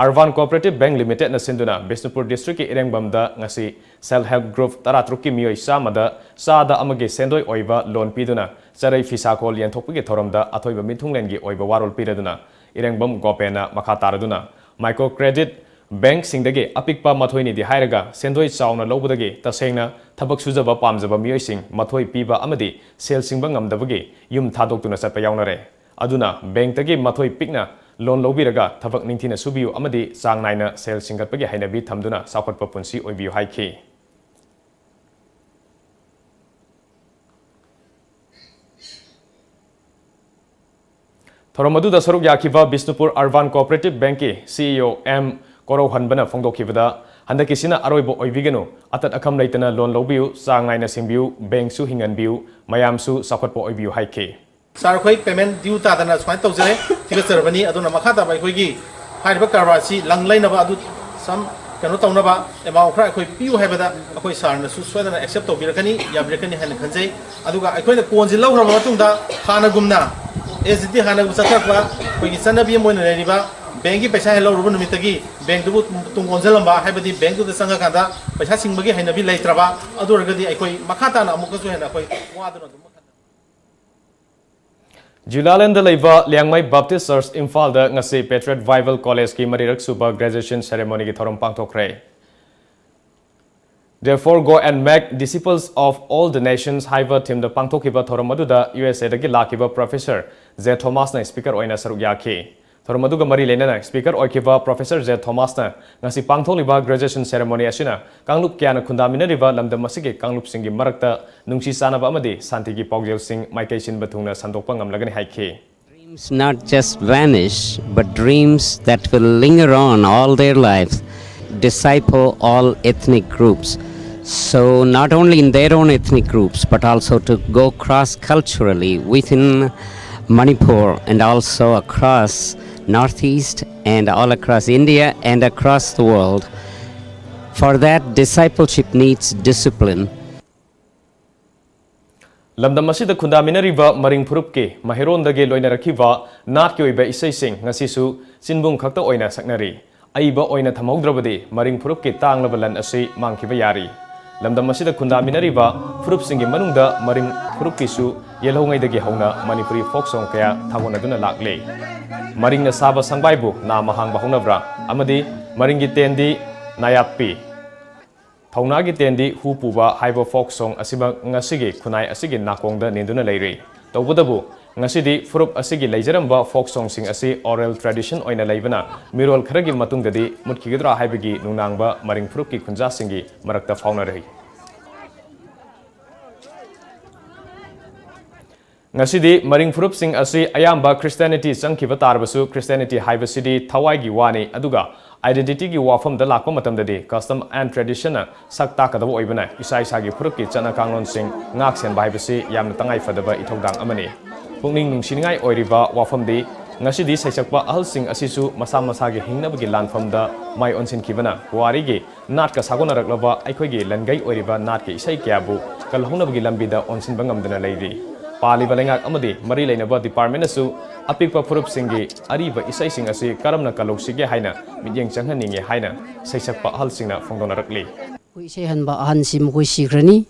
Urban Cooperative Bank Limitedꯅ ꯁꯤꯟꯗꯨꯅ ꯕꯤꯁꯅꯨꯄꯨꯔ ꯗꯤꯁꯇ꯭ꯔꯤꯛꯀꯤ ꯏꯔꯦꯡꯕꯝꯗ ꯉꯁꯤ Self Help Group ꯇꯔꯥꯇꯔꯨꯛꯀꯤ ꯃꯤꯑꯣꯏ ꯆꯥꯝꯃꯗ ꯆꯥꯗ ꯑꯃꯒꯤ ꯁꯦꯟꯗꯣꯏ ꯑꯣꯏꯕ ꯂꯣꯟ ꯄꯤꯗꯨꯅ ꯆꯔꯩ ꯐꯤꯁꯥꯀꯣꯜ ꯌꯦꯟꯊꯣꯛꯄꯒꯤ ꯊꯧꯔꯝꯗ ꯑꯊꯣꯏꯕ ꯃꯤꯊꯨꯡꯂꯦꯟꯒꯤ ꯑꯣꯏꯕ ꯋꯥꯔꯣꯜ ꯄꯤꯔꯗꯨꯅ ꯏꯔꯦꯡꯕꯝ ꯒꯣꯄꯦꯟꯅ ꯃꯈꯥ ꯇꯥꯔꯗꯨꯅ, ꯃꯥꯏꯀ꯭ꯔꯣ ꯀ꯭ꯔꯦꯗꯤꯠ ꯕꯦꯡꯛꯁꯤꯡꯗꯒꯤ ꯑꯄꯤꯛꯄ ꯃꯊꯣꯏꯅꯤꯗꯤ ꯍꯥꯏꯔꯒ ꯁꯦꯟꯗꯣꯏ ꯆꯥꯎꯅ ꯂꯧꯕꯗꯒꯤ ꯇꯁꯦꯡꯅ ꯊꯕꯛ ꯁꯨꯖꯕ ꯄꯥꯝꯖꯕ ꯃꯤꯑꯣꯏꯁꯤꯡ ꯃꯊꯣꯏ ꯄꯤꯕ ꯑꯃꯗꯤ ꯁꯦꯜ ꯁꯤꯡꯕ ꯉꯝꯗꯕꯒꯤ ꯌꯨꯝ ꯊꯥꯗꯣꯛꯇꯨꯅ ꯆꯠꯄ ꯌꯥꯎꯅꯔꯦ꯫ ꯑꯗꯨꯅ ꯕꯦꯡꯛꯇꯒꯤ ꯃꯊꯣꯏ ꯄꯤꯛꯅ ꯂꯣꯟ ꯂꯧꯕꯤꯔꯒ ꯊꯕꯛ ꯅꯤꯡꯊꯤꯅ ꯁꯨꯕꯤꯌꯨ ꯑꯃꯗꯤ ꯆꯥꯡ ꯅꯥꯏꯅ ꯁꯦꯜ ꯁꯤꯡꯒꯠꯄꯒꯤ ꯍꯩꯅꯕꯤ ꯊꯝꯗꯨꯅ ꯆꯥꯎꯈꯠꯄ ꯄꯨꯟꯁꯤ ꯑꯣꯏꯕꯤꯌꯨ ꯍꯥꯏꯈꯤ꯫ ꯊꯧꯔꯝ ꯑꯗꯨꯗ ꯁꯔꯨꯛ ꯌꯥꯈꯤꯕ Bishnupur Urban Cooperative Bankꯀꯤ CEO M ꯀꯣꯔꯧꯍꯟꯕꯅ ꯐꯣꯡꯗꯣꯛꯈꯤꯕꯗ, ꯍꯟꯗꯛꯀꯤꯁꯤꯅ ꯑꯔꯣꯏꯕ ꯑꯣꯏꯕꯤꯒꯅꯨ, ꯑꯇꯠ ꯑꯈꯝ ꯂꯩꯇꯅ ꯂꯣꯟ ꯂꯧꯕꯤꯌꯨ, ꯆꯥꯡ ꯅꯥꯏꯅ ꯁꯤꯡꯕꯤꯌꯨ, ꯕꯦꯡꯛꯁꯨ ꯍꯤꯡꯍꯟꯕꯤꯌꯨ, ꯃꯌꯥꯝꯁꯨ ꯆꯥꯎꯈꯠꯄ ꯑꯣꯏꯕꯤꯌꯨ ꯍꯥꯏꯈꯤ꯫ ꯁꯥꯔ, ꯑꯩꯈꯣꯏ payment due ꯇꯥꯗꯅ ꯁꯨꯃꯥꯏꯅ ꯇꯧꯖꯔꯦ, ꯊꯤꯒꯠꯆꯔꯕꯅꯤ꯫ ꯑꯗꯨꯅ ꯃꯈꯥ ꯇꯥꯕ ꯑꯩꯈꯣꯏꯒꯤ ꯍꯥꯏꯔꯤꯕ ꯀꯔꯕꯥꯔꯁꯤ ꯂꯪ ꯂꯩꯅꯕ ꯑꯗꯨ ꯁꯝ ꯀꯩꯅꯣ ꯇꯧꯅꯕ amount ꯈꯔ ꯑꯩꯈꯣꯏ ꯄꯤꯌꯨ ꯍꯥꯏꯕꯗ ꯑꯩꯈꯣꯏ ꯁꯥꯔꯅꯁꯨ ꯁꯣꯏꯗꯅ accept ꯇꯧꯕꯤꯔꯛꯀꯅꯤ, ꯌꯥꯕꯤꯔꯛꯀꯅꯤ ꯍꯥꯏꯅ ꯈꯟꯖꯩ꯫ ꯑꯗꯨꯒ ꯑꯩꯈꯣꯏꯅ ꯀꯣꯟꯁꯤ ꯂꯧꯈ꯭ꯔꯕ ꯃꯇꯨꯡꯗ ꯍꯥꯟꯅꯒꯨꯝꯅ as it is ꯍꯥꯟꯅꯒꯨꯝ ꯆꯠꯊꯔꯛꯄ ꯑꯩꯈꯣꯏꯒꯤ ꯆꯠꯅꯕꯤ ꯑꯃ ꯑꯣꯏꯅ ꯂꯩꯔꯤꯕ ꯕꯦꯡꯛꯀꯤ ꯄꯩꯁꯥ ꯍꯦꯛ ꯂꯧꯔꯨꯕ ꯅꯨꯃꯤꯠꯇꯒꯤ ꯕꯦꯡꯛꯇꯨꯕꯨ ꯇꯨꯡ ꯑꯣꯟꯁꯤꯜꯂꯝꯕ, ꯍꯥꯏꯕꯗꯤ ꯕꯦꯡꯛꯇꯨꯗ ꯆꯪꯉꯀꯥꯟꯗ ꯄꯩꯁꯥ ꯁꯤꯡꯕꯒꯤ ꯍꯩꯅꯕꯤ ꯂꯩꯇ꯭ꯔꯕ, ꯑꯗꯨ ꯑꯣꯏꯔꯒꯗꯤ ꯑꯩꯈꯣꯏ ꯃꯈꯥ ꯇꯥꯅ ꯑꯃꯨꯛꯀꯁꯨ ꯍꯦꯟꯅ ꯑꯩꯈꯣꯏ ꯋꯥꯗꯨꯅ ꯑꯗꯨꯝ ꯖꯨꯂꯥꯂꯦꯟꯗ ꯂꯩꯕ ꯂꯤꯌꯥꯡꯃꯩ Baptist Church ꯏꯝꯐꯥꯜꯗ ꯉꯁꯤ Patriot Bible Collegeꯀꯤ ꯃꯔꯤꯔꯛ ꯁꯨꯕ graduation ceremonyꯒꯤ ꯊꯧꯔꯝ ꯄꯥꯡꯊꯣꯛꯈ꯭ꯔꯦ꯫ Therefore, Go and Make Disciples of All the Nations ꯍꯥꯏꯕ themeꯗ ꯄꯥꯡꯊꯣꯛꯈꯤꯕ ꯊꯧꯔꯝ ꯑꯗꯨꯗ USAꯗꯒꯤ ꯂꯥꯛꯈꯤꯕ Professor J ꯊꯣꯃꯥꯁꯅ speaker ꯑꯣꯏꯅ ꯁꯔꯨꯛ ꯌꯥꯈꯤ꯫ ꯊꯧꯔꯝ ꯑꯗꯨꯒ ꯃꯔꯤ ꯂꯩꯅꯅ speaker ꯑꯣꯏꯈꯤꯕ Professor J ꯊꯣꯃꯥꯁꯅ ꯉꯁꯤ ꯄꯥꯡꯊꯣꯛꯂꯤꯕ graduation ceremony ꯑꯁꯤꯅ ꯀꯥꯡꯂꯨꯞ ꯀꯌꯥꯅ ꯈꯨꯟꯗꯥꯃꯤꯟꯅꯔꯤꯕ ꯂꯝꯗꯝ ꯑꯁꯤꯒꯤ ꯀꯥꯡꯂꯨꯞꯁꯤꯡꯒꯤ ꯃꯔꯛꯇ ꯅꯨꯡꯁꯤ ꯆꯥꯟꯅꯕ ꯑꯃꯗꯤ ꯁꯥꯟꯇꯤꯒꯤ ꯄꯥꯎꯖꯦꯜꯁꯤꯡ ꯃꯥꯏꯀꯩ ꯁꯤꯟꯕ ꯊꯨꯡꯅ ꯁꯟꯗꯣꯛꯄ ꯉꯝꯂꯒꯅꯤ ꯍꯥꯏꯈꯤ꯫ Dreams not just vanish, but dreams that will linger on all their lives, disciple all ethnic groups. So, not only in their own ethnic groups, but also to go cross culturally within Manipur and also across Northeast and all across India and across the world. For that, discipleship needs discipline. ꯂꯝꯗꯝ ꯑꯁꯤꯗ ꯈꯨꯟꯗꯥꯃꯤꯟꯅꯔꯤꯕ ꯃꯔꯤꯡ ꯐꯨꯔꯨꯞꯀꯤ ꯃꯍꯩꯔꯣꯟꯗꯒꯤ ꯂꯣꯏꯅꯔꯛꯈꯤꯕ ꯅꯥꯠꯀꯤ ꯑꯣꯏꯕ ꯏꯁꯩꯁꯤꯡ ꯉꯁꯤꯁꯨ ꯆꯤꯟꯕꯨꯝ ꯈꯛꯇ ꯑꯣꯏꯅ ꯁꯛꯅꯔꯤ꯫ ꯑꯏꯕ ꯑꯣꯏꯅ ꯊꯝꯍꯧꯗ꯭ꯔꯕꯗꯤ ꯃꯔꯤꯡ ꯐꯨꯔꯨꯞꯀꯤ ꯇꯥꯡꯂꯕ ꯂꯟ ꯑꯁꯤ ꯃꯥꯡꯈꯤꯕ ꯌꯥꯔꯤ꯫ ꯂꯝꯗꯝ ꯑꯁꯤꯗ ꯈꯨꯟꯗꯥꯃꯤꯟꯅꯔꯤꯕ ꯐꯨꯔꯨꯞꯁꯤꯡꯒꯤ ꯃꯅꯨꯡꯗ ꯃꯔꯤꯡ ꯐꯨꯔꯨꯞꯀꯤꯁꯨ ꯌꯦꯜꯍꯧꯉꯩꯗꯒꯤ ꯍꯧꯅ ꯃꯅꯤꯄꯨꯔꯤ ꯐꯣꯛ ꯁꯣꯡ ꯀꯌꯥ ꯊꯥꯒꯣꯟꯅꯗꯨꯅ ꯂꯥꯛꯂꯦ꯫ ꯃꯔꯤꯡꯅ ꯁꯥꯕ ꯁꯪꯕꯥꯏꯕꯨ ꯅꯥꯃ ꯍꯥꯡꯕ ꯍꯧꯅꯕ꯭ꯔꯥ ꯑꯃꯗꯤ ꯃꯔꯤꯡꯒꯤ ꯇꯦꯟꯗꯤ ꯅꯥꯌꯥꯠꯄꯤ, ꯊꯧꯅꯥꯒꯤ ꯇꯦꯟꯗꯤ ꯍꯨ ꯄꯨꯕ ꯍꯥꯏꯕ ꯐꯣꯛ ꯁꯣꯡ ꯑꯁꯤꯃꯛ ꯉꯁꯤꯒꯤ ꯈꯨꯟꯅꯥꯏ ꯑꯁꯤꯒꯤ ꯅꯥꯀꯣꯡꯗ ꯅꯦꯟꯗꯨꯅ ꯂꯩꯔꯤ꯫ ꯇꯧꯕꯇꯕꯨ, ꯉꯁꯤꯗꯤ ꯐꯨꯔꯨꯞ ꯑꯁꯤꯒꯤ ꯂꯩꯖꯔꯝꯕ ꯐꯣꯛ ꯁꯣꯡꯁꯤꯡ ꯑꯁꯤ ꯑꯣꯔꯦꯜ ꯇ꯭ꯔꯦꯗꯤꯁꯟ ꯑꯣꯏꯅ ꯂꯩꯕꯅ ꯃꯤꯔꯣꯜ ꯈꯔꯒꯤ ꯃꯇꯨꯡꯗꯗꯤ ꯃꯨꯠꯈꯤꯒꯗ꯭ꯔꯥ ꯍꯥꯏꯕꯒꯤ ꯅꯨꯡꯅꯥꯡꯕ ꯃꯔꯤꯡ ꯐꯨꯔꯨꯞꯀꯤ ꯈꯨꯟꯖꯥꯁꯤꯡꯒꯤ ꯃꯔꯛꯇ ꯐꯥꯎꯅꯔꯤ꯫ ꯉꯁꯤꯗꯤ ꯃꯔꯤꯡ ꯐꯨꯔꯨꯞꯁꯤꯡ ꯑꯁꯤ ꯑꯌꯥꯝꯕ ꯈ꯭ꯔꯤꯁꯇꯤꯌꯥꯅꯤꯇꯤ ꯆꯪꯈꯤꯕ ꯇꯥꯔꯕꯁꯨ, ꯈ꯭ꯔꯤꯁꯇꯤꯌꯥꯅꯤꯇꯤ ꯍꯥꯏꯕꯁꯤꯗꯤ ꯊꯋꯥꯏꯒꯤ ꯋꯥꯅꯤ, ꯑꯗꯨꯒ identity ꯒꯤ ꯋꯥꯐꯝꯗ ꯂꯥꯛꯄ ꯃꯇꯝꯗꯗꯤ custom and tradition ꯅ ꯁꯛ ꯇꯥꯛꯀꯗꯕ ꯑꯣꯏꯕꯅ ꯏꯁꯥ ꯏꯁꯥꯒꯤ ꯐꯨꯔꯨꯞꯀꯤ ꯆꯠꯅ ꯀꯥꯡꯂꯣꯟꯁꯤꯡ ꯉꯥꯛ ꯁꯦꯟꯕ ꯍꯥꯏꯕꯁꯤ ꯌꯥꯝꯅ ꯇꯉꯥꯏ ꯐꯗꯕ ꯏꯊꯧꯗꯥꯡ ꯑꯃꯅꯤ꯫ ꯄꯨꯛꯅꯤꯡ ꯅꯨꯡꯁꯤꯅꯤꯡꯉꯥꯏ ꯑꯣꯏꯔꯤꯕ ꯋꯥꯐꯝꯗꯤ, ꯉꯁꯤꯗꯤ ꯁꯩꯁꯛꯄ ꯑꯍꯜꯁꯤꯡ ꯑꯁꯤꯁꯨ ꯃꯁꯥ ꯃꯁꯥꯒꯤ ꯍꯤꯡꯅꯕꯒꯤ ꯂꯥꯟꯐꯝꯗ ꯃꯥꯏ ꯑꯣꯟꯁꯤꯟꯈꯤꯕꯅ ꯄꯨꯋꯥꯔꯤꯒꯤ ꯅꯥꯠꯀ ꯁꯥꯒꯣꯟꯅꯔꯛꯂꯕ ꯑꯩꯈꯣꯏꯒꯤ ꯂꯟꯒꯩ ꯑꯣꯏꯔꯤꯕ ꯅꯥꯠꯀꯤ ꯏꯁꯩ ꯀꯌꯥꯕꯨ ꯀꯜꯍꯧꯅꯕꯒꯤ ꯂꯝꯕꯤꯗ ꯑꯣꯟꯁꯤꯟꯕ ꯉꯝꯗꯅ ꯂꯩꯔꯤ꯫ ꯄꯥꯜꯂꯤꯕ ꯂꯩꯉꯥꯛ ꯑꯃꯗꯤ ꯃꯔꯤ ꯂꯩꯅꯕ department ꯅꯁꯨ ꯑꯄꯤꯛꯄ ꯐꯨꯔꯨꯞꯁꯤꯡꯒꯤ ꯑꯔꯤꯕ ꯏꯁꯩꯁꯤꯡ ꯑꯁꯤ ꯀꯔꯝꯅ ꯀꯜꯍꯧꯁꯤꯒꯦ ꯍꯥꯏꯅ ꯃꯤꯠꯌꯦꯡ ꯆꯪꯍꯟꯅꯤꯡꯉꯤ ꯍꯥꯏꯅ ꯁꯩꯁꯛꯄ ꯑꯍꯜꯁꯤꯡꯅ ꯐꯣꯡꯗꯣꯛꯅꯔꯛꯂꯤ꯫ ꯑꯩꯈꯣꯏ ꯏꯁꯩ ꯍꯟꯕ ꯑꯍꯟꯁꯤ ꯃꯈꯣꯏ ꯁꯤꯈ꯭ꯔꯅꯤ꯫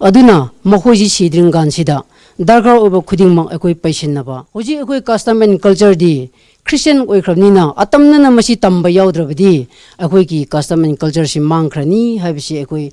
ꯑꯗꯨꯅ ꯃꯈꯣꯏꯁꯤ ꯁꯤꯗ꯭ꯔꯤꯉꯀꯥꯟꯁꯤꯗ ꯗꯔꯀꯥꯔ ꯑꯣꯏꯕ ꯈꯨꯗꯤꯡꯃꯛ ꯑꯩꯈꯣꯏ ꯄꯩꯁꯤꯟꯅꯕ꯫ ꯍꯧꯖꯤꯛ ꯑꯩꯈꯣꯏ custom and culture D Christian ꯑꯣꯏꯈ꯭ꯔꯕꯅꯤꯅ, ꯑꯇꯝꯅꯅ ꯃꯁꯤ ꯇꯝꯕ ꯌꯥꯎꯗ꯭ꯔꯕꯗꯤ ꯑꯩꯈꯣꯏꯒꯤ custom and culture ꯁꯤ ꯃꯥꯡꯈ꯭ꯔꯅꯤ ꯍꯥꯏꯕꯁꯤ ꯑꯩꯈꯣꯏ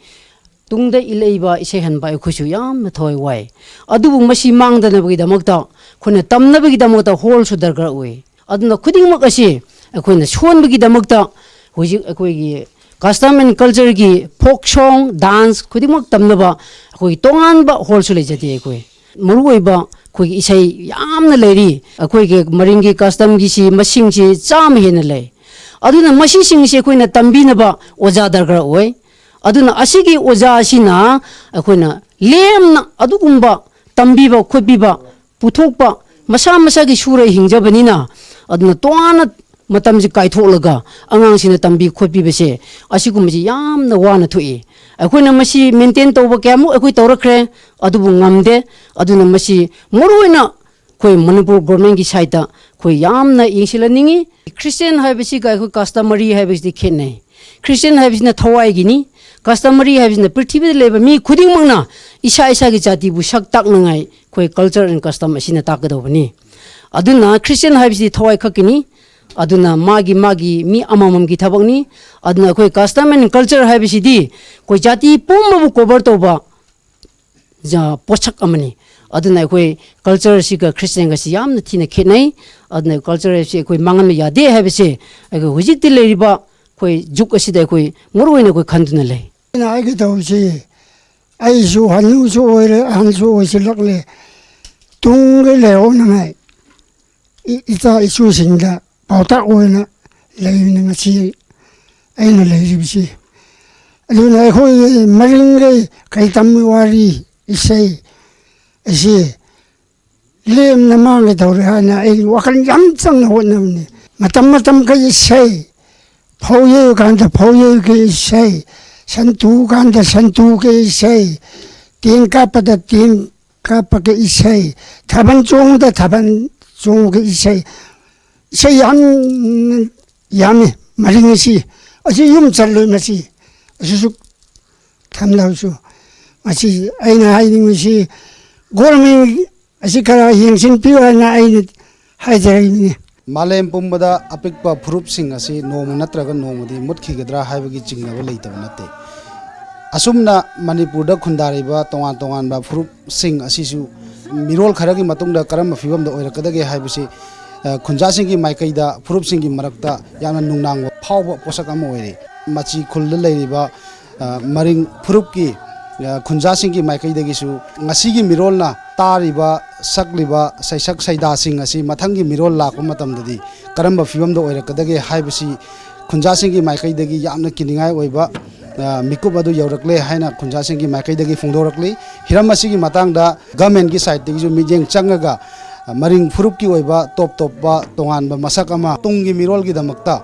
ꯇꯨꯡꯗ ꯏꯜꯂꯛꯏꯕ ꯏꯁꯩ ꯍꯟꯕ ꯑꯩꯈꯣꯏꯁꯨ ꯌꯥꯝꯅ ꯊꯋꯥꯏ ꯋꯥꯏ꯫ ꯑꯗꯨꯕꯨ ꯃꯁꯤ ꯃꯥꯡꯗꯅꯕꯒꯤꯗꯃꯛꯇ ꯑꯩꯈꯣꯏꯅ ꯇꯝꯅꯕꯒꯤꯗꯃꯛꯇ hall ꯁꯨ ꯗꯔꯀꯥꯔ ꯑꯣꯏ꯫ ꯑꯗꯨꯅ ꯈꯨꯗꯤꯡꯃꯛ ꯑꯁꯤ ꯑꯩꯈꯣꯏꯅ ꯁꯣꯟꯕꯒꯤꯗꯃꯛꯇ ꯍꯧꯖꯤꯛ ꯑꯩꯈꯣꯏꯒꯤ custom and culture ꯒꯤ folk song, dance ꯈꯨꯗꯤꯡꯃꯛ ꯇꯝꯅꯕ ꯑꯩꯈꯣꯏꯒꯤ ꯇꯣꯉꯥꯟꯕ hall ꯁꯨ ꯂꯩꯖꯗꯦ꯫ ꯑꯩꯈꯣꯏ ꯃꯔꯨꯑꯣꯏꯕ ꯑꯩꯈꯣꯏꯒꯤ ꯏꯁꯩ ꯌꯥꯝꯅ ꯂꯩꯔꯤ꯫ ꯑꯩꯈꯣꯏꯒꯤ ꯃꯔꯤꯡꯒꯤ custom ꯒꯤꯁꯤ ꯃꯁꯤꯡꯁꯤ ꯆꯥꯝꯃ ꯍꯦꯟꯅ ꯂꯩ꯫ ꯑꯗꯨꯅ ꯃꯁꯤꯁꯤꯡꯁꯤ ꯑꯩꯈꯣꯏꯅ ꯇꯝꯕꯤꯅꯕ ꯑꯣꯖꯥ ꯗꯔꯀꯥꯔ ꯑꯣꯏ꯫ ꯑꯗꯨꯅ ꯑꯁꯤꯒꯤ ꯑꯣꯖꯥ ꯑꯁꯤꯅ ꯑꯩꯈꯣꯏꯅ ꯂꯦꯝꯅ ꯑꯗꯨꯒꯨꯝꯕ ꯇꯝꯕꯤꯕ ꯈꯣꯠꯄꯤꯕ ꯄꯨꯊꯣꯛꯄ, ꯃꯁꯥ ꯃꯁꯥꯒꯤ ꯁꯨꯔ ꯍꯤꯡꯖꯕꯅꯤꯅ, ꯑꯗꯨꯅ ꯇꯣꯉꯥꯟꯅ ꯃꯇꯝꯁꯤ ꯀꯥꯏꯊꯣꯛꯂꯒ ꯑꯉꯥꯡꯁꯤꯡꯅ ꯇꯝꯕꯤ ꯈꯣꯠꯄꯤꯕꯁꯦ, ꯑꯁꯤꯒꯨꯝꯕꯁꯤ ꯌꯥꯝꯅ ꯋꯥꯅ ꯊꯣꯛꯏ꯫ ꯑꯩꯈꯣꯏꯅ ꯃꯁꯤ ꯃꯦꯟꯇꯦꯟ ꯇꯧꯕ ꯀꯌꯥꯃꯨꯛ ꯑꯩꯈꯣꯏ ꯇꯧꯔꯛꯈ꯭ꯔꯦ, ꯑꯗꯨꯕꯨ ꯉꯝꯗꯦ꯫ ꯑꯗꯨꯅ ꯃꯁꯤ ꯃꯔꯨ ꯑꯣꯏꯅ ꯑꯩꯈꯣꯏ ꯃꯅꯤꯄꯨꯔ ꯒꯣꯔꯃꯦꯟꯒꯤ ꯁꯥꯏꯠꯇ ꯑꯩꯈꯣꯏ ꯌꯥꯝꯅ ꯌꯦꯡꯁꯤꯜꯍꯟꯅꯤꯡꯉꯤ꯫ ꯈ꯭ꯔꯤꯁꯇꯤꯌꯥꯟ ꯍꯥꯏꯕꯁꯤꯒ ꯑꯩꯈꯣꯏ ꯀꯁꯇꯃꯔꯤ ꯍꯥꯏꯕꯁꯤꯗꯤ ꯈꯦꯠꯅꯩ꯫ ꯈ꯭ꯔꯤꯁꯇꯤꯌꯥꯟ ꯍꯥꯏꯕꯁꯤꯅ ꯊꯋꯥꯏꯒꯤꯅꯤ꯫ ꯀꯁꯇꯃꯔꯤ ꯍꯥꯏꯕꯁꯤꯅ ꯄ꯭ꯔꯤꯊꯤꯕꯤꯗ ꯂꯩꯕ ꯃꯤ ꯈꯨꯗꯤꯡꯃꯛꯅ ꯏꯁꯥ ꯏꯁꯥꯒꯤ ꯖꯥꯇꯤꯕꯨ ꯁꯛ ꯇꯥꯛꯅꯉꯥꯏ ꯑꯩꯈꯣꯏ ꯀꯜꯆꯔ ꯑꯦꯟ ꯀꯁꯇꯝ ꯑꯁꯤꯅ ꯇꯥꯛꯀꯗꯧꯕꯅꯤ꯫ ꯑꯗꯨꯅ ꯈ꯭ꯔꯤꯁꯇꯤꯌꯥꯟ ꯍꯥꯏꯕꯁꯤꯗꯤ ꯊꯋꯥꯏ ꯈꯛꯀꯤꯅꯤ꯫ ꯑꯗꯨꯅ ꯃꯥꯒꯤ ꯃꯥꯒꯤ ꯃꯤ ꯑꯃꯃꯝꯒꯤ ꯊꯕꯛꯅꯤ꯫ ꯑꯗꯨꯅ ꯑꯩꯈꯣꯏ ꯀꯁꯇꯝ ꯑꯦꯟ ꯀꯜꯆꯔ ꯍꯥꯏꯕꯁꯤꯗꯤ ꯑꯩꯈꯣꯏ ꯖꯥꯇꯤ ꯄꯨꯝꯕꯕꯨ ꯀꯣꯚꯔ ꯇꯧꯕ ꯖ-, ꯄꯣꯠꯁꯛ ꯑꯃꯅꯤ꯫ ꯑꯗꯨꯅ ꯑꯩꯈꯣꯏ ꯀꯜꯆꯔꯁꯤꯒ ꯈ꯭ꯔꯤꯁꯇꯤꯌꯥꯟꯒꯁꯤ ꯌꯥꯝꯅ ꯊꯤꯅ ꯈꯦꯠꯅꯩ꯫ ꯑꯗꯨꯅ ꯀꯜꯆꯔ ꯍꯥꯏꯕꯁꯤ ꯑꯩꯈꯣꯏ ꯃꯥꯡꯍꯟꯕ ꯌꯥꯗꯦ ꯍꯥꯏꯕꯁꯦ ꯑꯩꯈꯣꯏ ꯍꯧꯖꯤꯛꯇꯤ ꯂꯩꯔꯤꯕ ꯑꯩꯈꯣꯏ ꯖꯨꯛ ꯑꯁꯤꯗ ꯑꯩꯈꯣꯏ ꯃꯔꯨ ꯑꯣꯏꯅ ꯑꯩꯈꯣꯏ ꯈꯟꯗꯨꯅ ꯂꯩ꯫ ꯑꯩꯅ ꯍꯥꯏꯒꯦ ꯇꯧꯕꯁꯤ, ꯑꯩꯁꯨ ꯍꯅꯨꯁꯨ ꯑꯣꯏꯔꯦ, ꯑꯍꯟꯁꯨ ꯑꯣꯏꯁꯤꯜꯂꯛꯂꯦ꯫ ꯇꯨꯡꯒꯤ ꯂꯩꯍꯧꯅꯉꯥꯏ ꯏ-, ꯏꯆꯥ ꯏꯁꯨꯁꯤꯡꯗ ꯄꯥꯎꯇꯥꯛ ꯑꯣꯏꯅ ꯂꯩꯕꯅꯤ ꯉꯁꯤ ꯑꯩꯅ ꯂꯩꯔꯤꯕꯁꯤ꯫ ꯑꯗꯨꯅ ꯑꯩꯈꯣꯏꯒꯤ ꯃꯔꯤꯡꯒꯤ ꯀꯩꯇꯝ ꯋꯥꯔꯤ ꯏꯁꯩ ꯑꯁꯤ ꯂꯦꯝꯅ ꯃꯥꯡꯒꯦ ꯇꯧꯔꯦ ꯍꯥꯏꯅ ꯑꯩ ꯋꯥꯈꯜ ꯌꯥꯝ ꯆꯪꯅ ꯍꯣꯠꯅꯕꯅꯤ꯫ ꯃꯇꯝ ꯃꯇꯝꯒꯤ ꯏꯁꯩ, ꯐꯧ ꯌꯩꯕ ꯀꯥꯟꯗ ꯐꯧ ꯌꯩꯕꯒꯤ ꯏꯁꯩ, ꯁꯟ ꯇꯨꯕ ꯀꯥꯟꯗ ꯁꯟ ꯇꯨꯕꯒꯤ ꯏꯁꯩ, ꯇꯦꯟ ꯀꯥꯞꯄꯗ ꯇꯦꯟ ꯀꯥꯞꯄꯒꯤ ꯏꯁꯩ, ꯊꯥꯕꯜ ꯆꯣꯡꯕꯗ ꯊꯥꯕꯜ ꯆꯣꯡꯕꯒꯤ ꯏꯁꯩ, ꯏꯁꯩ ꯌꯥꯝ ꯌꯥꯝꯃꯤ꯫ ꯃꯔꯤꯡ ꯑꯁꯤ, ꯑꯁꯤ ꯌꯨꯝ ꯆꯜꯂꯣꯏ ꯃꯁꯤ꯫ ꯑꯁꯤꯁꯨ ꯊꯝꯂꯕꯁꯨ꯫ ꯃꯁꯤ ꯑꯩꯅ ꯍꯥꯏꯅꯤꯡꯕꯁꯤ, ꯒꯣꯔꯃꯦꯟ ꯑꯁꯤ ꯈꯔ ꯌꯦꯡꯁꯤꯟꯕꯤꯌꯨ ꯍꯥꯏꯅ ꯑꯩꯅ ꯍꯥꯏꯖꯔꯤꯕꯅꯤ꯫ ꯃꯥꯂꯦꯝ ꯄꯨꯝꯕꯗ ꯑꯄꯤꯛꯄ ꯐꯨꯔꯨꯞꯁꯤꯡ ꯑꯁꯤ ꯅꯣꯡꯃ ꯅꯠꯇ꯭ꯔꯒ ꯅꯣꯡꯃꯗꯤ ꯃꯨꯠꯈꯤꯒꯗ꯭ꯔꯥ ꯍꯥꯏꯕꯒꯤ ꯆꯤꯡꯅꯕ ꯂꯩꯇꯕ ꯅꯠꯇꯦ꯫ ꯑꯁꯨꯝꯅ ꯃꯅꯤꯄꯨꯔꯗ ꯈꯨꯟꯗꯥꯔꯤꯕ ꯇꯣꯉꯥꯟ ꯇꯣꯉꯥꯟꯕ ꯐꯨꯔꯨꯞꯁꯤꯡ ꯑꯁꯤꯁꯨ ꯃꯤꯔꯣꯜ ꯈꯔꯒꯤ ꯃꯇꯨꯡꯗ ꯀꯔꯝꯕ ꯐꯤꯕꯝꯗ ꯑꯣꯏꯔꯛꯀꯗꯒꯦ ꯍꯥꯏꯕꯁꯤ, ꯑ, ꯈꯨꯟꯖꯥꯁꯤꯡꯒꯤ ꯃꯥꯏꯀꯩꯗ, ꯐꯨꯔꯨꯞꯁꯤꯡꯒꯤ ꯃꯔꯛꯇ ꯌꯥꯝꯅ ꯅꯨꯡꯅꯥꯡꯕ ꯐꯥꯎꯕ ꯄꯣꯠꯁꯛ ꯑꯃ ꯑꯣꯏꯔꯤ꯫ ꯃꯆꯤ ꯈꯨꯜꯗ ꯂꯩꯔꯤꯕ, ꯑ, ꯃꯔꯤꯡ ꯐꯨꯔꯨꯞꯀꯤ, ꯑ, ꯈꯨꯟꯖꯥꯁꯤꯡꯒꯤ ꯃꯥꯏꯀꯩꯗꯒꯤꯁꯨ ꯉꯁꯤꯒꯤ ꯃꯤꯔꯣꯜꯅ ꯇꯥꯔꯤꯕ, ꯁꯛꯂꯤꯕ ꯁꯩꯁꯛ ꯁꯩꯗꯥꯁꯤꯡ ꯑꯁꯤ ꯃꯊꯪꯒꯤ ꯃꯤꯔꯣꯜ ꯂꯥꯛꯄ ꯃꯇꯝꯗꯗꯤ ꯀꯔꯝꯕ ꯐꯤꯕꯝꯗ ꯑꯣꯏꯔꯛꯀꯗꯒꯦ ꯍꯥꯏꯕꯁꯤ ꯈꯨꯟꯖꯥꯁꯤꯡꯒꯤ ꯃꯥꯏꯀꯩꯗꯒꯤ ꯌꯥꯝꯅ ꯀꯤꯅꯤꯡꯉꯥꯏ ꯑꯣꯏꯕ, ꯑ, ꯃꯤꯀꯨꯞ ꯑꯗꯨ ꯌꯧꯔꯛꯂꯦ ꯍꯥꯏꯅ ꯈꯨꯟꯖꯥꯁꯤꯡꯒꯤ ꯃꯥꯏꯀꯩꯗꯒꯤ ꯐꯣꯡꯗꯣꯔꯛꯂꯤ꯫ ꯍꯤꯔꯝ ꯑꯁꯤꯒꯤ ꯃꯇꯥꯡꯗ ꯒꯃꯦꯟꯒꯤ ꯁꯥꯏꯠꯇꯒꯤꯁꯨ ꯃꯤꯠꯌꯦꯡ ꯆꯪꯉꯒ, ꯑ, ꯃꯔꯤꯡ ꯐꯨꯔꯨꯞꯀꯤ ꯑꯣꯏꯕ ꯇꯣꯞ ꯇꯣꯞꯄ ꯇꯣꯉꯥꯟꯕ ꯃꯁꯛ ꯑꯃ ꯇꯨꯡꯒꯤ ꯃꯤꯔꯣꯜꯒꯤꯗꯃꯛꯇ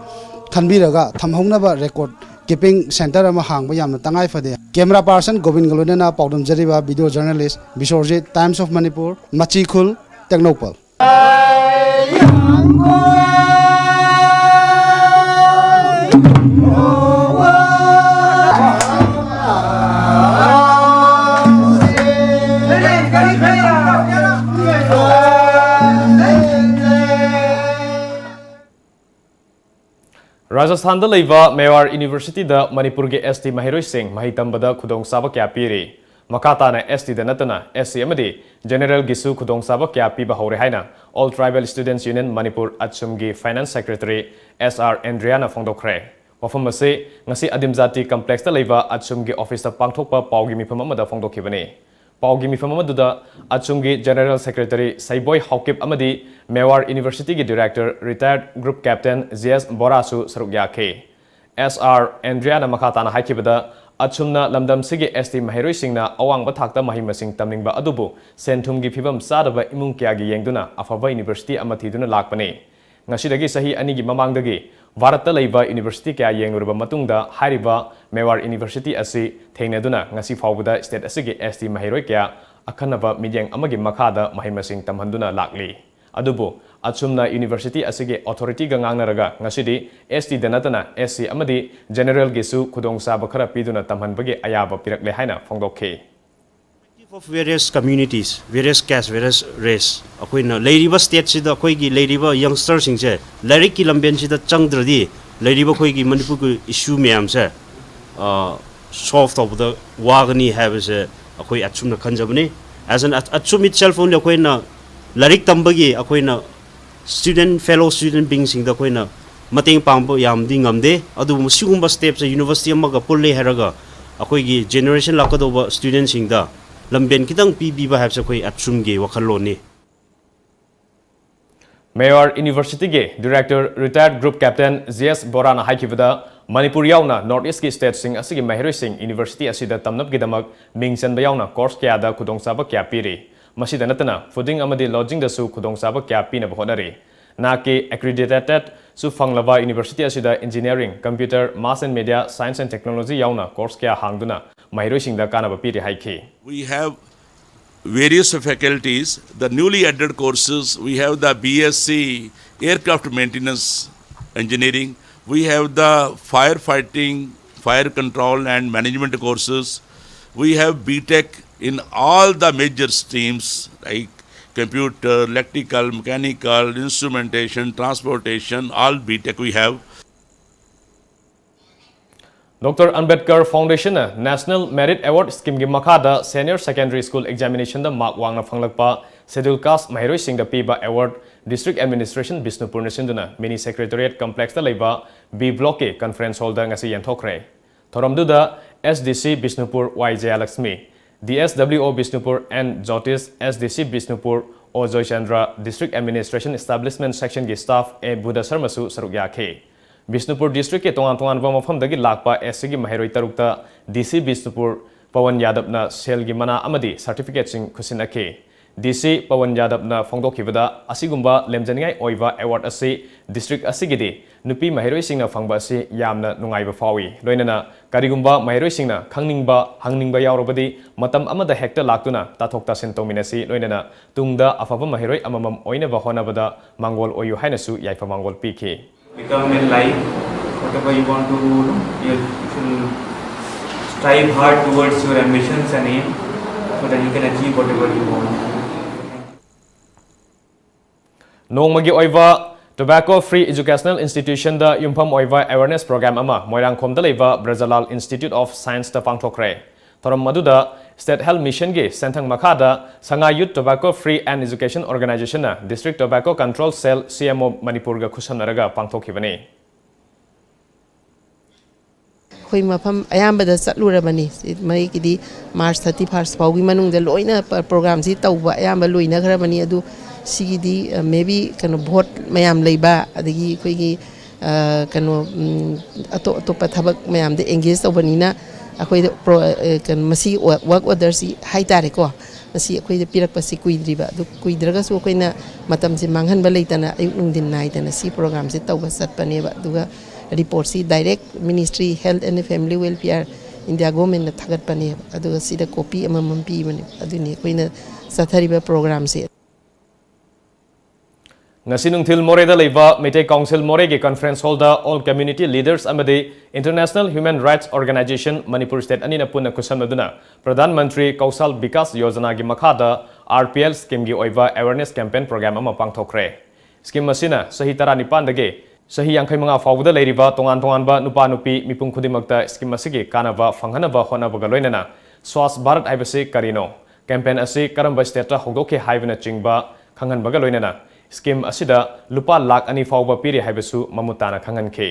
ꯈꯟꯕꯤꯔꯒ ꯊꯝꯍꯧꯅꯕ ꯔꯦꯀꯣꯔꯠ ꯀꯤꯄꯤꯡ ꯁꯦꯟꯇꯔ ꯑꯃ ꯍꯥꯡꯕ ꯌꯥꯝꯅ ꯇꯉꯥꯏ ꯐꯗꯦ꯫ ꯀꯦꯃꯦꯔꯥ ꯄꯥꯔꯁꯟ ꯒꯣꯕꯤꯟꯒ ꯂꯣꯏꯅꯅ ꯄꯥꯎꯗꯝꯖꯔꯤꯕ video journalist Bishorjit, Times of Manipur, Machikhul, Tengnoupal. ꯔꯥꯖꯁꯊꯥꯟꯗ ꯂꯩꯕ ꯃꯦꯋꯥꯔ ꯌꯨꯅꯤꯚꯔꯁꯤꯇꯤꯗ ꯃꯅꯤꯄꯨꯔꯒꯤ S T ꯃꯍꯩꯔꯣꯏꯁꯤꯡ ꯃꯍꯩ ꯇꯝꯕꯗ ꯈꯨꯗꯣꯡꯆꯥꯕ ꯀꯌꯥ ꯄꯤꯔꯤ꯫ ꯃꯈꯥ ꯇꯥꯅ S T ꯗ ꯅꯠꯇꯅ S C ꯑꯃꯗꯤ ꯖꯦꯅꯦꯔꯦꯜꯒꯤꯁꯨ ꯈꯨꯗꯣꯡꯆꯥꯕ ꯀꯌꯥ ꯄꯤꯕ ꯍꯧꯔꯦ ꯍꯥꯏꯅ All Tribal Students Union Manipur, ꯑꯠꯁꯨꯝꯒꯤ ꯐꯥꯏꯅꯥꯟꯁ ꯁꯦꯀ꯭ꯔꯦꯇꯔꯤ S R ꯑꯦꯟꯗ꯭ꯔꯤꯌꯥꯅ ꯐꯣꯡꯗꯣꯛꯈ꯭ꯔꯦ꯫ ꯋꯥꯐꯝ ꯑꯁꯤ ꯉꯁꯤ ꯑꯗꯤꯝꯖꯥꯇꯤ ꯀꯝꯄ꯭ꯂꯦꯛꯁꯇ ꯂꯩꯕ ꯑꯠꯁꯨꯝꯒꯤ ꯑꯣꯐꯤꯁꯇ ꯄꯥꯡꯊꯣꯛꯄ ꯄꯥꯎꯒꯤ ꯃꯤꯐꯝ ꯑꯃꯗ ꯐꯣꯡꯗꯣꯛꯈꯤꯕꯅꯤ꯫ ꯄꯥꯎꯒꯤ ꯃꯤꯐꯝ ꯑꯃꯗꯨꯗ ꯑꯠꯁꯨꯝꯒꯤ ꯖꯦꯅꯦꯔꯦꯜ ꯁꯦꯀ꯭ꯔꯦꯇꯔꯤ ꯁꯩꯕꯣꯏ ꯍꯥꯎꯀꯤꯞ ꯑꯃꯗꯤ ꯃꯦꯋꯥꯔ ꯌꯨꯅꯤꯚꯔꯁꯤꯇꯤꯒꯤ director retired group captain G S ꯕꯣꯔꯥꯁꯨ ꯁꯔꯨꯛ ꯌꯥꯈꯤ꯫ S R ꯑꯦꯟꯗ꯭ꯔꯤꯌꯥꯅ ꯃꯈꯥ ꯇꯥꯅ ꯍꯥꯏꯈꯤꯕꯗ, ꯑꯠꯁꯨꯝꯅ ꯂꯝꯗꯝꯁꯤꯒꯤ S T ꯃꯍꯩꯔꯣꯏꯁꯤꯡꯅ ꯑꯋꯥꯡꯕ ꯊꯥꯛꯇ ꯃꯍꯩ ꯃꯁꯤꯡ ꯇꯝꯅꯤꯡꯕ ꯑꯗꯨꯕꯨ ꯁꯦꯟ ꯊꯨꯝꯒꯤ ꯐꯤꯕꯝ ꯆꯥꯗꯕ ꯏꯃꯨꯡ ꯀꯌꯥꯒꯤ ꯌꯦꯡꯗꯨꯅ ꯑꯐꯕ ꯌꯨꯅꯤꯚꯔꯁꯤꯇꯤ ꯑꯃ ꯊꯤꯗꯨꯅ ꯂꯥꯛꯄꯅꯤ꯫ ꯉꯁꯤꯗꯒꯤ ꯆꯍꯤ ꯑꯅꯤꯒꯤ ꯃꯃꯥꯡꯗꯒꯤ ꯚꯥꯔꯠꯇ ꯂꯩꯕ ꯌꯨꯅꯤꯚꯔꯁꯤꯇꯤ ꯀꯌꯥ ꯌꯦꯡꯂꯨꯔꯕ ꯃꯇꯨꯡꯗ, ꯍꯥꯏꯔꯤꯕ ꯃꯦꯋꯥꯔ ꯌꯨꯅꯤꯚꯔꯁꯤꯇꯤ ꯑꯁꯤ ꯊꯦꯡꯅꯗꯨꯅ ꯉꯁꯤ ꯐꯥꯎꯕꯗ ꯁ꯭ꯇꯦꯠ ꯑꯁꯤꯒꯤ S T ꯃꯍꯩꯔꯣꯏ ꯀꯌꯥ ꯑꯈꯟꯅꯕ ꯃꯤꯠꯌꯦꯡ ꯑꯃꯒꯤ ꯃꯈꯥꯗ ꯃꯍꯩ ꯃꯁꯤꯡ ꯇꯝꯍꯟꯗꯨꯅ ꯂꯥꯛꯂꯤ꯫ ꯑꯗꯨꯕꯨ ꯑꯠꯁꯨꯝꯅ ꯌꯨꯅꯤꯚꯔꯁꯤꯇꯤ ꯑꯁꯤꯒꯤ ꯑꯣꯊꯣꯔꯤꯇꯤꯒ ꯉꯥꯡꯅꯔꯒ ꯉꯁꯤꯗꯤ S T ꯗ ꯅꯠꯇꯅ S C ꯑꯃꯗꯤ ꯖꯦꯅꯦꯔꯦꯜꯒꯤꯁꯨ ꯈꯨꯗꯣꯡꯆꯥꯕ ꯈꯔ ꯄꯤꯗꯨꯅ ꯇꯝꯍꯟꯕꯒꯤ ꯑꯌꯥꯕ ꯄꯤꯔꯛꯂꯦ ꯍꯥꯏꯅ ꯐꯣꯡꯗꯣꯛꯈꯤ꯫ Of various communities, various caste, various race, ꯑꯩꯈꯣꯏꯅ ꯂꯩꯔꯤꯕ ꯁ꯭ꯇꯦꯠꯁꯤꯗ ꯑꯩꯈꯣꯏꯒꯤ ꯂꯩꯔꯤꯕ ꯌꯪꯁꯇꯔꯁꯤꯡꯁꯦ ꯂꯥꯏꯔꯤꯛꯀꯤ ꯂꯝꯕꯦꯟꯁꯤꯗ ꯆꯪꯗ꯭ꯔꯗꯤ ꯂꯩꯔꯤꯕ ꯑꯩꯈꯣꯏꯒꯤ ꯃꯅꯤꯄꯨꯔꯒꯤ ꯏꯁꯨ ꯃꯌꯥꯝꯁꯦ ꯁꯣꯜꯕ ꯇꯧꯕꯗ ꯋꯥꯒꯅꯤ ꯍꯥꯏꯕꯁꯦ ꯑꯩꯈꯣꯏ ꯑꯠꯁꯨꯝꯅ ꯈꯟꯖꯕꯅꯤ꯫ As an ꯑꯠꯁꯨꯝ itself only ꯑꯩꯈꯣꯏꯅ ꯂꯥꯏꯔꯤꯛ ꯇꯝꯕꯒꯤ ꯑꯩꯈꯣꯏꯅ student, fellow student beingꯁꯤꯡꯗ ꯑꯩꯈꯣꯏꯅ ꯃꯇꯦꯡ ꯄꯥꯡꯕ ꯌꯥꯝꯗꯤ ꯉꯝꯗꯦ꯫ ꯑꯗꯨꯕꯨ ꯁꯤꯒꯨꯝꯕ ꯁ꯭ꯇꯦꯞꯁꯦ ꯌꯨꯅꯤꯚꯔꯁꯤꯇꯤ ꯑꯃꯒ ꯄꯨꯜꯂꯦ ꯍꯥꯏꯔꯒ ꯑꯩꯈꯣꯏꯒꯤ ꯖꯦꯅꯦꯔꯦꯁꯟ ꯂꯥꯛꯀꯗꯧꯕ ꯁ꯭ꯇꯨꯗꯦꯟꯠꯁꯤꯡꯗ ꯂꯝꯕꯦꯟ ꯈꯤꯇꯪ ꯄꯤꯕꯤꯕ ꯍꯥꯏꯕꯁꯦ ꯑꯩꯈꯣꯏ ꯑꯠꯁꯨꯝꯒꯤ ꯋꯥꯈꯜꯂꯣꯟꯅꯤ꯫ ꯃꯦꯋꯥꯔ ꯌꯨꯅꯤꯚꯔꯁꯤꯇꯤꯒꯤ director retired group captain G S ꯕꯣꯔꯥꯅ ꯍꯥꯏꯈꯤꯕꯗ, ꯃꯅꯤꯄꯨꯔ ꯌꯥꯎꯅ ꯅꯣꯔꯠ ꯏꯁ꯭ꯠꯀꯤ ꯁ꯭ꯇꯦꯠꯁꯤꯡ ꯑꯁꯤꯒꯤ ꯃꯍꯩꯔꯣꯏꯁꯤꯡ ꯌꯨꯅꯤꯚꯔꯁꯤꯇꯤ ꯑꯁꯤꯗ ꯇꯝꯅꯕꯒꯤꯗꯃꯛ ꯃꯤꯡ ꯆꯟꯕ ꯌꯥꯎꯅ ꯀꯣꯔꯁ ꯀꯌꯥꯗ ꯈꯨꯗꯣꯡꯆꯥꯕ ꯀꯌꯥ ꯄꯤꯔꯤ꯫ ꯃꯁꯤꯗ ꯅꯠꯇꯅ ꯐꯨꯗꯤꯡ ꯑꯃꯗꯤ ꯂꯣꯗꯖꯤꯡꯗꯁꯨ ꯈꯨꯗꯣꯡꯆꯥꯕ ꯀꯌꯥ ꯄꯤꯅꯕ ꯍꯣꯠꯅꯔꯤ꯫ ꯅꯥꯛꯀꯤ ꯑꯦꯀ꯭ꯔꯤꯗꯤꯇꯦꯇꯦꯠꯁꯨ ꯐꯪꯂꯕ ꯌꯨꯅꯤꯚꯔꯁꯤꯇꯤ ꯑꯁꯤꯗ engineering, computer, mass and media, science and technology ꯌꯥꯎꯅ ꯀꯣꯔꯁ ꯀꯌꯥ ꯍꯥꯡꯗꯨꯅ ꯃꯍꯩꯔꯣꯏꯁꯤꯡꯗ ꯀꯥꯟꯅꯕ ꯄꯤꯔꯤ ꯍꯥꯏꯈꯤ꯫ We have various faculties, the newly added courses, we have the B S c Aircraft Maintenance Engineering, we have the Firefighting, Fire Control and Management courses, we have B Tech in all the major streams like computer, electrical, mechanical, instrumentation, transportation, all B Tech we have. Doctor Ambedkar Foundation ꯅ National Merit Award Scheme ꯒꯤ ꯃꯈꯥꯗ Senior Secondary School Examination ꯗ ꯃꯥꯔꯛ ꯋꯥꯡꯅ ꯐꯪꯂꯛꯄ Scheduled Caste ꯃꯍꯩꯔꯣꯏꯁꯤꯡꯗ ꯄꯤꯕ ꯑꯦꯋꯥꯔꯗ District Administration ꯕꯤꯁꯅꯨꯄꯨꯔꯅ ꯁꯤꯟꯗꯨꯅ Mini Secretariat Complex ꯇ ꯂꯩꯕ B Block ꯀꯤ Conference Hall ꯗ ꯉꯁꯤ ꯌꯦꯟꯊꯣꯛꯈ꯭ꯔꯦ꯫ ꯊꯧꯔꯝꯗꯨꯗ S D C ꯕꯤꯁꯅꯨꯄꯨꯔ ꯋꯥꯏ ꯖꯌꯥꯂꯛꯁꯃꯤ, D S W O Bishnupur N ꯖꯣꯇꯤꯁ, S D C Bishnupur O Joychandra, District Administration Establishment Section ꯒꯤ staff A ꯕꯨꯙ ꯁꯔꯃꯁꯨ ꯁꯔꯨꯛ ꯌꯥꯈꯤ꯫ ꯕꯤꯁꯅꯨꯄꯨꯔ district ꯀꯤ ꯇꯣꯉꯥꯟ ꯇꯣꯉꯥꯟꯕ ꯃꯐꯝꯗꯒꯤ ꯂꯥꯛꯄ S C ꯒꯤ ꯃꯍꯩꯔꯣꯏ ꯇꯔꯨꯛꯇ D C ꯕꯤꯁꯅꯨꯄꯨꯔ ꯄꯋꯟ ꯌꯥꯗꯕꯅ ꯁꯦꯜꯒꯤ ꯃꯅꯥ ꯑꯃꯗꯤ certificate ꯁꯤꯡ ꯈꯨꯠꯁꯤꯟꯅꯈꯤ꯫ D C ꯄꯋꯟ ꯌꯥꯗꯕꯅ ꯐꯣꯡꯗꯣꯛꯈꯤꯕꯗ, ꯑꯁꯤꯒꯨꯝꯕ ꯂꯦꯝꯖꯅꯤꯡꯉꯥꯏ ꯑꯣꯏꯕ award ꯑꯁꯤ district ꯑꯁꯤꯒꯤꯗꯤ ꯅꯨꯄꯤ ꯃꯍꯩꯔꯣꯏꯁꯤꯡꯅ ꯐꯪꯕ ꯑꯁꯤ ꯌꯥꯝꯅ ꯅꯨꯡꯉꯥꯏꯕ ꯐꯥꯎꯏ꯫ ꯂꯣꯏꯅꯅ ꯀꯔꯤꯒꯨꯝꯕ ꯃꯍꯩꯔꯣꯏꯁꯤꯡꯅ ꯈꯪꯅꯤꯡꯕ, ꯍꯪꯅꯤꯡꯕ ꯌꯥꯎꯔꯕꯗꯤ ꯃꯇꯝ ꯑꯃꯗ ꯍꯦꯛꯇ ꯂꯥꯛꯇꯨꯅ ꯇꯥꯊꯣꯛ ꯇꯥꯁꯤꯟ ꯇꯧꯃꯤꯟꯅꯁꯤ꯫ ꯂꯣꯏꯅꯅ ꯇꯨꯡꯗ ꯑꯐꯕ ꯃꯍꯩꯔꯣꯏ ꯑꯃꯃꯝ ꯑꯣꯏꯅꯕ ꯍꯣꯠꯅꯕꯗ ꯃꯥꯡꯒꯣꯜ ꯑꯣꯏꯌꯨ ꯍꯥꯏꯅꯁꯨ ꯌꯥꯏꯐ ꯃꯥꯡꯒꯣꯜ ꯄꯤꯈꯤ꯫ Become in life, whatever you want to do, you should strive hard towards your ambitions and aim so that you can achieve whatever you want. ꯅꯣꯡꯃꯒꯤ ꯑꯣꯏꯕ Tobacco Free Educational Institution ꯗ ꯌꯨꯝꯐꯝ ꯑꯣꯏꯕ awareness program ꯑꯃ ꯃꯣꯏꯔꯥꯡꯈꯣꯝꯗ ꯂꯩꯕ ꯕ꯭ꯔꯖꯂꯥꯜ Institute of Science ꯇ ꯄꯥꯡꯊꯣꯛꯈ꯭ꯔꯦ꯫ ꯊꯧꯔꯝ ꯑꯗꯨꯗ State Health Mission ꯒꯤ ꯁꯦꯟꯊꯪ ꯃꯈꯥꯗ ꯁꯉꯥꯏ Youth Tobacco Free and Education Organization ꯅ District Tobacco Control Cell, C M O, ꯃꯅꯤꯄꯨꯔꯒ ꯈꯨꯠꯁꯝꯅꯔꯒ ꯄꯥꯡꯊꯣꯛꯈꯤꯕꯅꯤ꯫ ꯑꯩꯈꯣꯏ ꯃꯐꯝ ꯑꯌꯥꯝꯕꯗ ꯆꯠꯂꯨꯔꯕꯅꯤ꯫ ꯃꯔꯤꯒꯤꯗꯤ March thirty first ꯐꯥꯎꯒꯤ ꯃꯅꯨꯡꯗ ꯂꯣꯏꯅ ꯄ-, program ꯁꯤ ꯇꯧꯕ ꯑꯌꯥꯝꯕ ꯂꯣꯏꯅꯈ꯭ꯔꯕꯅꯤ꯫ ꯑꯗꯨ ꯁꯤꯒꯤꯗꯤ, ꯑ, maybe ꯀꯩꯅꯣ vote ꯃꯌꯥꯝ ꯂꯩꯕ, ꯑꯗꯒꯤ ꯑꯩꯈꯣꯏꯒꯤ, ꯑ, ꯀꯩꯅꯣ, ꯎꯝ, ꯑꯇꯣꯞ ꯑꯇꯣꯞꯄ ꯊꯕꯛ ꯃꯌꯥꯝꯗ engage ꯇꯧꯕꯅꯤꯅ ꯑꯩꯈꯣꯏꯗ pro-, ꯑ, ꯀꯩꯅꯣ, ꯃꯁꯤꯒꯤ work, work order ꯁꯤ ꯍꯥꯏ ꯇꯥꯔꯦꯀꯣ, ꯃꯁꯤ ꯑꯩꯈꯣꯏꯗ ꯄꯤꯔꯛꯄꯁꯤ ꯀꯨꯏꯗ꯭ꯔꯤꯕ, ꯑꯗꯨ ꯀꯨꯏꯗ꯭ꯔꯒꯁꯨ ꯑꯩꯈꯣꯏꯅ ꯃꯇꯝꯁꯦ ꯃꯥꯡꯍꯟꯕ ꯂꯩꯇꯅ ꯑꯌꯨꯛ ꯅꯨꯡꯊꯤꯟ ꯅꯥꯏꯗꯅ ꯁꯤ ꯄ꯭ꯔꯣꯒ꯭ꯔꯥꯝꯁꯦ ꯇꯧꯕ ꯆꯠꯄꯅꯦꯕ꯫ ꯑꯗꯨꯒ ꯔꯤꯄꯣꯔꯠꯁꯤ direct ministry, health and family welfare, India ꯒꯣꯔꯃꯦꯟꯅ ꯊꯥꯒꯠꯄꯅꯦꯕ꯫ ꯑꯗꯨꯒ ꯁꯤꯗ ꯀꯣꯄꯤ ꯑꯃꯃꯝ ꯄꯤꯕꯅꯦ꯫ ꯑꯗꯨꯅꯤ ꯑꯩꯈꯣꯏꯅ ꯆꯠꯊꯔꯤꯕ ꯄ꯭ꯔꯣꯒ꯭ꯔꯥꯝꯁꯦ꯫ ꯉꯁꯤ ꯅꯨꯡꯊꯤꯜ ꯃꯣꯔꯦꯗ ꯂꯩꯕ ꯃꯩꯇꯩ ꯀꯥꯎꯟꯁꯤꯜ ꯃꯣꯔꯦꯒꯤ conference hold all community leaders ꯑꯃꯗꯤ international human rights organisation Manipur state ꯑꯅꯤꯅ ꯄꯨꯟꯅ ꯈꯨꯠꯁꯝꯅꯗꯨꯅ ꯄ꯭ꯔꯙꯥꯟ ꯃꯟꯇ꯭ꯔꯤ ꯀꯧꯁꯥꯜ ꯕꯤꯀꯥꯁ ꯌꯣꯖꯅꯥꯒꯤ ꯃꯈꯥꯗ ꯑꯥꯔ ꯄꯤ ꯑꯦꯜ ꯁ꯭ꯀꯤꯝꯒꯤ ꯑꯣꯏꯕ ꯑꯦꯋꯦꯔꯅꯦꯁ ꯀꯦꯝꯄꯦꯟ ꯄ꯭ꯔꯣꯒ꯭ꯔꯥꯝ ꯑꯃ ꯄꯥꯡꯊꯣꯛꯈ꯭ꯔꯦ꯫ ꯁ꯭ꯀꯤꯝ ꯑꯁꯤꯅ ꯆꯍꯤ ꯇꯔꯥꯅꯤꯄꯥꯟꯗꯒꯤ ꯆꯍꯤ ꯌꯥꯡꯈꯩ ꯃꯉꯥ ꯐꯥꯎꯕꯗ ꯂꯩꯔꯤꯕ ꯇꯣꯉꯥꯟ ꯇꯣꯉꯥꯟꯕ ꯅꯨꯄꯥ ꯅꯨꯄꯤ ꯃꯤꯄꯨꯝ ꯈꯨꯗꯤꯡꯃꯛꯇ ꯁ꯭ꯀꯤꯝ ꯑꯁꯤꯒꯤ ꯀꯥꯟꯅꯕ ꯐꯪꯍꯟꯅꯕ ꯍꯣꯠꯅꯕꯒ ꯂꯣꯏꯅꯅ ꯁ꯭ꯋꯥꯁ ꯚꯥꯔꯠ ꯍꯥꯏꯕꯁꯤ ꯀꯔꯤꯅꯣ, ꯀꯦꯝꯄꯦꯟ ꯑꯁꯤ ꯀꯔꯝꯕ ꯁ꯭ꯇꯦꯠꯇ ꯍꯧꯗꯣꯛꯈꯤ ꯍꯥꯏꯕꯅꯆꯤꯡꯕ ꯈꯪꯍꯟꯕꯒ ꯂꯣꯏꯅꯅ ꯁ꯭ꯀꯤꯝ ꯑꯁꯤꯗ ꯂꯨꯄꯥ ꯂꯥꯈ ꯑꯅꯤ ꯐꯥꯎꯕ ꯄꯤꯔꯤ ꯍꯥꯏꯕꯁꯨ ꯃꯃꯨꯠ ꯇꯥꯅ ꯈꯪꯍꯟꯈꯤ꯫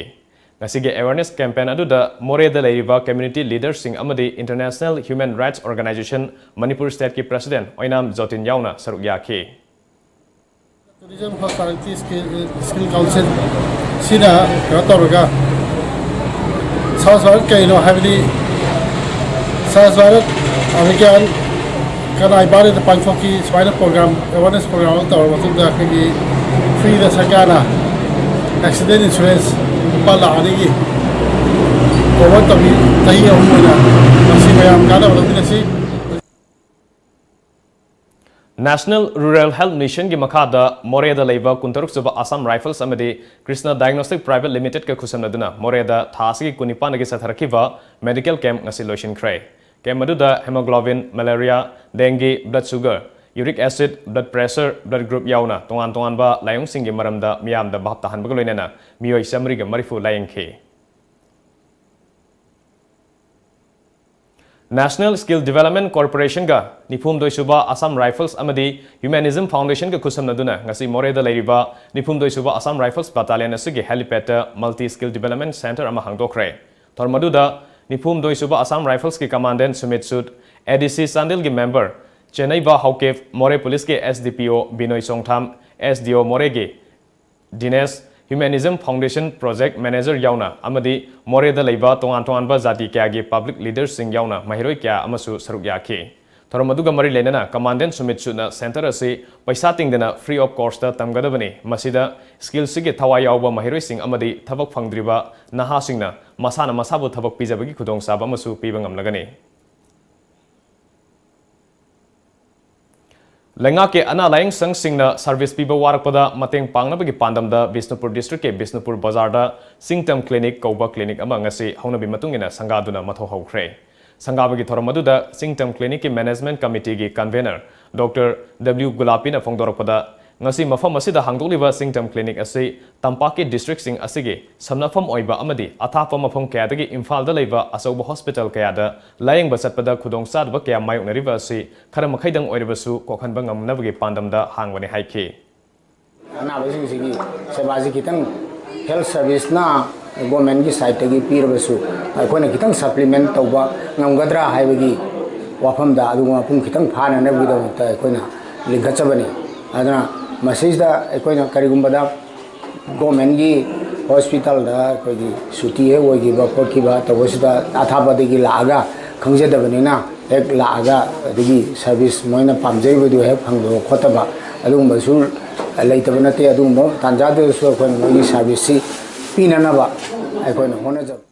ꯉꯁꯤꯒꯤ ꯑꯦꯋꯦꯔꯅꯦꯁ ꯀꯦꯝꯄꯦꯟ ꯑꯗꯨꯗ ꯃꯣꯔꯦꯗ ꯂꯩꯔꯤꯕ ꯀꯝꯃ꯭ꯌꯨꯅꯤꯇꯤ ꯂꯤꯗꯔꯁꯤꯡ ꯑꯃꯗꯤ international human rights organisation Manipur ꯁ꯭ꯇꯦꯠꯀꯤ ꯄ꯭ꯔꯦꯁꯤꯗꯦꯟꯠ ꯑꯣꯏꯅꯥꯝ ꯖꯣꯇꯤꯟ ꯌꯥꯎꯅ ꯁꯔꯨꯛ ꯌꯥꯈꯤ꯫ Tourism Hospitality Skill, Skill Council ꯁꯤꯅ ꯀꯩꯅꯣ ꯇꯧꯔꯒ ꯁ꯭ꯋꯥꯁ ꯚꯥꯔꯠ ꯀꯩꯅꯣ ꯍꯥꯏꯕꯗꯤ ꯁ꯭ꯋꯥꯁ ꯚꯥꯔꯠ ꯑꯚꯤꯌꯥꯟ ꯀꯗꯥꯏ ꯚꯥꯔꯠꯇ ꯄꯥꯡꯊꯣꯛꯈꯤ, ꯁꯨꯃꯥꯏꯅ ꯄ꯭ꯔꯣꯒ꯭ꯔꯥꯝ, ꯑꯦꯋꯦꯔꯅꯦꯁ ꯄ꯭ꯔꯣꯒ꯭ꯔꯥꯝ ꯑꯃ ꯇꯧꯔꯕ ꯃꯇꯨꯡꯗ ꯑꯩꯈꯣꯏꯒꯤ ꯐ꯭ꯔꯤꯗ ꯁꯔꯀꯥꯔꯅ ꯑꯦꯛꯁꯤꯗꯦꯟ ꯏꯟꯁꯨꯔꯦꯟꯁ ꯂꯨꯄꯥ ꯂꯥꯈ ꯑꯅꯤꯒꯤ ꯀꯣꯚꯔ ꯇꯧꯕꯤ, ꯆꯍꯤ ꯑꯍꯨꯝ ꯑꯣꯏꯅ ꯃꯁꯤ ꯃꯌꯥꯝ ꯀꯥꯟꯅꯕ ꯂꯧꯃꯤꯟꯅꯁꯤ꯫ ꯅꯦꯁꯅꯦꯜ ꯔꯨꯔꯦꯜ ꯍꯦꯜꯊ ꯃꯤꯁꯟꯒꯤ ꯃꯈꯥꯗ ꯃꯣꯔꯦꯗ ꯂꯩꯕ ꯀꯨꯟꯇꯔꯨꯛ ꯁꯨꯕ ꯑꯁꯥꯝ ꯔꯥꯏꯐꯜꯁ ꯑꯃꯗꯤ ꯀ꯭ꯔꯤꯁꯅ ꯗꯥꯏꯒꯅꯣꯁꯇꯤꯛ ꯄ꯭ꯔꯥꯏꯚꯦꯠ ꯂꯤꯃꯤꯇꯦꯗꯀ ꯈꯨꯠꯁꯝꯅꯗꯨꯅ ꯃꯣꯔꯦꯗ ꯊꯥ ꯑꯁꯤꯒꯤ ꯀꯨꯟꯅꯤꯄꯥꯟꯗꯒꯤ ꯆꯠꯊꯔꯛꯈꯤꯕ ꯃꯦꯗꯤꯀꯦꯜ ꯀꯦꯝꯞ ꯉꯁꯤ ꯂꯣꯏꯁꯤꯟꯈ꯭ꯔꯦ꯫ ꯀꯦꯝꯞ ꯑꯗꯨꯗ haemoglobin, malaria, dengue, blood sugar, uric acid, blood pressure, blood group ꯌꯥꯎꯅ ꯇꯣꯉꯥꯟ ꯇꯣꯉꯥꯟꯕ ꯂꯥꯏꯑꯣꯡꯁꯤꯡꯒꯤ ꯃꯔꯝꯗ ꯃꯤꯌꯥꯝꯗ ꯚꯥꯞ ꯇꯥꯍꯟꯕꯒ ꯂꯣꯏꯅꯅ ꯃꯤꯑꯣꯏ ꯆꯥꯃꯔꯤꯒ ꯃꯔꯤꯐꯨ ꯂꯥꯌꯦꯡꯈꯤ꯫ ꯅꯦꯁꯅꯦꯜ ꯁ꯭ꯀꯤꯜ ꯗꯤꯚꯦꯂꯞꯃꯦꯟꯠ ꯀꯣꯔꯄꯣꯔꯦꯁꯟꯒ ꯅꯤꯐꯨꯍꯨꯝꯗꯣꯏ ꯁꯨꯕ ꯑꯁꯥꯝ ꯔꯥꯏꯐꯜꯁ ꯑꯃꯗꯤ ꯍ꯭ꯌꯨꯃꯦꯅꯤꯖꯝ ꯐꯥꯎꯟꯗꯦꯁꯟꯒ ꯈꯨꯠꯁꯝꯅꯗꯨꯅ ꯉꯁꯤ ꯃꯣꯔꯦꯗ ꯂꯩꯔꯤꯕ ꯅꯤꯐꯨꯍꯨꯝꯗꯣꯏ ꯁꯨꯕ ꯑꯁꯥꯝ ꯔꯥꯏꯐꯜꯁ ꯕꯠꯇꯥꯂꯤꯌꯟ ꯑꯁꯤꯒꯤ ꯍꯦꯂꯤꯄꯦꯗꯇ ꯃꯜꯇꯤ ꯁ꯭ꯀꯤꯜ ꯗꯤꯚꯦꯂꯞꯃꯦꯟꯠ ꯁꯦꯟꯇꯔ ꯑꯃ ꯍꯥꯡꯗꯣꯛꯈ꯭ꯔꯦ꯫ ꯊꯧꯔꯝ ꯑꯗꯨꯗ ꯅꯤꯐꯨꯍꯨꯝꯗꯣꯏ ꯁꯨꯕ ꯑꯁꯥꯝ ꯔꯥꯏꯐꯜꯁꯀꯤ ꯀꯃꯥꯟꯗꯦꯟꯠ ꯁꯨꯃꯤꯠ ꯁꯨꯗ, ꯑꯦ ꯗꯤ ꯁꯤ ꯆꯥꯟꯗꯦꯜꯒꯤ ꯃꯦꯝꯕꯔ ꯆꯦꯟꯅꯩꯕ ꯍꯧꯀꯤꯞ, ꯃꯣꯔꯦ ꯄꯨꯂꯤꯁꯀꯤ ꯑꯦꯁ ꯗꯤ ꯄꯤ ꯑꯣ ꯕꯤꯅꯣꯏ ꯆꯣꯡꯊꯥꯝ, ꯑꯦꯁ ꯗꯤ ꯑꯣ ꯃꯣꯔꯦꯒꯤ ꯗꯤꯅꯦꯁ, ꯍ꯭ꯌꯨꯃꯦꯅꯤꯖꯝ ꯐꯥꯎꯟꯗꯦꯁꯟ ꯄ꯭ꯔꯣꯖꯦꯛ ꯃꯦꯅꯦꯖꯔ ꯌꯥꯎꯅ ꯑꯃꯗꯤ ꯃꯣꯔꯦꯗ ꯂꯩꯕ ꯇꯣꯉꯥꯟ ꯇꯣꯉꯥꯟꯕ ꯖꯥꯇꯤ ꯀꯌꯥꯒꯤ ꯄꯕ꯭ꯂꯤꯛ ꯂꯤꯗꯔꯁꯤꯡ ꯌꯥꯎꯅ ꯃꯍꯩꯔꯣꯏ ꯀꯌꯥ ꯑꯃꯁꯨ ꯁꯔꯨꯛ ꯌꯥꯈꯤ꯫ ꯊꯧꯔꯝ ꯑꯗꯨꯒ ꯃꯔꯤ ꯂꯩꯅꯅ ꯀꯃꯥꯟꯗꯦꯟ ꯁꯨꯃꯤꯠ ꯁꯨꯠꯅ ꯁꯦꯟꯇꯔ ꯑꯁꯤ ꯄꯩꯁꯥ ꯇꯤꯡꯗꯅ free of cost ꯇꯝꯒꯗꯕꯅꯤ꯫ ꯃꯁꯤꯗ ꯁ꯭ꯀꯤꯜꯁꯤꯒꯤ ꯊꯋꯥꯏ ꯌꯥꯎꯕ ꯃꯍꯩꯔꯣꯏꯁꯤꯡ ꯑꯃꯗꯤ ꯊꯕꯛ ꯐꯪꯗ꯭ꯔꯤꯕ ꯅꯍꯥꯁꯤꯡꯅ ꯃꯁꯥꯅ ꯃꯁꯥꯕꯨ ꯊꯕꯛ ꯄꯤꯖꯕꯒꯤ ꯈꯨꯗꯣꯡꯆꯥꯕ ꯑꯃꯁꯨ ꯄꯤꯕ ꯉꯝꯂꯒꯅꯤ꯫ ꯂꯩꯉꯥꯛꯀꯤ ꯑꯅꯥ ꯂꯥꯌꯦꯡ ꯁꯪꯁꯤꯡꯅ ꯁꯔꯚꯤꯁ ꯄꯤꯕ ꯋꯥꯔꯛꯄꯗ ꯃꯇꯦꯡ ꯄꯥꯡꯅꯕꯒꯤ ꯄꯥꯟꯗꯝꯗ ꯕꯤꯁꯅꯨꯄꯨꯔ ꯗꯤꯁꯇ꯭ꯔꯤꯛꯀꯤ ꯕꯤꯁꯅꯨꯄꯨꯔ ꯕꯖꯥꯔꯗ ꯆꯤꯡꯇꯝ ꯀ꯭ꯂꯤꯅꯤꯛ ꯀꯧꯕ ꯀ꯭ꯂꯤꯅꯤꯛ ꯑꯃ ꯉꯁꯤ ꯍꯧꯅꯕꯤ ꯃꯇꯨꯡ ꯏꯟꯅ ꯁꯪꯒꯥꯗꯨꯅ ꯃꯊꯧ ꯍꯧꯈ꯭ꯔꯦ꯫ ꯁꯪꯒꯥꯕꯒꯤ ꯊꯧꯔꯝ ꯑꯗꯨꯗ ꯆꯤꯡꯇꯝ ꯀ꯭ꯂꯤꯅꯤꯛꯀꯤ ꯃꯦꯅꯦꯖꯃꯦꯟꯠ ꯀꯃꯤꯇꯤꯒꯤ ꯀꯟꯚꯦꯅꯔ ꯗꯣꯛꯇꯔ ꯗꯕ꯭ꯂꯤꯎ ꯒꯨꯂꯥꯄꯤꯅ ꯐꯣꯡꯗꯣꯔꯛꯄꯗ, ꯉꯁꯤ ꯃꯐꯝ ꯑꯁꯤꯗ ꯍꯥꯡꯗꯣꯛꯂꯤꯕ ꯆꯤꯡꯇꯝ ꯀ꯭ꯂꯤꯅꯤꯛ ꯑꯁꯤ ꯇꯝꯄꯥꯛꯀꯤ ꯗꯤꯁꯇ꯭ꯔꯤꯛꯁꯤꯡ ꯑꯁꯤꯒꯤ ꯁꯝꯅꯐꯝ ꯑꯣꯏꯕ ꯑꯃꯗꯤ ꯑꯊꯥꯞꯄ ꯃꯐꯝ ꯀꯌꯥꯗꯒꯤ ꯏꯝꯐꯥꯜꯗ ꯂꯩꯕ ꯑꯆꯧꯕ ꯍꯣꯁꯄꯤꯇꯥꯜ ꯀꯌꯥꯗ ꯂꯥꯌꯦꯡꯕ ꯆꯠꯄꯗ ꯈꯨꯗꯣꯡꯆꯥꯗꯕ ꯀꯌꯥ ꯃꯥꯌꯣꯛꯅꯔꯤꯕ ꯑꯁꯤ ꯈꯔ ꯃꯈꯩꯗꯪ ꯑꯣꯏꯔꯕꯁꯨ ꯀꯣꯛꯍꯟꯕ ꯉꯝꯅꯕꯒꯤ ꯄꯥꯟꯗꯝꯗ ꯍꯥꯡꯕꯅꯤ ꯍꯥꯏꯈꯤ꯫ ꯑꯅꯥꯕꯁꯤꯡꯁꯤꯒꯤ ꯁꯦꯕꯥꯁꯤ ꯈꯤꯇꯪ health service ꯅ government ꯀꯤ side ꯇꯒꯤ ꯄꯤꯔꯕꯁꯨ ꯑꯩꯈꯣꯏꯅ ꯈꯤꯇꯪ supplement ꯇꯧꯕ ꯉꯝꯒꯗ꯭ꯔꯥ ꯍꯥꯏꯕꯒꯤ ꯋꯥꯐꯝꯗ ꯑꯗꯨꯒꯨꯝꯕ ꯃꯄꯨꯡ ꯈꯤꯇꯪ ꯐꯥꯅꯅꯕꯒꯤꯗꯃꯛꯇ ꯑꯩꯈꯣꯏꯅ ꯂꯤꯡꯈꯠꯆꯕꯅꯤ꯫ ꯑꯗꯨꯅ ꯃꯁꯤꯗ ꯑꯩꯈꯣꯏꯅ ꯀꯔꯤꯒꯨꯝꯕꯗ government ꯀꯤ hospital ꯗ ꯑꯩꯈꯣꯏꯒꯤ ꯁꯨꯇꯤ ꯍꯦꯛ ꯑꯣꯏꯈꯤꯕ ꯈꯣꯠꯈꯤꯕ ꯇꯧꯕꯁꯤꯗ ꯑꯊꯥꯞꯄꯗꯒꯤ ꯂꯥꯛꯑꯒ ꯈꯪꯖꯗꯕꯅꯤꯅ ꯍꯦꯛ ꯂꯥꯛꯑꯒ ꯑꯗꯨꯒꯤ service ꯃꯣꯏꯅ ꯄꯥꯝꯖꯔꯤꯕꯗꯨ ꯍꯦꯛ ꯐꯪꯗꯕ ꯈꯣꯠꯇꯕ ꯑꯗꯨꯒꯨꯝꯕꯁꯨ ꯂꯩꯇꯕ ꯅꯠꯇꯦ꯫ ꯑꯗꯨꯒꯨꯝꯕ ꯇꯥꯟꯖꯥꯗꯨꯗꯁꯨ ꯑꯩꯈꯣꯏꯅ ꯃꯣꯏꯒꯤ service ꯁꯤ ꯄꯤꯅꯅꯕ ꯑꯩꯈꯣꯏꯅ ꯍꯣꯠꯅꯖꯕ꯫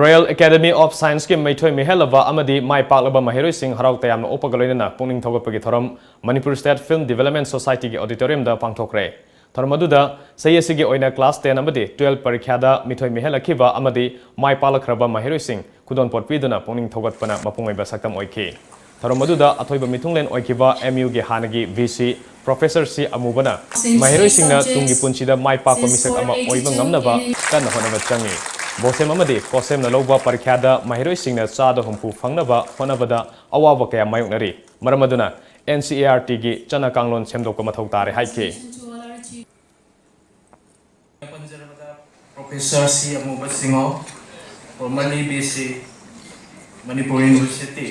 Royal Academy of Science ꯀꯤ ꯃꯤꯊꯣꯏ ꯃꯤꯍꯦꯜꯂꯕ ꯑꯃꯗꯤ ꯃꯥꯏ ꯄꯥꯛꯂꯕ ꯃꯍꯩꯔꯣꯏꯁꯤꯡ ꯍꯔꯥꯎ ꯇꯌꯥꯝꯅ ꯑꯣꯛꯄꯒ ꯂꯣꯏꯅꯅ ꯄꯨꯛꯅꯤꯡ ꯊꯧꯒꯠꯄꯒꯤ ꯊꯧꯔꯝ Manipur State Film Development Society ꯒꯤ auditorium ꯗ ꯄꯥꯡꯊꯣꯛꯈ꯭ꯔꯦ꯫ ꯊꯧꯔꯝ ꯑꯗꯨꯗ ꯆꯍꯤ ꯑꯁꯤꯒꯤ ꯑꯣꯏꯅ class ten ꯑꯃꯗꯤ twelve ꯄꯔꯤꯈ꯭ꯌꯥꯗ ꯃꯤꯊꯣꯏ ꯃꯤꯍꯦꯜꯂꯛꯈꯤꯕ ꯑꯃꯗꯤ ꯃꯥꯏ ꯄꯥꯛꯂꯛꯈ꯭ꯔꯕ ꯃꯍꯩꯔꯣꯏꯁꯤꯡ ꯈꯨꯗꯣꯜꯄꯣꯠ ꯄꯤꯗꯨꯅ ꯄꯨꯛꯅꯤꯡ ꯊꯧꯒꯠꯄꯅ ꯃꯄꯨꯡ ꯑꯣꯏꯕ ꯁꯛꯇꯝ ꯑꯣꯏꯈꯤ꯫ ꯊꯧꯔꯝ ꯑꯗꯨꯗ ꯑꯊꯣꯏꯕ ꯃꯤꯊꯨꯡꯂꯦꯟ ꯑꯣꯏꯈꯤꯕ M U ꯒꯤ ꯍꯥꯟꯅꯒꯤ V C Professor C ꯑꯃꯨꯕꯅ ꯃꯍꯩꯔꯣꯏꯁꯤꯡꯅ ꯇꯨꯡꯒꯤ ꯄꯨꯟꯁꯤꯗ ꯃꯥꯏ ꯄꯥꯛꯄ ꯃꯤꯁꯛ ꯑꯃ ꯑꯣꯏꯕ ꯉꯝꯅꯕ ꯀꯟꯅ ꯍꯣꯠꯅꯕ ꯆꯪꯏ꯫ BOSEM ꯑꯃꯗꯤ COSEM ꯅ ꯂꯧꯕ ꯄꯔꯤꯈ꯭ꯌꯥꯗ ꯃꯍꯩꯔꯣꯏꯁꯤꯡꯅ ꯆꯥꯗ ꯍꯨꯝꯐꯨ ꯐꯪꯅꯕ ꯍꯣꯠꯅꯕꯗ ꯑꯋꯥꯕ ꯀꯌꯥ ꯃꯥꯌꯣꯛꯅꯔꯤ꯫ ꯃꯔꯝ ꯑꯗꯨꯅ N C E R T ꯒꯤ ꯆꯠꯅ ꯀꯥꯡꯂꯣꯟ ꯁꯦꯝꯗꯣꯛꯄ ꯃꯊꯧ ꯇꯥꯔꯦ ꯍꯥꯏꯈꯤ꯫ ꯄꯟꯖꯔꯕꯗ Professor C ꯑꯃꯨꯕ ꯁꯤꯡꯍꯣ, formerly V C, Manipur University,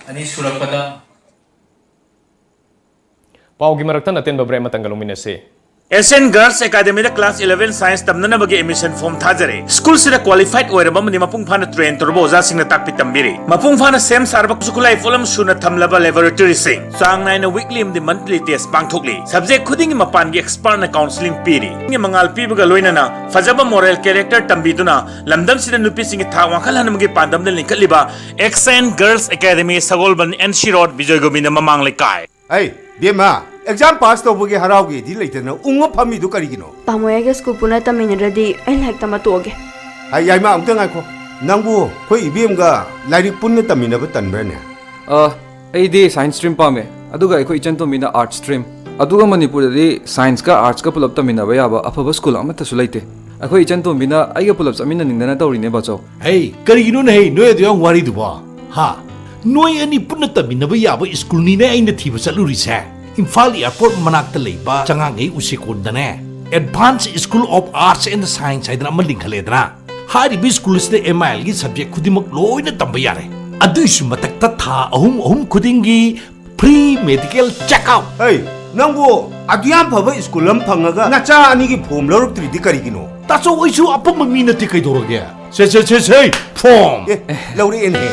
ꯑꯅꯤ ꯁꯨꯔꯛꯄꯗ꯫ ꯄꯥꯎꯒꯤ ꯃꯔꯛꯇ ꯑꯇꯦꯟꯕ break ꯑꯃꯇꯪꯒ ꯂꯧꯃꯤꯟꯅꯁꯤ꯫ ꯑꯦꯁ ꯑꯦꯟ ꯒꯔꯜꯁ ꯑꯦꯀꯥꯗꯃꯤꯗ ꯀ꯭ꯂꯥꯁ ꯏꯂꯦꯚꯦꯟ ꯁꯥꯏꯟꯁ ꯇꯝꯅꯅꯕꯒꯤ ꯑꯦꯗꯃꯤꯁꯟ ꯐꯣꯔꯝ ꯊꯥꯖꯔꯤ꯫ ꯁ꯭ꯀꯨꯜꯁꯤꯗ ꯀ꯭ꯋꯥꯂꯤꯐꯥꯏꯗ ꯑꯣꯏꯔꯕ ꯑꯃꯗꯤ ꯃꯄꯨꯡ ꯐꯥꯅ ꯇ꯭ꯔꯦꯟ ꯇꯧꯔꯕ ꯑꯣꯖꯥꯁꯤꯡꯅ ꯇꯥꯛꯄꯤ ꯇꯝꯕꯤꯔꯤ꯫ ꯃꯄꯨꯡ ꯐꯥꯅ ꯁꯦꯝ ꯁꯥꯔꯕ ꯈꯨꯠꯁꯨ ꯈꯨꯠꯂꯥꯏ ꯄꯣꯠꯂꯝ ꯁꯨꯅ ꯊꯝꯂꯕ ꯂꯦꯕꯣꯔꯦꯇꯣꯔꯤꯁꯤꯡ, ꯆꯥꯡ ꯅꯥꯏꯅ ꯋꯤꯛꯂꯤ ꯑꯃꯗꯤ ꯃꯟꯊꯂꯤ ꯇꯦꯁ ꯄꯥꯡꯊꯣꯛꯂꯤ꯫ ꯁꯕꯖꯦꯛ ꯈꯨꯗꯤꯡꯒꯤ ꯃꯄꯥꯟꯒꯤ ꯑꯦꯛꯁꯄꯔꯠꯅ ꯀꯥꯎꯟꯁꯤꯂꯤꯡ ꯄꯤꯔꯤ꯫ ꯃꯉꯥꯜ ꯄꯤꯕꯒ ꯂꯣꯏꯅꯅ ꯐꯖꯕ ꯃꯣꯔꯦꯜ ꯀꯦꯔꯦꯛꯇꯔ ꯇꯝꯕꯤꯗꯨꯅ ꯂꯝꯗꯝꯁꯤꯗ ꯅꯨꯄꯤꯁꯤꯡꯒꯤ ꯊꯥꯛ ꯋꯥꯡꯈꯠꯍꯟꯕꯒꯤ ꯄꯥꯟꯗꯝꯗ ꯂꯤꯡꯈꯠꯂꯤꯕ S N girls academy, Sagolband, N C road, Bijoy Gobind ꯃꯃꯥꯡ ꯂꯩꯀꯥꯏ꯫ ꯑꯩ, ꯕꯦꯝꯃ, ꯑꯦꯛꯖꯥꯝ ꯄꯥꯁ ꯇꯧꯕꯒꯤ ꯍꯔꯥꯎꯒꯦꯗꯤ ꯂꯩꯇꯅ ꯎꯪꯉ ꯐꯝꯃꯤꯗꯨ ꯀꯔꯤꯒꯤꯅꯣ? ꯇꯥꯃꯣ, ꯑꯩꯒ ꯁ꯭ꯀꯨꯜ ꯄꯨꯟꯅ ꯇꯝꯃꯤꯟꯅꯗ꯭ꯔꯗꯤ ꯑꯩ ꯂꯥꯏꯔꯤꯛ ꯇꯝꯕ ꯇꯣꯛꯑꯒꯦ꯫ ꯑꯩ, ꯌꯥꯏꯃ, ꯑꯝꯇ ꯉꯥꯏꯈꯣ꯫ ꯅꯪꯕꯨ ꯑꯩꯈꯣꯏ ꯏꯕꯦꯝꯒ ꯂꯥꯏꯔꯤꯛ ꯄꯨꯟꯅ ꯇꯝꯃꯤꯟꯅꯕ ꯇꯟꯕ꯭ꯔꯅꯦ? ꯑ, ꯑꯩꯗꯤ ꯁꯥꯏꯟꯁ ꯁ꯭ꯇ꯭ꯔꯤꯝ ꯄꯥꯝꯃꯦ, ꯑꯗꯨꯒ ꯑꯩꯈꯣꯏ ꯏꯆꯟ ꯇꯣꯝꯕꯤꯅ ꯑꯥꯔꯠꯁ ꯁ꯭ꯇ꯭ꯔꯤꯝ꯫ ꯑꯗꯨꯒ ꯃꯅꯤꯄꯨꯔꯗꯗꯤ ꯁꯥꯏꯟꯁꯀ ꯑꯥꯔꯠꯁꯀ ꯄꯨꯂꯞ ꯇꯝꯃꯤꯟꯅꯕ ꯌꯥꯕ ꯑꯐꯕ ꯁ꯭ꯀꯨꯜ ꯑꯃꯠꯇꯁꯨ ꯂꯩꯇꯦ꯫ ꯑꯩꯈꯣꯏ ꯏꯆꯟ ꯇꯣꯝꯕꯤꯅ ꯑꯩꯒ ꯄꯨꯂꯞ ꯆꯠꯃꯤꯟꯅꯅꯤꯡꯗꯅ ꯇꯧꯔꯤꯅꯦ, ꯕꯥꯆꯧ꯫ ꯍꯩ, ꯀꯔꯤꯒꯤꯅꯣꯅꯦ ꯍꯩ, ꯅꯣꯏ ꯑꯗꯨ ꯌꯥꯝ ꯋꯥꯔꯤꯗꯨꯕꯣ? ꯍꯥ? ꯅꯣꯏ ꯑꯅꯤ ꯄꯨꯟꯅ ꯇꯝꯃꯤꯟꯅꯕ ꯌꯥꯕ ꯁ꯭ꯀꯨꯜꯅꯤꯅꯦ ꯑꯩꯅ ꯊꯤꯕ ꯆꯠꯂꯨꯔꯤꯁꯦ꯫ ꯏꯝꯐꯥꯜ ꯑꯦꯌꯔꯄꯣꯔꯠ ꯃꯅꯥꯛꯇ ꯂꯩꯕ ꯆꯉꯥꯡꯉꯩ ꯎꯆꯦꯀꯣꯟꯗꯅꯦ, Advanced School of Arts and Science ꯍꯥꯏꯗꯅ ꯑꯃ ꯂꯤꯡꯈꯠꯂꯦꯗꯅ꯫ ꯍꯥꯏꯔꯤꯕ ꯁ꯭ꯀꯨꯜ ꯑꯁꯤꯗ ꯑꯦꯝ ꯑꯥꯏ ꯑꯦꯜꯒꯤ ꯁꯕꯖꯦꯛ ꯈꯨꯗꯤꯡꯃꯛ ꯂꯣꯏꯅ ꯇꯝꯕ ꯌꯥꯔꯦ꯫ ꯑꯗꯨꯒꯤꯁꯨ ꯃꯊꯛꯇ ꯊꯥ ꯑꯍꯨꯝ ꯑꯍꯨꯝ ꯈꯨꯗꯤꯡꯒꯤ free medical check up꯫ ꯍꯩ, ꯅꯪꯕꯨ ꯑꯗꯨ ꯌꯥꯝ ꯐꯕ ꯁ꯭ꯀꯨꯜ ꯑꯃ ꯐꯪꯉꯒ ꯅꯆꯥ ꯑꯅꯤꯒꯤ ꯐꯣꯝ ꯂꯧꯔꯛꯇ꯭ꯔꯤꯗꯤ ꯀꯔꯤꯒꯤꯅꯣ? ꯇꯥꯆꯧ, ꯑꯩꯁꯨ ꯑꯄꯪꯕ ꯃꯤ ꯅꯠꯇꯦ, ꯀꯩꯗꯧꯔꯒꯦ? ꯁꯦ, ꯁꯦ, ꯁꯦ, ꯁꯦ, ꯐꯣꯝ! ꯑꯦ, ꯂꯧꯔꯛꯑꯦꯅꯦ꯫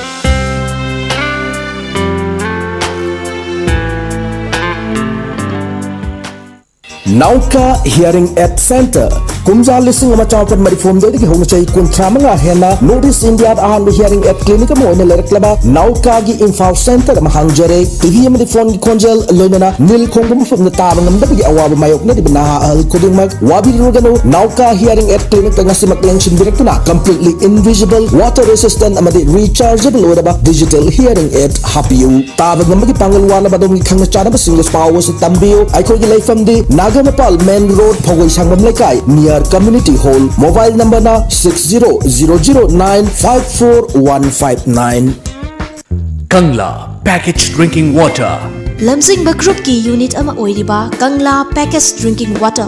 ꯅꯥꯎꯀꯥ ꯍꯤꯌꯔꯤꯡ ꯑꯦꯗ ꯁꯦꯟꯇꯔ꯫ ꯀꯨꯝꯖꯥ ꯂꯤꯁꯤꯡ ꯑꯃ ꯆꯥꯃꯥꯄꯟ ꯃꯔꯤꯐꯨ ꯍꯨꯝꯗꯣꯏꯗꯒꯤ ꯍꯧꯅ ꯆꯍꯤ ꯀꯨꯟꯊ꯭ꯔꯥ ꯃꯉꯥ ꯍꯦꯟꯅ ꯅꯣꯔꯠ ꯏꯁ ꯏꯟꯗꯤꯌꯥꯗ ꯑꯍꯥꯟꯕ ꯍꯤꯌꯔꯤꯡ ꯑꯦꯗ ꯀ꯭ꯂꯤꯅꯤꯛ ꯑꯃ ꯑꯣꯏꯅ ꯂꯩꯔꯛꯂꯕ ꯅꯥꯎꯀꯥꯒꯤ ꯏꯝꯐꯥꯜ ꯁꯦꯟꯇꯔ ꯑꯃ ꯍꯥꯡꯖꯔꯦ꯫ ꯇꯤꯚꯤ ꯑꯃꯗꯤ ꯐꯣꯟꯒꯤ ꯈꯣꯟꯖꯦꯜ, ꯂꯣꯏꯅꯅ ꯅꯤꯜ ꯈꯣꯡꯕ ꯃꯐꯝꯗ ꯇꯥꯕ ꯉꯝꯗꯕꯒꯤ ꯑꯋꯥꯕ ꯃꯥꯌꯣꯛꯅꯔꯤꯕ ꯅꯍꯥ ꯑꯍꯜ ꯈꯨꯗꯤꯡꯃꯛ ꯋꯥꯕꯤꯔꯨꯔꯒꯅꯨ꯫ ꯅꯥꯎꯀꯥ ꯍꯤꯌꯔꯤꯡ ꯑꯦꯗ ꯀ꯭ꯂꯤꯅꯤꯛꯇ ꯉꯁꯤꯃꯛ ꯂꯦꯡꯁꯤꯟꯕꯤꯔꯛꯇꯨꯅ completely invisible, water resistant ꯑꯃꯗꯤ rechargeable ꯑꯣꯏꯔꯕ digital hearing aid ꯍꯥꯞꯄꯤꯌꯨ꯫ ꯇꯥꯕ ꯉꯝꯕꯒꯤ ꯄꯥꯡꯒꯜ ꯋꯥꯠꯂꯕ ꯑꯗꯣꯝꯒꯤ ꯈꯪꯅ ꯆꯥꯟꯅꯕꯁꯤꯡꯗꯁꯨ ꯄꯥꯎ ꯑꯁꯤ ꯇꯝꯕꯤꯌꯨ꯫ ꯑꯩꯈꯣꯏꯒꯤ ꯂꯩꯐꯝꯗꯤ ꯅꯥꯒꯥꯃꯄꯥꯜ ꯃꯦꯟ ꯔꯣꯗ, ꯐꯧꯒꯩ ꯁꯥꯡꯕꯝ ꯂꯩꯀꯥꯏ, near community hall꯫ Mobile number ꯅ six zero zero zero nine five four one five nine꯫ ꯀꯪꯂꯥ Package Drinking Water꯫ ꯂꯝꯖꯤꯡꯕ ꯒ꯭ꯔꯨꯞꯀꯤ ꯌꯨꯅꯤꯠ ꯑꯃ ꯑꯣꯏꯔꯤꯕ ꯀꯪꯂꯥ Package Drinking Water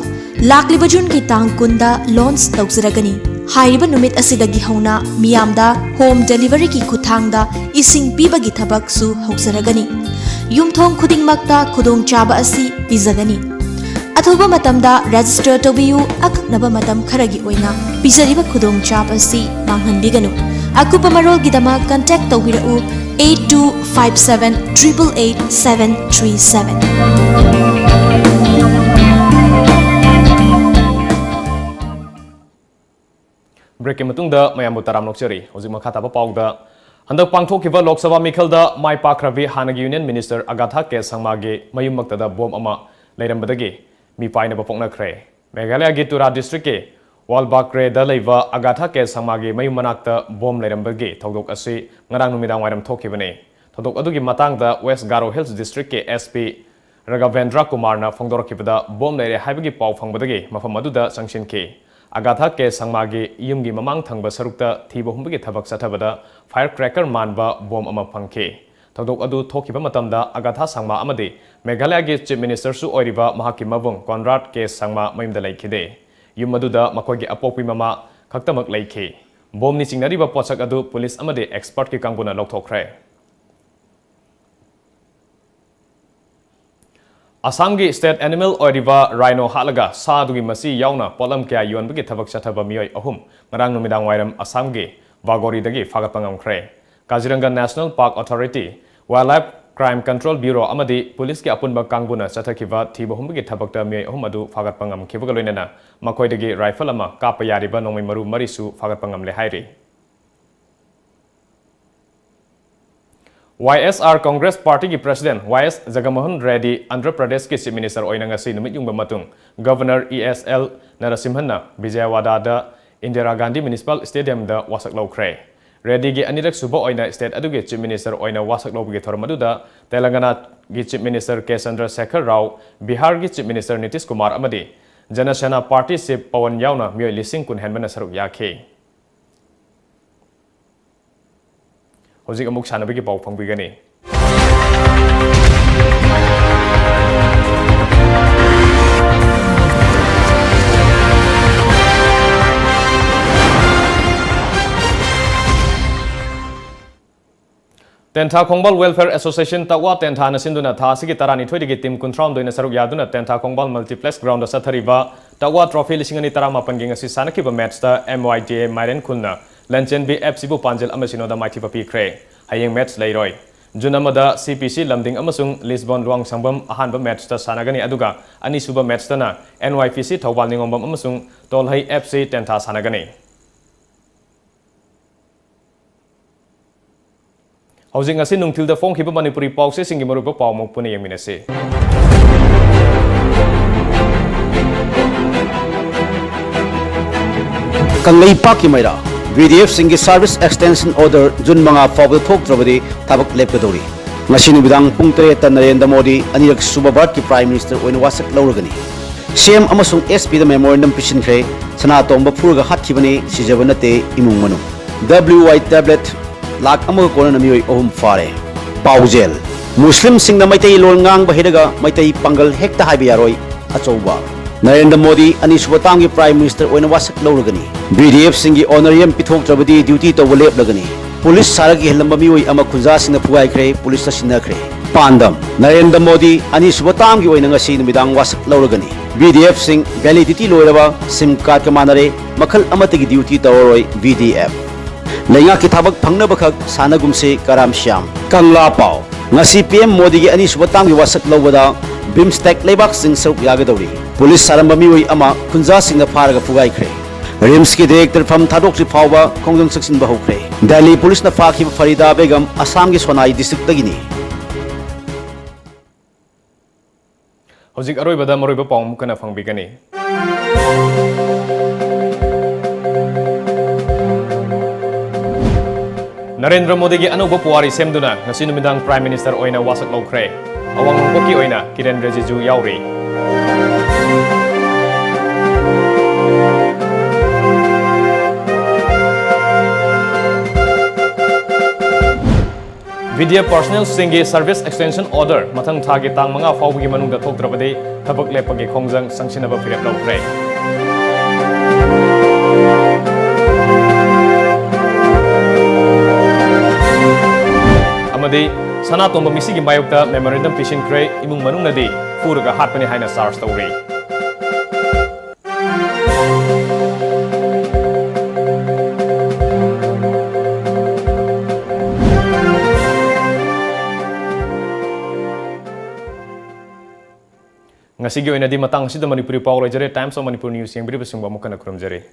ꯂꯥꯛꯂꯤꯕ ꯖꯨꯟꯒꯤ ꯇꯥꯡ ꯀꯨꯟꯗ ꯂꯣꯟꯆ ꯇꯧꯖꯔꯒꯅꯤ꯫ ꯍꯥꯏꯔꯤꯕ ꯅꯨꯃꯤꯠ ꯑꯁꯤꯗꯒꯤ ꯍꯧꯅ ꯃꯤꯌꯥꯝꯗ ꯍꯣꯝ ꯗꯦꯂꯤꯚꯔꯤꯒꯤ ꯈꯨꯠꯊꯥꯡꯗ ꯏꯁꯤꯡ ꯄꯤꯕꯒꯤ ꯊꯕꯛꯁꯨ ꯍꯧꯖꯔꯒꯅꯤ꯫ ꯌꯨꯝꯊꯣꯡ ꯈꯨꯗꯤꯡꯃꯛꯇ ꯈꯨꯗꯣꯡꯆꯥꯕ ꯑꯁꯤ ꯄꯤꯖꯒꯅꯤ꯫ ꯑꯊꯨꯕ ꯃꯇꯝꯗ register ꯇꯧꯕꯤꯌꯨ꯫ ꯑꯀꯛꯅꯕ ꯃꯇꯝ ꯈꯔꯒꯤ ꯑꯣꯏꯅ ꯄꯤꯖꯔꯤꯕ ꯈꯨꯗꯣꯡꯆꯥꯕ ꯑꯁꯤ ꯃꯥꯡꯍꯟꯕꯤꯒꯅꯨ꯫ ꯑꯀꯨꯞꯄ ꯃꯔꯣꯜꯒꯤꯗꯃꯛ contact ꯇꯧꯕꯤꯔꯛꯎ eight two five seven triple eight seven three seven꯫ Breakꯀꯤ ꯃꯇꯨꯡꯗ ꯃꯌꯥꯝꯕꯨ ꯇꯔꯥꯝꯅ ꯑꯣꯛꯆꯔꯤ꯫ ꯍꯧꯖꯤꯛ ꯃꯈꯥ ꯇꯥꯕ ꯄꯥꯎꯗ, ꯍꯟꯗꯛ ꯄꯥꯡꯊꯣꯛꯈꯤꯕ ꯂꯣꯛ ꯁꯚꯥ ꯃꯤꯈꯜꯗ ꯃꯥꯏ ꯄꯥꯛꯈ꯭ꯔꯕꯤ ꯍꯥꯟꯅꯒꯤ Union Minister ꯑꯒꯥꯊꯥ ꯀꯦ ꯁꯪꯃꯥꯒꯤ ꯃꯌꯨꯝꯃꯛꯇꯗ bomb ꯑꯃ ꯂꯩꯔꯝꯕꯗꯒꯤ ꯃꯤꯄꯥꯏꯅꯕ ꯄꯣꯛꯅꯈ꯭ꯔꯦ꯫ ꯃꯦꯘꯥꯂꯌꯥꯒꯤ ꯇꯨꯔꯥ districtꯀꯤ ꯋꯥꯜꯕꯥꯀ꯭ꯔꯦꯗ ꯂꯩꯕ ꯑꯒꯥꯊꯥ ꯀꯦ ꯁꯪꯃꯥꯒꯤ ꯃꯌꯨꯝ ꯃꯅꯥꯛꯇ bomb ꯂꯩꯔꯝꯕꯒꯤ ꯊꯧꯗꯣꯛ ꯑꯁꯤ ꯉꯔꯥꯡ ꯅꯨꯃꯤꯗꯥꯡ ꯋꯥꯏꯔꯝ ꯊꯣꯛꯈꯤꯕꯅꯤ꯫ ꯊꯧꯗꯣꯛ ꯑꯗꯨꯒꯤ ꯃꯇꯥꯡꯗ West Garo Hills districtꯀꯤ S P ꯔꯥꯘꯕꯦꯟꯗ꯭ꯔ ꯀꯨꯃꯥꯔꯅ ꯐꯣꯡꯗꯣꯔꯛꯈꯤꯕꯗ, bomb ꯂꯩꯔꯦ ꯍꯥꯏꯕꯒꯤ ꯄꯥꯎ ꯐꯪꯕꯗꯒꯤ ꯃꯐꯝ ꯑꯗꯨꯗ ꯆꯪꯁꯤꯟꯈꯤ꯫ ꯑꯒꯥꯊꯥ ꯀꯦ ꯁꯪꯃꯥꯒꯤ ꯌꯨꯝꯒꯤ ꯃꯃꯥꯡ ꯊꯪꯕ ꯁꯔꯨꯛꯇ ꯊꯤꯕ ꯍꯨꯝꯕꯒꯤ ꯊꯕꯛ ꯆꯠꯊꯕꯗ firecracker ꯃꯥꯟꯕ bomb ꯑꯃ ꯐꯪꯈꯤ꯫ ꯊꯧꯗꯣꯛ ꯑꯗꯨ ꯊꯣꯛꯈꯤꯕ ꯃꯇꯝꯗ ꯑꯒꯥꯊꯥ ꯁꯪꯃꯥ ꯑꯃꯗꯤ ꯃꯦꯘꯥꯂꯌꯥꯒꯤ Chief Ministerꯁꯨ ꯑꯣꯏꯔꯤꯕ ꯃꯍꯥꯛꯀꯤ ꯃꯕꯨꯡ ꯀꯣꯟꯔꯥꯗ ꯀꯦ ꯁꯪꯃꯥ ꯃꯌꯨꯝꯗ ꯂꯩꯈꯤꯗꯦ꯫ ꯌꯨꯝ ꯑꯗꯨꯗ ꯃꯈꯣꯏꯒꯤ ꯑꯄꯣꯛꯄꯤ ꯃꯃꯥ ꯈꯛꯇꯃꯛ ꯂꯩꯈꯤ꯫ Bombꯅꯤ ꯆꯤꯡꯅꯔꯤꯕ ꯄꯣꯠꯁꯛ ꯑꯗꯨ ꯄꯨꯂꯤꯁ ꯑꯃꯗꯤ expertꯀꯤ ꯀꯥꯡꯕꯨꯅ ꯂꯧꯊꯣꯛꯈ꯭ꯔꯦ꯫ ꯑꯁꯥꯝꯒꯤ state animal ꯑꯣꯏꯔꯤꯕ rhino ꯍꯥꯠꯂꯒ ꯁꯥ ꯑꯗꯨꯒꯤ ꯃꯆꯤ ꯌꯥꯎꯅ ꯄꯣꯠꯂꯝ ꯀꯌꯥ ꯌꯣꯟꯕꯒꯤ ꯊꯕꯛ ꯆꯠꯊꯕ ꯃꯤꯑꯣꯏ ꯑꯍꯨꯝ ꯉꯔꯥꯡ ꯅꯨꯃꯤꯗꯥꯡ ꯋꯥꯏꯔꯝ ꯑꯁꯥꯝꯒꯤ ꯕꯥꯒꯣꯔꯤꯗꯒꯤ ꯐꯥꯒꯠꯄ ꯉꯝꯈ꯭ꯔꯦ꯫ ꯀꯥꯖꯤꯔꯪꯒ National Park Authority, Wildlife Crime Control Bureau ꯑꯃꯗꯤ ꯄꯨꯂꯤꯁꯀꯤ ꯑꯄꯨꯟꯕ ꯀꯥꯡꯕꯨꯅ ꯆꯠꯊꯈꯤꯕ ꯊꯤꯕ ꯍꯨꯝꯕꯒꯤ ꯊꯕꯛꯇ ꯃꯤꯑꯣꯏ ꯑꯍꯨꯝ ꯑꯗꯨ ꯐꯥꯒꯠꯄ ꯉꯝꯈꯤꯕꯒ ꯂꯣꯏꯅꯅ ꯃꯈꯣꯏꯗꯒꯤ rifle ꯑꯃ ꯀꯥꯞꯄ ꯌꯥꯔꯤꯕ ꯅꯣꯡꯃꯩ ꯃꯔꯨ ꯃꯔꯤꯁꯨ ꯐꯥꯒꯠꯄ ꯉꯝꯂꯦ ꯍꯥꯏꯔꯤ꯫ Y S R Congress Partyꯒꯤ President Y S Jaganmohan Reddy Andhra ꯄ꯭ꯔꯗꯦꯁꯀꯤ Chief Minister ꯑꯣꯏꯅ ꯉꯁꯤ ꯅꯨꯃꯤꯠ ꯌꯨꯡꯕ ꯃꯇꯨꯡ Governor E S L ꯅꯔꯁꯤꯝꯍꯟꯅ ꯕꯤꯖꯌꯋꯥꯗꯥꯗ Indira Gandhi Municipal Stadiumꯗ ꯋꯥꯁꯛ ꯂꯧꯈ꯭ꯔꯦ꯫ ꯔꯦꯗꯤꯒꯤ ꯑꯅꯤꯔꯛ ꯁꯨꯕ ꯑꯣꯏꯅ state ꯑꯗꯨꯒꯤ Chief Minister ꯑꯣꯏꯅ ꯋꯥꯁꯛ ꯂꯧꯕꯒꯤ ꯊꯧꯔꯝ ꯑꯗꯨꯗ ꯇꯦꯂꯪꯒꯥꯅꯥꯒꯤ Chief Minister ꯀꯦ ꯆꯟꯗ꯭ꯔ ꯁꯦꯈꯔ ꯔꯥꯎ, ꯕꯤꯍꯥꯔꯒꯤ Chief Minister ꯅꯤꯇꯤꯁ ꯀꯨꯃꯥꯔ ꯑꯃꯗꯤ ꯖꯅꯁꯦꯅꯥ Party Chief ꯄꯋꯟ ꯌꯥꯎꯅ ꯃꯤꯑꯣꯏ ꯂꯤꯁꯤꯡ ꯀꯨꯟ ꯍꯦꯟꯕꯅ ꯁꯔꯨꯛ ꯌꯥꯈꯤ꯫ ꯍꯧꯖꯤꯛ ꯑꯃꯨꯛ ꯁꯥꯟꯅꯕꯒꯤ ꯄꯥꯎ ꯐꯪꯕꯤꯒꯅꯤ꯫ ꯇꯦꯟꯊꯥ ꯈꯣꯡꯕꯥꯜ Welfare Association ꯇꯛꯋꯥ ꯇꯦꯟꯊꯥꯅ ꯁꯤꯟꯗꯨꯅ ꯊꯥ ꯑꯁꯤꯒꯤ ꯇꯔꯥꯅꯤꯊꯣꯏꯗꯒꯤ team ꯀꯨꯟꯊ꯭ꯔꯥꯍꯨꯝꯗꯣꯏꯅ ꯁꯔꯨꯛ ꯌꯥꯗꯨꯅ ꯇꯦꯟꯊꯥ ꯈꯣꯡꯕꯥꯜ Multiplex Groundꯗ ꯆꯠꯊꯔꯤꯕ ꯇꯛꯋꯥ Trophy ꯂꯤꯁꯤꯡ ꯑꯅꯤ ꯇꯔꯥꯃꯥꯄꯟꯒꯤ ꯉꯁꯤ ꯁꯥꯟꯅꯈꯤꯕ matchꯇ M Y T A ꯃꯥꯏꯔꯦꯟ ꯈꯨꯜꯅ ꯂꯟꯆꯦꯟꯕꯤ F Cꯕꯨ ꯄꯥꯟꯖꯜ ꯑꯃ ꯁꯤꯅꯣꯗ ꯃꯥꯏꯊꯤꯕ ꯄꯤꯈ꯭ꯔꯦ꯫ ꯍꯌꯦꯡ match ꯂꯩꯔꯣꯏ꯫ June ꯑꯃꯗ C P C ꯂꯝꯗꯤꯡ ꯑꯃꯁꯨꯡ Lisbon ꯂꯨꯋꯥꯡꯁꯪꯕꯝ ꯑꯍꯥꯟꯕ matchꯇ ꯁꯥꯟꯅꯒꯅꯤ, ꯑꯗꯨꯒ ꯑꯅꯤꯁꯨꯕ matchꯇꯅ N Y P C Thoubal ꯅꯤꯉꯣꯝꯕꯝ ꯑꯃꯁꯨꯡ ꯇꯣꯜꯍꯩ F C ꯇꯦꯟꯊꯥ ꯁꯥꯟꯅꯒꯅꯤ꯫ ꯍꯧꯖꯤꯛ ꯉꯁꯤ ꯅꯨꯡꯊꯤꯜꯗ ꯐꯣꯡꯈꯤꯕ ꯃꯅꯤꯄꯨꯔꯤ ꯄꯥꯎꯆꯦꯁꯤꯡꯒꯤ ꯃꯔꯨꯑꯣꯏꯕ ꯄꯥꯎ ꯑꯃꯨꯛ ꯄꯨꯟꯅ ꯌꯦꯡꯃꯤꯟꯅꯁꯤ꯫ ꯀꯪꯂꯩꯄꯥꯛꯀꯤ ꯃꯩꯔꯥ, V D Fꯁꯤꯡꯒꯤ service extension order June ꯃꯉꯥ ꯐꯥꯎꯕꯗ ꯊꯣꯛꯇ꯭ꯔꯕꯗꯤ ꯊꯕꯛ ꯂꯦꯞꯀꯗꯧꯔꯤ꯫ ꯉꯁꯤ ꯅꯨꯃꯤꯗꯥꯡ ꯄꯨꯡ ꯇꯔꯦꯠꯇ ꯅꯔꯦꯟꯗ꯭ꯔ ꯃꯣꯗꯤ ꯑꯅꯤꯔꯛ ꯁꯨꯕ ꯚꯥꯔꯠꯀꯤ Prime Minister ꯑꯣꯏꯅ ꯋꯥꯁꯛ ꯂꯧꯔꯒꯅꯤ꯫ C M ꯑꯃꯁꯨꯡ S Pꯗ memorandum ꯄꯤꯁꯤꯟꯈ꯭ꯔꯦ꯫ ꯁꯅꯥꯇꯣꯝꯕ ꯐꯨꯔꯒ ꯍꯥꯠꯈꯤꯕꯅꯤ, ꯁꯤꯖꯕ ꯅꯠꯇꯦ ꯏꯃꯨꯡ ꯃꯅꯨꯡ꯫ W Y tablet ꯂꯥꯈ ꯑꯃꯒ ꯀꯣꯟꯅꯅ ꯃꯤꯑꯣꯏ ꯑꯍꯨꯝ ꯐꯥꯔꯦ꯫ ꯄꯥꯎꯖꯦꯜ: ꯃꯨꯁꯂꯤꯝꯁꯤꯡꯅ ꯃꯩꯇꯩ ꯂꯣꯟ ꯉꯥꯡꯕ ꯍꯩꯔꯒ ꯃꯩꯇꯩ ꯄꯥꯡꯒꯜ ꯍꯦꯛꯇ ꯍꯥꯏꯕ ꯌꯥꯔꯣꯏ꯫ ꯑꯆꯧꯕ: ꯅꯔꯦꯟꯗ꯭ꯔ ꯃꯣꯗꯤ ꯑꯅꯤꯁꯨꯕ termꯒꯤ Prime Minister ꯑꯣꯏꯅ ꯋꯥꯁꯛ ꯂꯧꯔꯒꯅꯤ꯫ V D Fꯁꯤꯡꯒꯤ honorarium ꯄꯤꯊꯣꯛꯇ꯭ꯔꯕꯗꯤ duty ꯇꯧꯕ ꯂꯦꯞꯂꯒꯅꯤ꯫ ꯄꯨꯂꯤꯁ ꯁꯥꯔ ꯀꯤꯍꯜꯂꯝꯕ ꯃꯤꯑꯣꯏ ꯑꯃ ꯈꯨꯟꯖꯥꯁꯤꯡꯅ ꯐꯨꯒꯥꯏꯈ꯭ꯔꯦ, ꯄꯨꯂꯤꯁꯇ ꯁꯤꯟꯅꯈ꯭ꯔꯦ꯫ ꯄꯥꯟꯗꯝ: ꯅꯔꯦꯟꯗ꯭ꯔ ꯃꯣꯗꯤ ꯑꯅꯤꯁꯨꯕ termꯒꯤ ꯑꯣꯏꯅ ꯉꯁꯤ ꯅꯨꯃꯤꯗꯥꯡ ꯋꯥꯁꯛ ꯂꯧꯔꯒꯅꯤ꯫ V D Fꯁꯤꯡ validity ꯂꯣꯏꯔꯕ SIM cardꯀ ꯃꯥꯟꯅꯔꯦ, ꯃꯈꯜ ꯑꯃꯠꯇꯒꯤ duty ꯇꯧꯔꯔꯣꯏ V D F꯫ ꯂꯩꯉꯥꯛꯀꯤ ꯊꯕꯛ ꯐꯪꯅꯕꯈꯛ ꯁꯥꯟꯅꯒꯨꯝꯁꯤ ꯀꯔꯥꯝ ꯁ꯭ꯌꯥꯝ꯫ ꯀꯪꯂꯥ ꯄꯥꯎ: ꯉꯁꯤ P M ꯃꯣꯗꯤꯒꯤ ꯑꯅꯤꯁꯨꯕ termꯒꯤ ꯋꯥꯁꯛ ꯂꯧꯕꯗ BIMSTEC ꯂꯩꯕꯥꯛꯁꯤꯡ ꯁꯔꯨꯛ ꯌꯥꯒꯗꯧꯔꯤ꯫ ꯄꯨꯂꯤꯁ ꯁꯥꯔꯝꯕ ꯃꯤꯑꯣꯏ ꯑꯃ ꯈꯨꯟꯖꯥꯁꯤꯡꯅ ꯐꯥꯔꯒ ꯐꯨꯒꯥꯏꯈ꯭ꯔꯦ꯫ RIMSꯀꯤ director ꯐꯝ ꯊꯥꯗꯣꯛꯇ꯭ꯔꯤ ꯐꯥꯎꯕ ꯈꯣꯡꯖꯪ ꯆꯪꯁꯤꯟꯕ ꯍꯧꯈ꯭ꯔꯦ꯫ ꯗꯦꯜꯂꯤ ꯄꯨꯂꯤꯁꯅ ꯐꯥꯈꯤꯕ ꯐꯔꯤꯗꯥ ꯕꯦꯒꯝ ꯑꯁꯥꯝꯒꯤ ꯁꯣꯅꯥꯏ districtꯇꯒꯤꯅꯤ꯫ ꯍꯧꯖꯤꯛ ꯑꯔꯣꯏꯕꯗ ꯃꯔꯨꯑꯣꯏꯕ ꯄꯥꯎ ꯑꯃꯨꯛ ꯍꯟꯅ ꯐꯪꯕꯤꯒꯅꯤ꯫ ꯅꯔꯦꯟꯗ꯭ꯔ ꯃꯣꯗꯤꯒꯤ ꯑꯅꯧꯕ ꯄꯨꯋꯥꯔꯤ ꯁꯦꯝꯗꯨꯅ ꯉꯁꯤ ꯅꯨꯃꯤꯗꯥꯡ Prime Minister ꯑꯣꯏꯅ ꯋꯥꯁꯛ ꯂꯧꯈ꯭ꯔꯦ꯫ ꯑꯋꯥꯡ ꯅꯣꯡꯄꯣꯛꯀꯤ ꯑꯣꯏꯅ ꯀꯤꯔꯦꯟ ꯔꯤꯖꯤꯖꯨ ꯌꯥꯎꯔꯤ꯫ V D F personnelꯁꯤꯡꯒꯤ service extension order ꯃꯊꯪ ꯊꯥꯒꯤ ꯇꯥꯡ ꯃꯉꯥ ꯐꯥꯎꯕꯒꯤ ꯃꯅꯨꯡꯗ ꯊꯣꯛꯇ꯭ꯔꯕꯗꯤ ꯊꯕꯛ ꯂꯦꯞꯄꯒꯤ ꯈꯣꯡꯖꯪ ꯆꯪꯁꯤꯟꯅꯕ ꯐꯤꯔꯦꯞ ꯂꯧꯈ꯭ꯔꯦ꯫ ꯗꯤ ꯁꯅꯥꯇꯣꯝꯕ ꯃꯤꯁꯤꯒꯤ ꯃꯥꯌꯣꯛꯇ memorandum ꯄꯤꯁꯤꯟꯈ꯭ꯔꯦ꯫ ꯏꯃꯨꯡ ꯃꯅꯨꯡꯅꯗꯤ ꯐꯨꯔꯒ ꯍꯥꯠꯄꯅꯤ ꯍꯥꯏꯅ charge ꯇꯧꯔꯤ꯫ ꯉꯁꯤꯒꯤ ꯑꯣꯏꯅꯗꯤ ꯃꯇꯥꯡ ꯑꯁꯤꯗ ꯃꯅꯤꯄꯨꯔꯤ ꯄꯥꯎ ꯂꯣꯏꯖꯔꯦ꯫ Times of Manipur News ꯌꯦꯡꯕꯤꯔꯤꯕꯁꯤꯡꯕꯨ ꯑꯃꯨꯛ ꯍꯟꯅ ꯈꯨꯔꯨꯝꯖꯔꯤ꯫